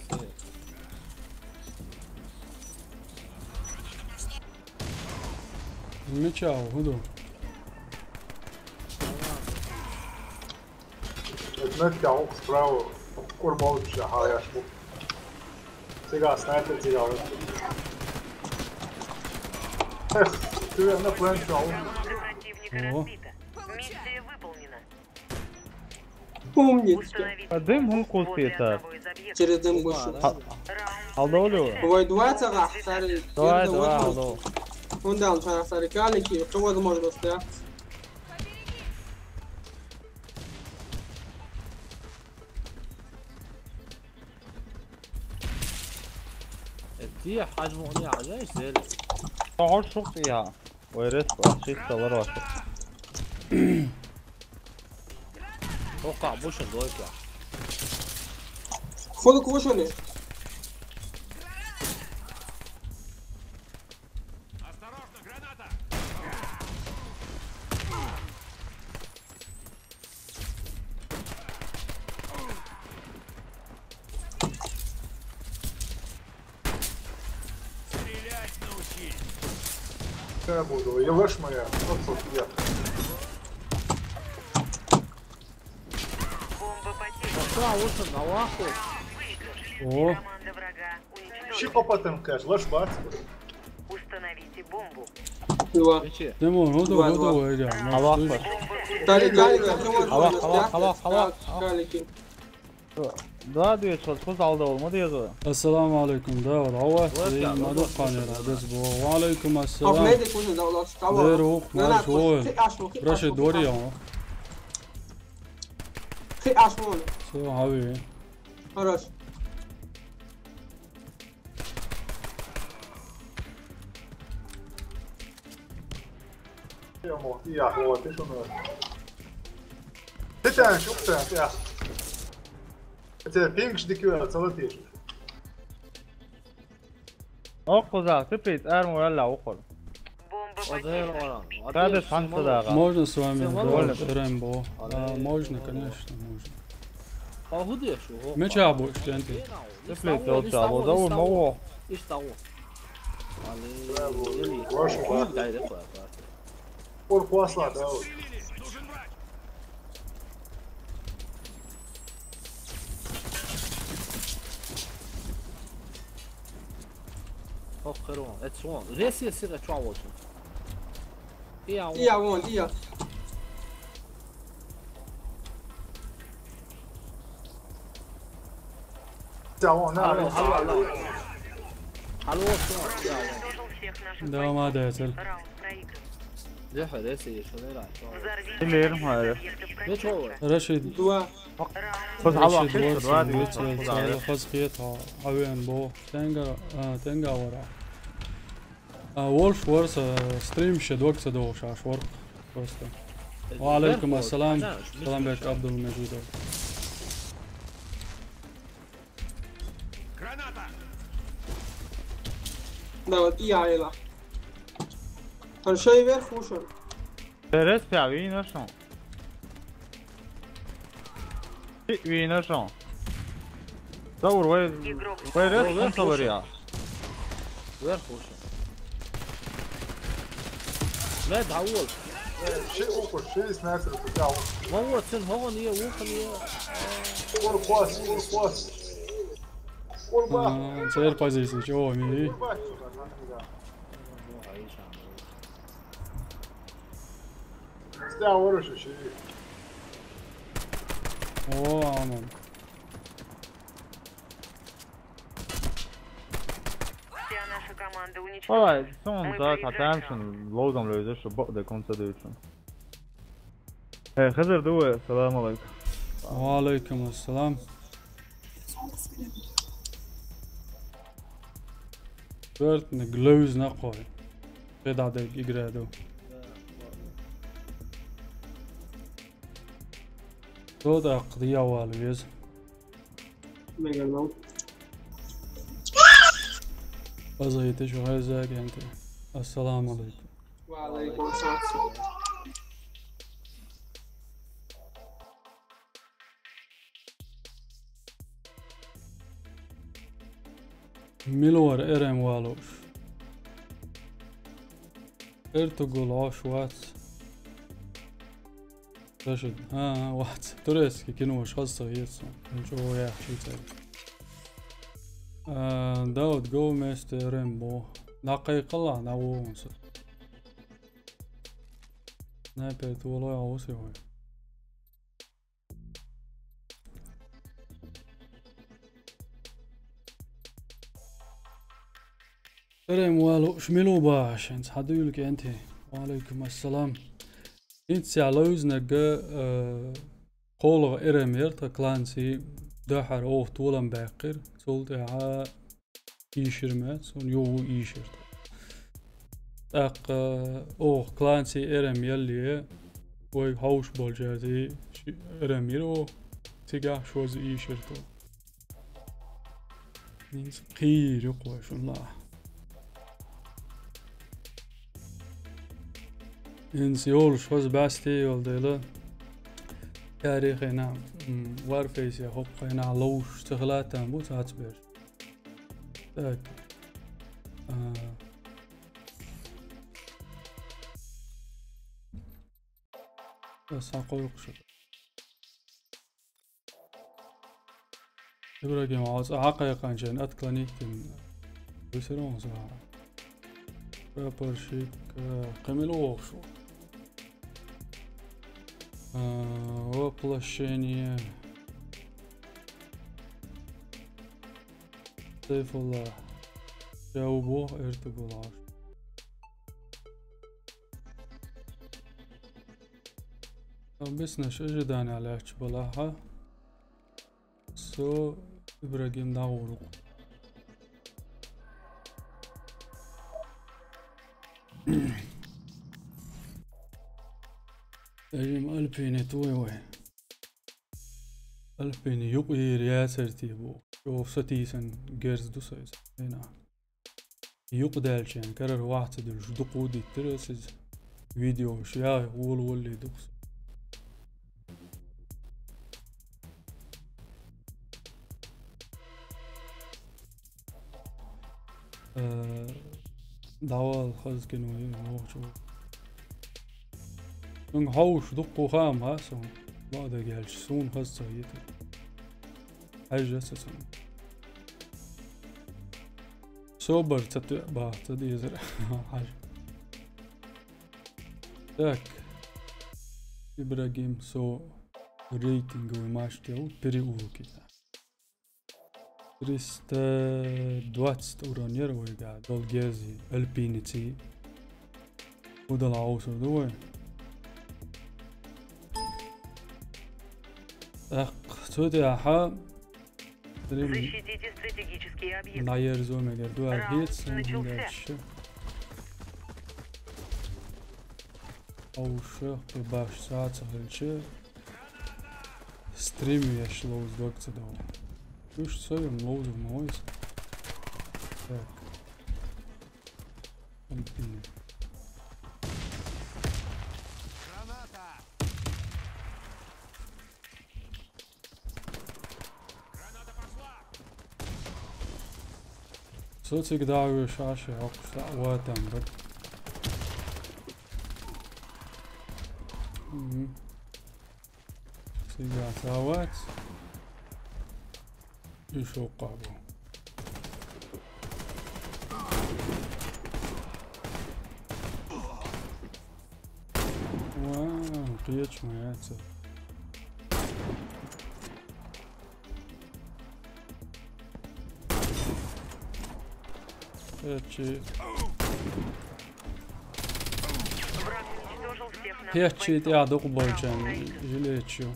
Меча, гуду. Ötmek ya, ok, справа. Kurma olmuş ya, ha yaşlı. Siga, sniper siga. Eh, ты на план чё? Команда противника О. разбита. Миссия выполнена. Umnjice. Установите А дым он бомбу возле купит, а? одного из объектов. Через дым gušu. Раунд Алло, Лёва. Ovaj, dvojica ga, stari. Давай, Jedna давай, возможnost. алло. Onda on sada stari kali ki, što возможnost, ja? Ti hajmo ne alacaksın. Ağır çok ya. Öyle bak, şey, salar var. Toka, bu şu doyka. Koliko gušu li? Осторожно, граната! Стрелять научись! Я буду. Елеш моя. Вот тут я. Бомба потеряна. Пошла лучше на лаху. О, Команда врага уничтожена. Şi kapatın kaç. Laş bak. Установите бомбу. Dva. Biće. Demo, гуду, Два, гуду, два. Вадя. А лаху. Kali, kali, kali, što Hava, možemo hava, hava, hava. Kali ki. Два двести, вот, пусть алда olma diyor. Ассаламу алейкум, да, вот, Ава, Вот и я, вот, Мадук вот, Ханер, вот. Адес Бо. Ва алейкум Of ассалам. ne de kuže da ulazi. Tamo. Дер ух, Ne, марш, ne, ой. Хи ашмо, хи Прошу, ашмо, Дорио. Хи ашмо. Со, Ави. Хорош. Йому. Я, вот, ти що не. Ти там, що це? Я. Це пінг ж дикює, це летиш. Yok kuzak, tüpit, ermo yalla okul. Бомба Один потеряна. Оран. Hadi şanslı daha. Можно с вами Всё, да, можно. Рэмбо? Да, Алло. Можно, конечно, можно. А куди я шуго? Меча больше, Кенти. Tüpit yol çaldı da vurma o. İşte o. Ali. Boş ver. Gayret var. Корпуса, да, вот. Çok kırma. Et son. Resi sira çuval olsun. İyi ama. Ija on, ija. Te on, ne, Alo, ne. Alo, Alo. Alo olsun. İyi ama. Уничтожил всех наших Да, молодец, Эль. Раунд проигран. Zehre resi şu ne lan? Взорвите Dilerim hayır. объектов Ne çoğu? противника. Рашид. Два. Рашид, Хабар Рашид, два Рашид, двести. Рашид, Хазхиет, Авен, Бо. Тенга, а, Тенга Вара. А, Волш Ворса, стрим ще докса до шаш ворк. Просто. Ва алейкум ассалам. Салам бек Абдул Мажидов. Да, вот и я, Эла. Он шо и вверх ушёл. Терес пя вийнавшал. Вийнавшал. Ши вийнавшал. Заур, вай, вай рес, вай, вай, вай, вай, вай. Вай, вай. Бля, да, вот. Ши ухо, ши снайпер, куда? Вон, вот, сын, вон, не, ухо, не. Кур хвост, кур хвост. Кур ба. А, цель позиции, чего, ми? Кур ба, чё, да, да. Стя оружие, ши. О, а он. Вся наша команда уничтожена. Ой, сон за татам шун лозам лёзе, шо бо де конца дючун. Э, Хызыр дуэ, салам алейкум. Ва алейкум ассалам. Бёртны глюз на кой. Педадек играду. Тот ах дьявол вез. Мегалон. Азайты шугай загенты. Ассаламу алейкум. Ва алейкум ассалам. Милуар эрем валуш. Эртугул ош вац. Рашид. А, а, вац. Турецкий кино, шо хаза ца ецу. Ничего, я читаю. А, да, вот го вместе Рэмбо. На кайкала, на вон. Снайпер туалой, а вот его. Эрем валуш милу башен, хадуюл кенти. Ва алейкум ассалам. Инт ся лоюзнага, э, холга эрем ярта кланси дахар ох тулам баккир. Султя ийшир мет, сон йоу ийшир. Так, э, ох, кланси эрем ялли, ой, хауш болжази, ши-, эрем иро, тига шоз ийшир то. Инс кир юкъой шунла. Инс йолш хоз басти йол дела. Тарихина, м, Warface я хоп хайна лоуш цехлатан бу цацбер. Так. А. Сакъой куш. Ибрагим, аз хакъай къанчен отклонить дин. Бисерон за. Прапорщик, э, Камиль Окшу. Э, воплощение. Сейфулла. Шаубо, Эртугулаш. Обычно ожидание легче было, ага. Со Ибрагим Даурук. Эжим Альпине туй вай. Альпине юк ир яцерти бу. Шо сатисан герз дусайс. Эна. Юкъ даьлчен, карар вахца дулш, дукъу диттира сиз видео, ша вол-волли дукъс. Э, давал хазкин вай, мохчу. Сунг хауш дукъу хам, ха, сунг. Бада гелч, сун хаз цагит. Хажа сун. Собар цату бахта дезер. Хажа. Так. Ибрагим, со рейтинговый матч делал, переулки. Триста двадцать урон нервы, да, долгези, альпиници. Удал аусу дуй. Так, цути аха. Стрим. Защитите стратегический объект. Наерзу мегер дуар. Раунд хит, начался. Дальше. Ауша, баш саат сахалчы. Стрим яш лоуз докца дау. Уж соем лоуз мойс. Так. Continue. Со цига дӀавоьдуш Ӏаш, хьокхуш дӀа а ватан бара. Мгм. Цига ца вац. И шо къабо. Вау, кхеча ма яц. Кхеча. Враг уничтожил всех наших бойцов. Кхеча тӀехь дукха болчарна жилеташ ю.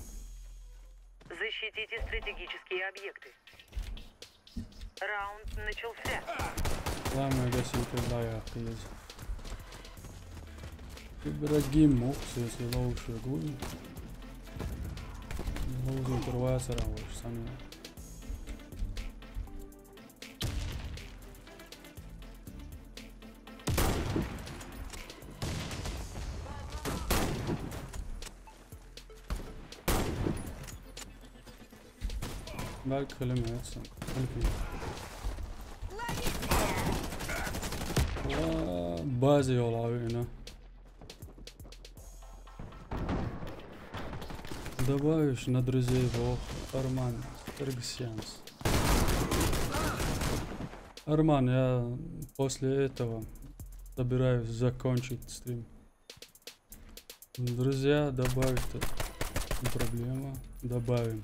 Защитите стратегические объекты. Раунд начался. Ламма гасийтар дӀаяккха еза. Ибрагим мухсес ловши гуй. Ловзуйтар вацара ваш санна. Бак хилим яц. Ва, базе йола вина. Добавишь на друзей вох Арман Саргсянс. Арман, я после этого собираюсь закончить стрим. Друзья, добавить, не проблема. Добавим.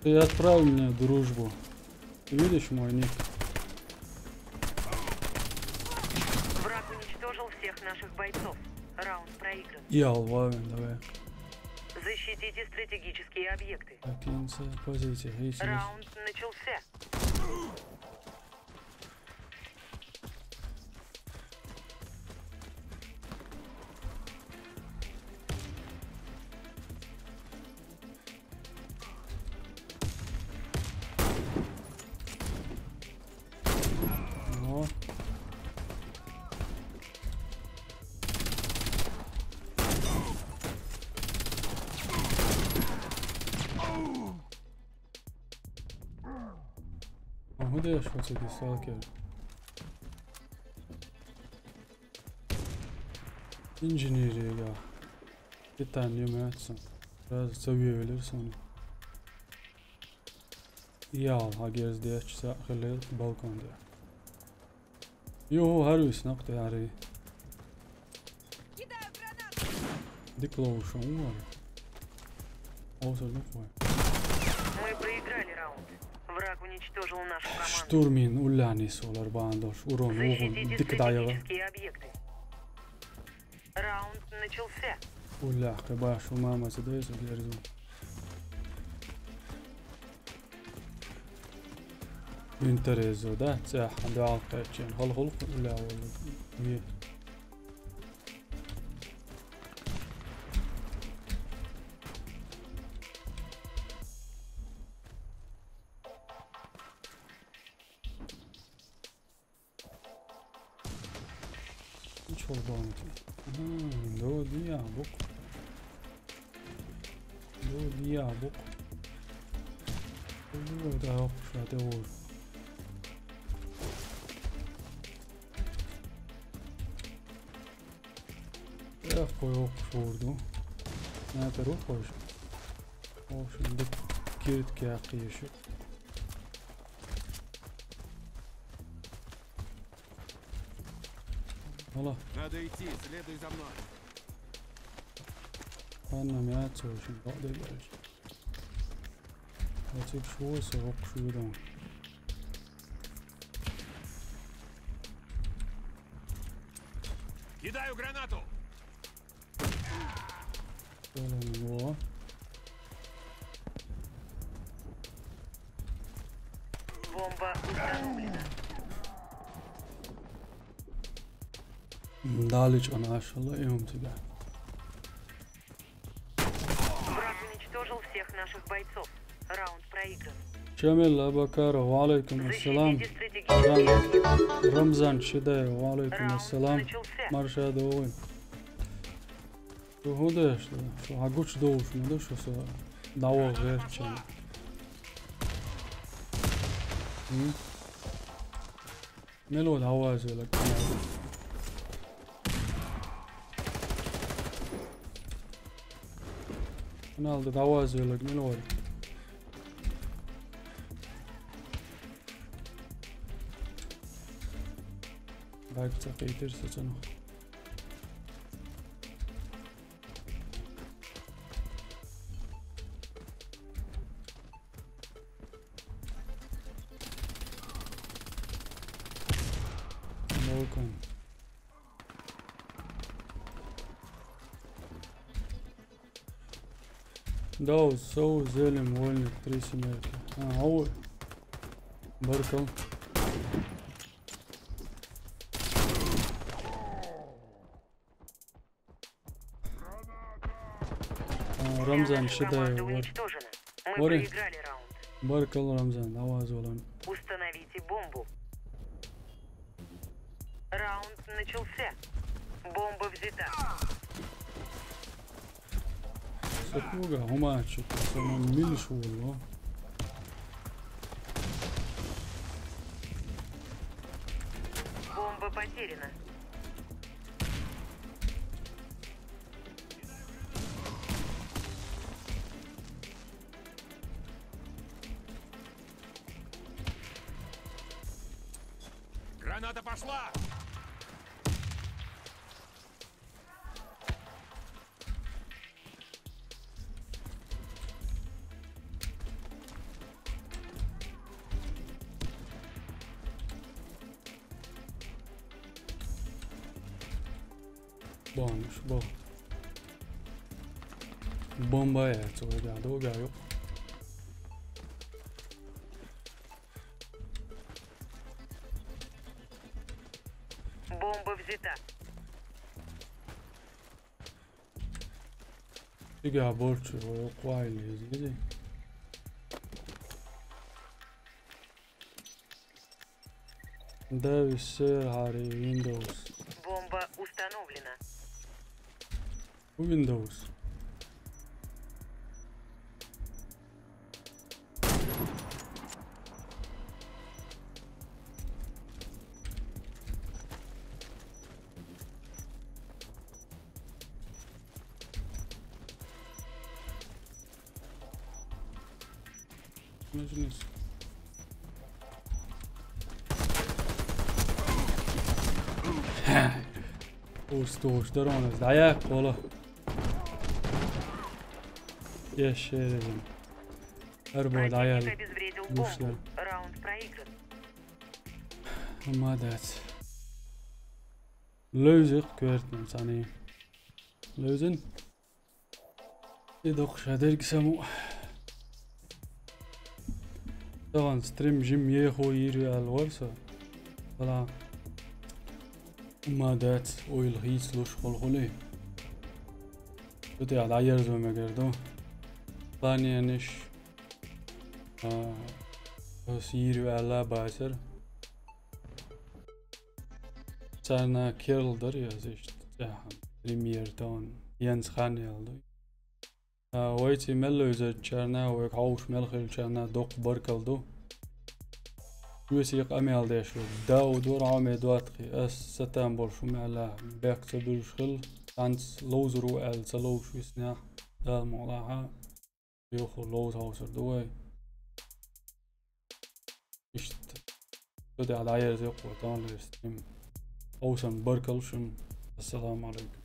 Ты отправил мне дружбу. Видишь мой ник? Враг уничтожил всех наших бойцов. Раунд проигран. Я ловим, давай. Защитите стратегические объекты. Покиньте позиции, если есть. Раунд начался. О. А куди я, що це дісталкер? Инженерия. Питание имеется. Раз це вывели сани. Я, а герз деш часа хилел балкон де. Йо, харус нахте ари. Кидаю гранату. Диклоушен, угар. Олсо нахуй. Мы проиграли раунд. Враг уничтожил нашу команду. Штурмин уллани солар бандош. Урон, угон. Защитите стратегические объекты. Раунд начался. Уллах, кабаш, умама, садайсо, герзу. Интересно, да? Цех, да, алкачен. Хал хол, улла, улла. Е. Чолбонки. Мгм, до диабук. До диабук. До да, шатеур. Эх, кой окуш урду. Нәпер окуш. Окуш, ди кирит кәқиеші. Ала. Надо идти, следуй за мной. Анна мя цоушин, баъда береш. Ацик шуо, сорок шудан. Кидаю гранату. Во. Бомба установлена. Далича машалла, и хӀума цига. Враг уничтожил всех наших бойцов. Раунд проигран. Шамил Абакаров, ва Ӏалайкум ассалам. Защитите стратегические объекты. Рамзан Шидаев, ва Ӏалайкум Раунд ассалам. Начался. Марша догӀун. Шу хӀун деш, шу хьагучу долуш ма ду, шу со дӀаваха гӀертача. М? Мила ву дӀаваза велаг? Канал да дӀаваза велаг мила вара? Лайк ца кхийтира сацанах. Welcome. Дов, сов, зелем, вольник, три семерки. А, ой. Баркал. А, Рамзан, Наша команда Шидаев, вот. Уничтожена. Мы Море. Проиграли раунд. Баркал, Рамзан, дӀаваза валан. Установите бомбу. Раунд начался. Бомба взята. Сапуга, хӀума чу, сама милш вулло. Бомба потеряна. Граната пошла! Бомб, бо. Бомба яц, вай да, дога ю. Бомба взята. Ига борчу, вай квайли, изгиди. Дэвис сэр хари Windows. Бомба установлена. Windows. Мажнис. Уж, уж, дарона, даяк, кола. Ешерезин. Арбо даял. Противник обезвредил Вышла. Бомбу. Раунд проигран. Молодец. Левзик квертнан сани. Левзин. И докъ шадерг саму. Таган стрим жим ехо ири алварса. Вала. Молодец. Ойл хийцлуш холхули. Бити ала ерзо мегерду. Планениш. А, ос ири ала басар. Царна керл дар язышт. Цахан. Премьер тон. Янс Хан ялду. А, вайци мелло изачарна, вай хауш мел хилчарна, докъ баркал ду. Юси къамел дешлу. Дауд вар Аме дуатхи. Ас сатан болшу мала. Бек ца билш хил. Танц лоузру ал ца лоуш виснях. Дал молаха. Юху лоуз хаусар дугай. Ишт. Тоди ала ерзе къотан лерстим. Оусан баркал шум. Ассаламу алейкум.